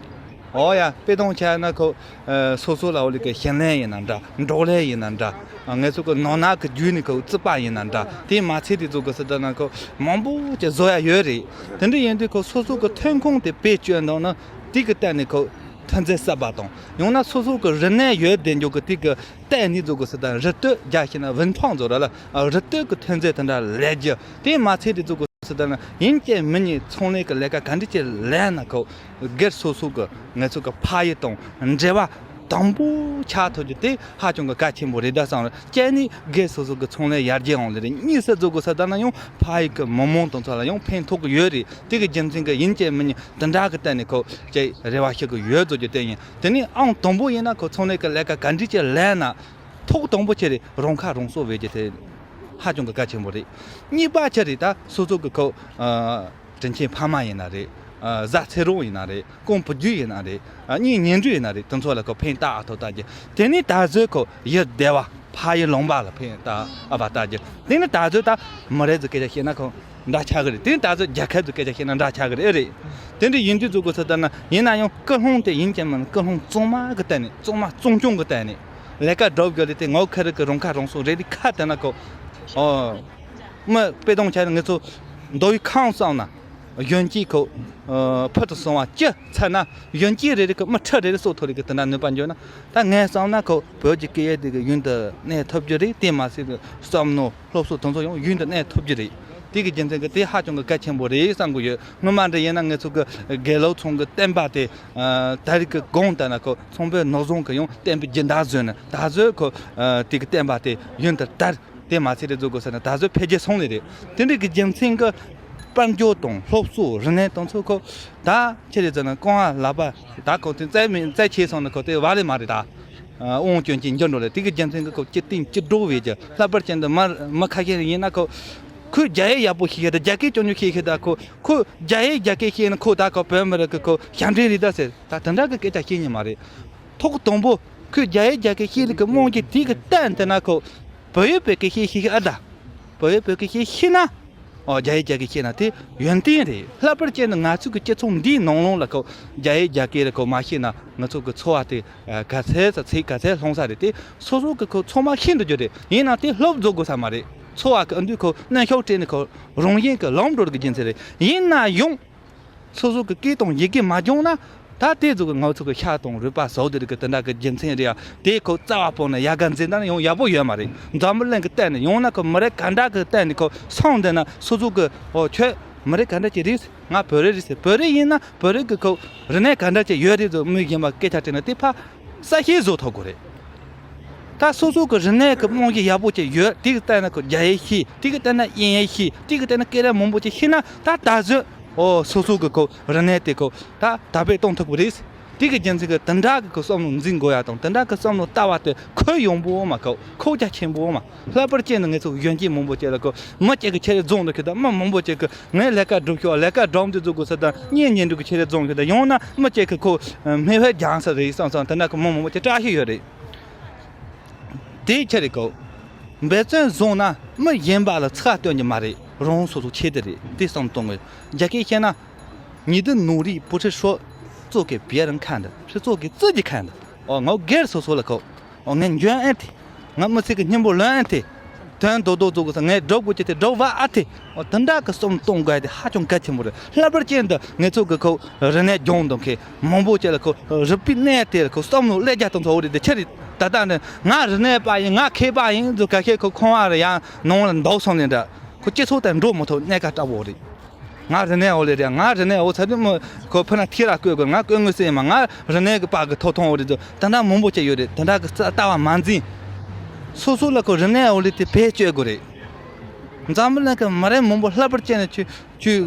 འོ་ཡ། དཔེ་གཏོང་བྱས་ན་ཁོ་ཨ་སོ་སོ་ལ་འོ་ལི་གི་ཞིང་ལས་ཡིན་ན་འདྲ། འབྲོག་ལས་ཡིན་ན་འདྲ། ཨ་ང་ཚོ་གི་ནོར་ནག་གི་རྒྱུད་ནས་ཁོ་རྩིས་པ་ཡིན་ན་འདྲ། དེ་མ་ཚད་དེ་ཚོ་གི་སྲིད་དོན་ན་ཁོ་མང་པོ་ཅིག་བཟོ་ཡ་ཡོད་རེད། དེ་འདྲ་ཡིན་དུས་ཁོ་སོ་སོ་གི་ཐོན་ཁུངས་དེ་བེད་སྤྱོད་འདོང་ན་དེ་གི་སྟེང་ནས་ཁོ་ཐོན་རྫས་གསར་པ་དང་ཡང་ན་སོ་སོ་གི་རིག་གནས་ཡོད་བསྡད་རྒྱུ་གི་དེ་གི་ལྟེ་གནས་བཟོ་དགོས་ཟེར་དང་། རི་སྟོད་རྒྱ་ཤེས་ན་ཝུན་ཐང་བཟོ་ར་ལ། ཨ་རི་སྟོད་ཀྱི་ཐོན་རྫས་དེ་འདྲ་ལས་རྒྱུ་དེ་མ་ཚད་དེ་བཟོ་དགོས་ཟེར་དང་། ཡིན་གཅིག་མིན་གཉིས་ཚོང་ལས་ཀྱི་ལས་ཀ་ག་འདྲ་ཅིག་ལས་ན་ཁོ་སྒེར་སོ་སོ་གི་ང་ཚོ་གི་ཕ་ཡུལ་དང་འབྲེལ་བ་དམ་པོ་ཆགས་ཐུབ་རྒྱུ་དེ་ཧ་ཅང་གི་གལ་ཆེན་པོ་རེད་ད་བསམ་རེད། གཅིག་ནི་སྒེར་སོ་སོ་གི་ཚོང་ལས་ཡར་རྒྱས་འོང་ལེ་རེད། གཉིས་སུ་བཟོ་དགོས་ཟེར་དང་ན་ཡང་ཕ་ཡུལ་གི་མི་མང་དང་ཚོ་ལ་ཡང་ཕན་ཐོགས་ཀྱི་ཡོད་རེད། དེ་གི་རྒྱུ་མཚན་གི་ཡིན་གཅིག་མིན་གཉིས་དེ་འདྲ་གི་སྟེང་ནས་ཁོ་ཅིག་རེ་བ་ཞུ་གི་ཡོད་བཟོ་རྒྱུ་དེ་ཡིན། དེ་ནས་ཨང་དང་པོ་ཡིན་ན་ཁོ་ཚོང་ལས་ཀྱི་ལས་ཀ་ག་འདྲ་ཅིག་ལས་ན་ཐོག་དང་པོ་ཅིག་རེད། རང་ཁ་རང་གསོ་བྱེད་རྒྱུ་དེ་ཧ་ཅང་གི་གལ་ཆེན་པོ་རེད། གཉིས་པ་ཅིག་རེད། ད་སོ་སོ་གི་ཁོ་ཨ་དྲིན་ཆེན་ཕ་མ་ཡིན་ན་རེད། ཨ་བཟའ་ཚེ་རོགས་ཡིན་ན་རེད། རྐང་བུ་རྒྱུད་ཡིན་ན་རེད། ཨ་གཉེན་ཉེ་འབྲེལ་ཡིན་ན་རེད། དེ་ཚོ་ལ་ཁོ་ཕན་བཏགས་ཨ་ཐོག་བཏགས་རྒྱུ། དེ་ནས་ད་གཟོད་ཁོ་ཡུལ་སྡེ་བ་ཕ་ཡུལ་ལུང་པ་ལ་ཕན་བཏགས་ཨ་བ་བཏགས་རྒྱུ། དེ་ནས་ད་གཟོད་ད་མི་རིགས་ཀྱི་སྐད་ཆ་བཤད་ན་ཁོ་འདྲ་ཆགས་གི་རེད། དེ་ནས་ད་གཟོད་རྒྱལ་ཁབ་ཀྱི་སྐད་ཆ་བཤད་ན་འདྲ་ཆགས་གི་རེད། ཨེ་རེད། དེ་འདྲ་ཡིན་དུས་ཚོད་དགོས་ས་ལྟར་ན་ཡིན་ན་ཡང་ཀུན་སློང་དེ་ཡིན་གྱི་མིན། ཀུན་སློང་གཙང་མ་གི་སྟེང་ནས། གཙང་མ་གཙང་རྐྱང་གི་སྟེང་ནས་ལས་ཀ་སྒྲུབ་དགོས་ལས་དེ་ངོ་ཁ་རི་གི་རང་ཁ་རང་གསོ་རེད། དེ་ཁ་དེ་ན་ཁོ་ཨོ་མི་དཔེ་གཏོང་བྱས་ན་ང་ཚོ་མདོ་དབུས་ཁམས་གསུམ་ན་གཞོན་སྐྱེས་ཁོ་ཨ་ཕུལ་དུ་སོང་བ་ཅི་ཚད་ན་གཞོན་སྐྱེས་རེ་རེ་གི་མི་ཁྲི་རེ་རེ་གསོ་ཐུབ་རེ་གི་དེ་འདྲ་ནུས་པ་འཇོག་ན། ད་ངས་བསམ་ན་ཁོ་བོད་ཀྱི་སྐད་ཡིག་དེ་གི་ཡུན་དུ་གནས་ཐུབ་རྒྱུ་རེད། དེ་མ་ཟད་གི་བསམ་མནོ་སློབ་གསོ་དེ་ཚོ་ཡང་ཡུན་དུ་གནས་ཐུབ་རྒྱུ་རེད། དེ་གི་རྒྱུ་མཚན་གི་དེ་ཧ་ཅང་གི་གལ་ཆེན་པོ་རེད་བསམ་གི་ཡོད། སྔོན་མ་འདྲ་ཡིན་ན་ང་ཚོ་གི་དགེ་ལུགས་ཚང་གི་བསྟན་པ་དེ་ཨ་ད་རེས་གི་དགོངས་དག་ན་ཁོ་ཚོང་དཔོན་ནོར་བཟང་གི་ཡང་བསྟན་པའི་སྦྱིན་བདག་བཟོས་ནས། ད་གཟོད་ཁོ་ཨ་དེ་གི་བསྟན་པ་དེ་ཡུན་དུ་དར། དེ་མ་ཚད་རེ་བཟོ་དགོས་ཟེར་ན་ད་གཟོད་འཕེལ་རྒྱས་སོང་ནི་རེད། དེ་འདྲའི་གི་རྒྱུ་མཚན་གི་དཔལ་འབྱོར་དང་སློབ་གསོ་རིག་གནས་དང་ཚོ་ཁོ་ད་ཆེ་རེད་ཟེར་ན་རྐང་བ་ལག་པ་ད་ཁོ་དེ་རྩལ་མེད་རྩལ་ཆེ་སོང་ན་ཁོ་དེ་བ་ལས་མ་རེད་ད། ཨ་དབང་སྐྱོན་གྱི་འགྱུར་འགྲོ་ལ། དེ་གི་རྒྱུ་མཚན་གྱི་ཁོ་སྐྱིད་སྟེང་སྐྱིད་སྒྲོག་བས་ཀྱི་ལྷག་པར་ཅན་དུ་མར་མི་ཁ་ཤས་ཡིན་ན་ཁོ་ཁོས་རྒྱ་ཡིག་ཡག་པོ་ཤེས་ཤེས་དང་རྒྱ་སྐད་ཅུང་ཉུང་ཤེས་ཤེས་དང་ཁོ་ཁོས་རྒྱ་ཡིག་རྒྱ་སྐད་ཤེས་ན་ཁོ་ད་ཁོ་བོད་མི་རིགས་ཀྱི་ཁོ་ཞབས་འདྲེན་རེད་ད་ཟེར། ད་དེ་འདྲ་གི་སྐད་ཆ་བཤད་ཉན་མ་རེད། ཐོག་དང་པོ་ཁོས་རྒྱ་ཡིག་རྒྱ་སྐད་ཤེས་ལུགས་ཀྱི་རྨང་གཞི་དེ་གི་སྟེང་དེ་ན་ཁོ་བོད་ཡིག་བོད་སྐད་ཤེས་ཤེས་ཤེས་ཨ་ད། བོད་ཡིག་བོད་སྐད་ཤེས་ཤེས་ན། ཨོ་རྒྱ་ཡིག་རྒྱ་སྐད་ཤེས་ན་དེ་ཡོན་ཏན་རེད། ལྷག་པར་ཅན་དུ་ང་ཚོ་གི་སྤྱི་ཚོགས་འདིའི་ནང་ལོགས་ལ་ཁོ་རྒྱ་ཡིག་རྒྱ་སྐད་རེ་ཁོ་མ་ཤེས་ན་ང་ཚོ་གི་འཚོ་བ་དེ་ཨ་ག་ཚད་ས་ཚིག་ག་ཚད་ལྷུང་ས་རེད། དེ་སོ་སོ་གི་ཁོ་ཚང་མ་ཤེས་འགྲོ་རྒྱུ་རེད། ཡིན་ན་དེ་སློབ་རྫོགས་དགོས་ས་མ་རེད། འཚོ་བ་གི་ཨ་འདུས་ཁོ་གནོན་ཤུགས་སྤྲད་ནས་ཁོ་རང་བཞིན་གི་ལམ་འགྲོ་གི་རྒྱུ་མཚན་རེད། ཡིན་ན་ཡང་སོ་སོ་གི་སྐད་དང་ཡི་གེ་མ་སྦྱངས་ན། ད་དེ་ཚོ་གི་ང་ཚོ་གི་ཤ་དང་རུས་པ་ཟོག་དེ་རིགས་གི་དེ་འདྲ་གི་རྒྱུ་མཚན་རེད་ཡ། དེ་ཁོ་རྩ་བ་སྤོ་ནས་ཡ་ག་འཛིན་སྟངས་ཡང་ཡག་པོ་ཡོད་མ་རེད། འཛམ་བུ་གླིང་གི་སྟེང་ནས་ཡང་ན་ཁོ་མི་རིགས་ག་འདྲ་གི་སྟེང་ནས་ཁོ་སོང་བསྡད་ན་སོ་སོ་གི་ཨོ་ཁྱོད་མི་རིགས་ག་འདྲ་ཅིག་རེད། ང་བོད་རིགས་རེད་ཟེར། བོད་རིགས་ཡིན་ན་བོད་རིགས་གི་ཁོ་རིག་གནས་ག་འདྲ་ཅིག་ཡོད་རེད་ཟེར་མི་གཞན་པ་སྐད་ཆ་དྲིས་ན་དེ་ཕ་གསལ་བཤད་བཟོ་ཐུབ་དགོས་རེད། ད་སོ་སོ་གི་རིག་གནས་ཀྱི་རྨང་གཞི་ཡག་པོ་ཅིག་ཡོད། དེ་གི་སྟེང་ན་ཁོ་རྒྱ་ཡིག་ཤེས། དེ་གི་སྟེང་ན་དབྱིན་ཡིག་ཤེས། དེ་གི་སྟེང་ན་སྐད་རིགས་མང་པོ་ཅིག་ཤེས་ན་ད་ད་གཟོད་ཨོ་སོ་སོ་གི་ཁོ་རིག་གནས་དེ་ཁོ་ད་དར་སྤེལ་གཏོང་ཐུབ་ཀྱི་རེད། དེ་གི་རྒྱུ་མཚན་གི་དེ་འདྲ་གི་ཁོ་བསམ་བློ་འཛིན་དགོས་ཡ་དང་། དེ་འདྲ་གི་བསམ་བློ་ལྟ་བ་དེ་ཁོད་ཡངས་པོ་མ། ཁོ་ཁོག་རྒྱ་ཆེན་པོ་མ། ལྷག་པར་ཅན་དུ་ང་ཚོ་གཞོན་སྐྱེས་མང་པོ་ཅིག་ལ་ཁོ་མི་གཅིག་གི་ཆེད་རྫོང་དུ་ཁྱོད་ད་མི་མང་པོ་ཅིག་གི་ངས་ལས་ཀ་སྒྲུབ་ཤོག་ལས་ཀ་སྒྲུབ་འདི་འཛུགས་དགོས་ས་དང་གཉེན་ཉེ་འབྲེལ་གྱི་ཆེད་རེ་རྫོང་ཞིག་དང་ཡང་ན་མི་གཅིག་གི་ཁོ་སྨན་བས་སྦྱངས་ས་རེད་བསམ་བསམ་དེ་འདྲ་གི་མི་མང་པོ་ཅིག་བཀྲ་ཤིས་ཡོད་རེད། དེའི་ཆེད་རེད་ཁོ། འབད་བརྩོན་བཟུང་ན་མི་གཞན་པ་ལ་ཚིག་སྟོན་གྱི་མ་རེད། རང་སོ་སོ་ཆེད་དུ་རེད། དེ་བསམ་གཏོང་དགོས། རྒྱ་སྐད་བཤད་ན། 你的努力不是说做给别人看的，是做给自己看的。 ཨོ་ང་སྒེར་སོ་སོ་ལ་ཁོ། ཨོ་ངས་འཇོན་ཨེ་ཐེ། ང་མི་ཚེ་གི་སྙིང་པོ་ལོན་ཨེ་ཐེ། དོན་རྡོག་རྡོག་བཙུགས་དགོས་ས་ངས་སྒྲུབ་དགོས་ཀྱི་དེ་སྒྲུབ་བ་ཨ་ཐེ། ཨོ་དེ་འདྲ་གི་བསམ་གཏོང་དགོས་དེ་ཧ་ཅང་གལ་ཆེན་པོ་རེད། ལྷག་པར་ཅན་དུ་ང་ཚོ་གི་ཁོ་རིག་གནས་སྦྱོང་དང་མཁན་མང་པོ་ཅིག་ལ་ཁོ་རིག་པའི་གནས་དེ་ཁོ་བསམ་བློ་ལས་རྒྱ་དང་ཚོ་རེད། དེ་ཆེ་རེད། ད་ལྟ་ནི་ང་རིག་གནས་པ་ཡིན། ང་མཁས་པ་ཡིན་ཚོ་ག་ཤེད་ཁོ་ཁོང་བ་རེད། ཡང་ནང་ལ་འདུག་སོང་ནས་འདྲ་ཁོ་སྤྱི་ཚོགས་དང་འགྲོ་མི་ཐུབ་གནས་ཀ་སྐྲག་པོ་རེད། ང་རིག་གནས་འོ་ལེ་རེད། ང་རིག་གནས་འོ་ཚ་དུས་མོ་ཁོ་ཕུ་ན་ཐི་ར་བཀོད་དགོས། ང་བཀོད་དངོས་སེ་ཡིན་མ། ང་རིག་གནས་ཀྱི་པགས་ཀྱི་ཐོབ་ཐང་འོ་རེད་ཚོ་ད་ལྟ་མང་པོ་ཅིག་ཡོད་རེད། དེ་འདྲ་གི་རྩ་ལྟ་བ་མ་འཛིན། སོ་སོ་ལ་ཁོ་རིག་གནས་འོག་ལས་དེ་བེད་སྤྱོད་དགོས་རེད། འཛམ་བུ་གླིང་གི་མི་རབས་མང་པོ་ལྷག་པར་བྱས་ནས་ཁྱོད་ཁྱོད་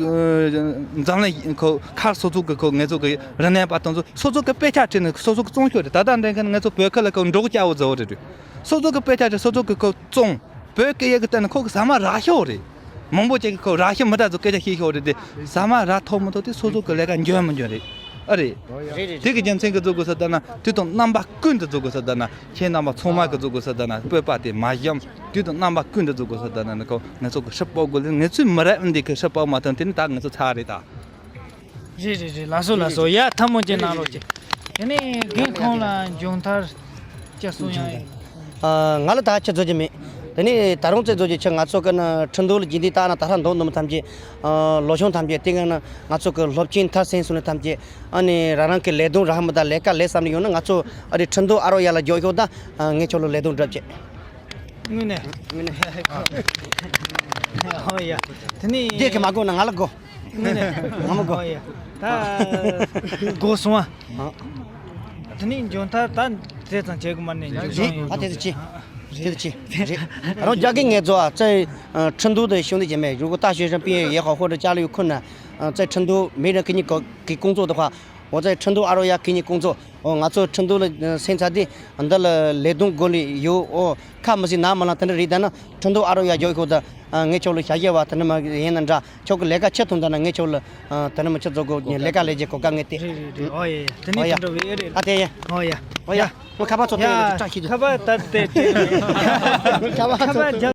འཛམ་གླིང་ཁོ་ཁར་སོ་སོ་གི་ཁོ་ངེད་ཚོ་གི་རིག་གནས་པ་དང་ཚོ་སོ་སོ་གི་དཔེ་ཆ་བྲིས་ནས་སོ་སོ་གི་བཙོང་ཤོག་རེད། ད་ལྟ་འདྲ་མཁན་ངེད་ཚོ་བོད་ཁུལ་ལ་ཁོ་འབྲོག་སྐྱ་བོ་བཟོ་བོ་རེད། སོ་སོ་གི་དཔེ་ཆ་བྲིས་སོ་སོ་གི་ཁོ་བཙོང་། བོད་སྐད་ཡིག་གི་སྟེང་ནས་ཁོ་གི་ཟ་མ་རག་ཤོག་རེད། མང་པོ་ཅིག་གི་ཁོ་རག་ཤི་མི་འདྲ་ཚོ་སྐད་ཆ་བཤད་ཤོག་རེད་དེ། ཟ་མ་རག་ཐོག་མི་ཐོག་དེ་སོ་སོ་གི་ལས་ཀ་འཇོན་མི་འཇོན་རེད། ཨ་རེད། རེད་རེད། དེ་གི་རྒྱུ་མཚན་གི་བཟོ་དགོས་ས་ད་ན་དུས་དང་རྣམ་པ་ཀུན་ཏུ་བཟོ་དགོས་ས་ད་ན་ཁྱེད་རྣམ་པ་ཚང་མ་གི་བཟོ་དགོས་ས་ད་ན་སྤོབས་པ་དེ་མ་ཞུམ། དུས་དང་རྣམ་པ་ཀུན་ཏུ་བཟོ་དགོས་ས་ད་ན་ནི་ཁོ་ང་ཚོ་གི་ཧྲི་པོ་དགོས་ལེ། ང་ཚོའི་མི་རབས་འདི་གི་ཧྲི་པོ་མ་ཐོན་དེ་ནི་ད་ང་ཚོ་ཚར་རེད་ད། རེད་རེད་རེད། ལགས་སོ་ལགས་སོ། ཡ་ཐལ་མོ་ཅན་གནང་རོགས་གྱིས། དེ་ནས་རྒན་ཁོང་ལ་མཇུག་མཐར་སྐྱབས་སུ་ཡང་། ཨ། ང་ལ་ད་ཆ་བཟོ་རྒྱུ་མེད། དེ་ནས་ད་རུང་ཚེ་བཟོ་རྒྱུ་ཆ་ང་ཚོ་གི་ནི་ཁྲིན་ཏུའུ་ལ་རྒྱུན་ལྡན་ལྟ་ན་ད་ཧྲ་འདོགས་འདོགས་མི་ཐམས་ཅད། ཨ། ལོ་ཆུང་ཐམས་ཅད་དེ་ག་ནི་ང་ཚོ་གི་སློབ་ཆེན་མཐར་སོན་སོང་ནི་ཐམས་ཅད། ཨ་ནི་རང་རང་གི་ལས་དོན་རག་མི་དང་ལས་ཀ་ལས་བསམ་ནི་ཡོང་ན་ང་ཚོ་ཨ་རི་ཁྲིན་ཏུའུ་ཨ་རོ་ཡ་ལ་འཇོག་ཤོག་ད། ཨ། ངས་ཁྱོད་ལ་ལས་དོན་སྒྲུབ་བྱེད། དངོས་གནས། དངོས་གནས། ཨོ་ཡ། དེ་ནི། རྒྱལ་གི་མ་དགོས་ན་ང་ལ་དགོས། དངོས་གནས། ང་མ་དགོས། ཨོ་ཡ། ད་དགོས་སོང་ཨ། ཨ། དེ་ནི་མཇུག་མཐར་ད་དེ་ཙམ་བྱེད་དགོས་མ་ནི་མཇུག་རེད། སོང་ཡོད། ཨ། དེ་ཚོ་ཅི། དེ་ཚོ་ཅི། རེད། ཨ་རོ་རྒྱ་གི་ངས་བཟོ་ཨ་ཙེ། ཁྲིན་ཏུའུ་དེ་ཤུང་དེ་བྱེད་མེད་རུ་གོ་ད་学生毕业也好或者家里有困难，呃，在成都没人给你搞给工作的话，我在成都阿罗亚给你工作。 ཨོ། ང་ཚོ་ཁྲིན་ཏུའུ་ལ་སེམས་ཚ་དེ་འདི་ལ་ལས་དོན་དགོས་ལེ་ཡོད། ཨོ། ཁ་མི་སྲིད་ན་མ་ལ་དེ་འདྲ་རེད་ད་ན་ཁྲིན་ཏུའུ་ཨ་རོ་ཡ་འཇོག་ཤོག་ད། ངས་ཁྱོད་ལ་ཞལ་བཞེས་པ་དེ་འདྲ་མ་ཡིན་ན་འདྲ། ཁྱོད་ཀྱི་ལས་ཀ་ཆེ་ཐུང་ད་ན་ངས་ཁྱོད་ལ་དེ་འདྲ་མ་ཆེ་བཟོ་དགོས་ལས་ཀ་ལས་བྱེད་གོ་ཀ་ངས་དེ། རེད་རེད་རེད། ཨོ་ཡ་ཡ། དེ་ནས་ཨོ་ཡ། དེ་འདྲ་བའི་ཨེ་རེད། ཨ་དེ་ཡ། ཨོ་ཡ། ཨོ་ཡ། ཨོ་ཁ་པར་ཚོ་དེ་ཡ་ཡ། བཀྲ་ཤིས་བདེ། ཁ་པར་ད་དེ་དེ། ཁ་པར་ཚོ་ཁ་པར་རྒྱབ།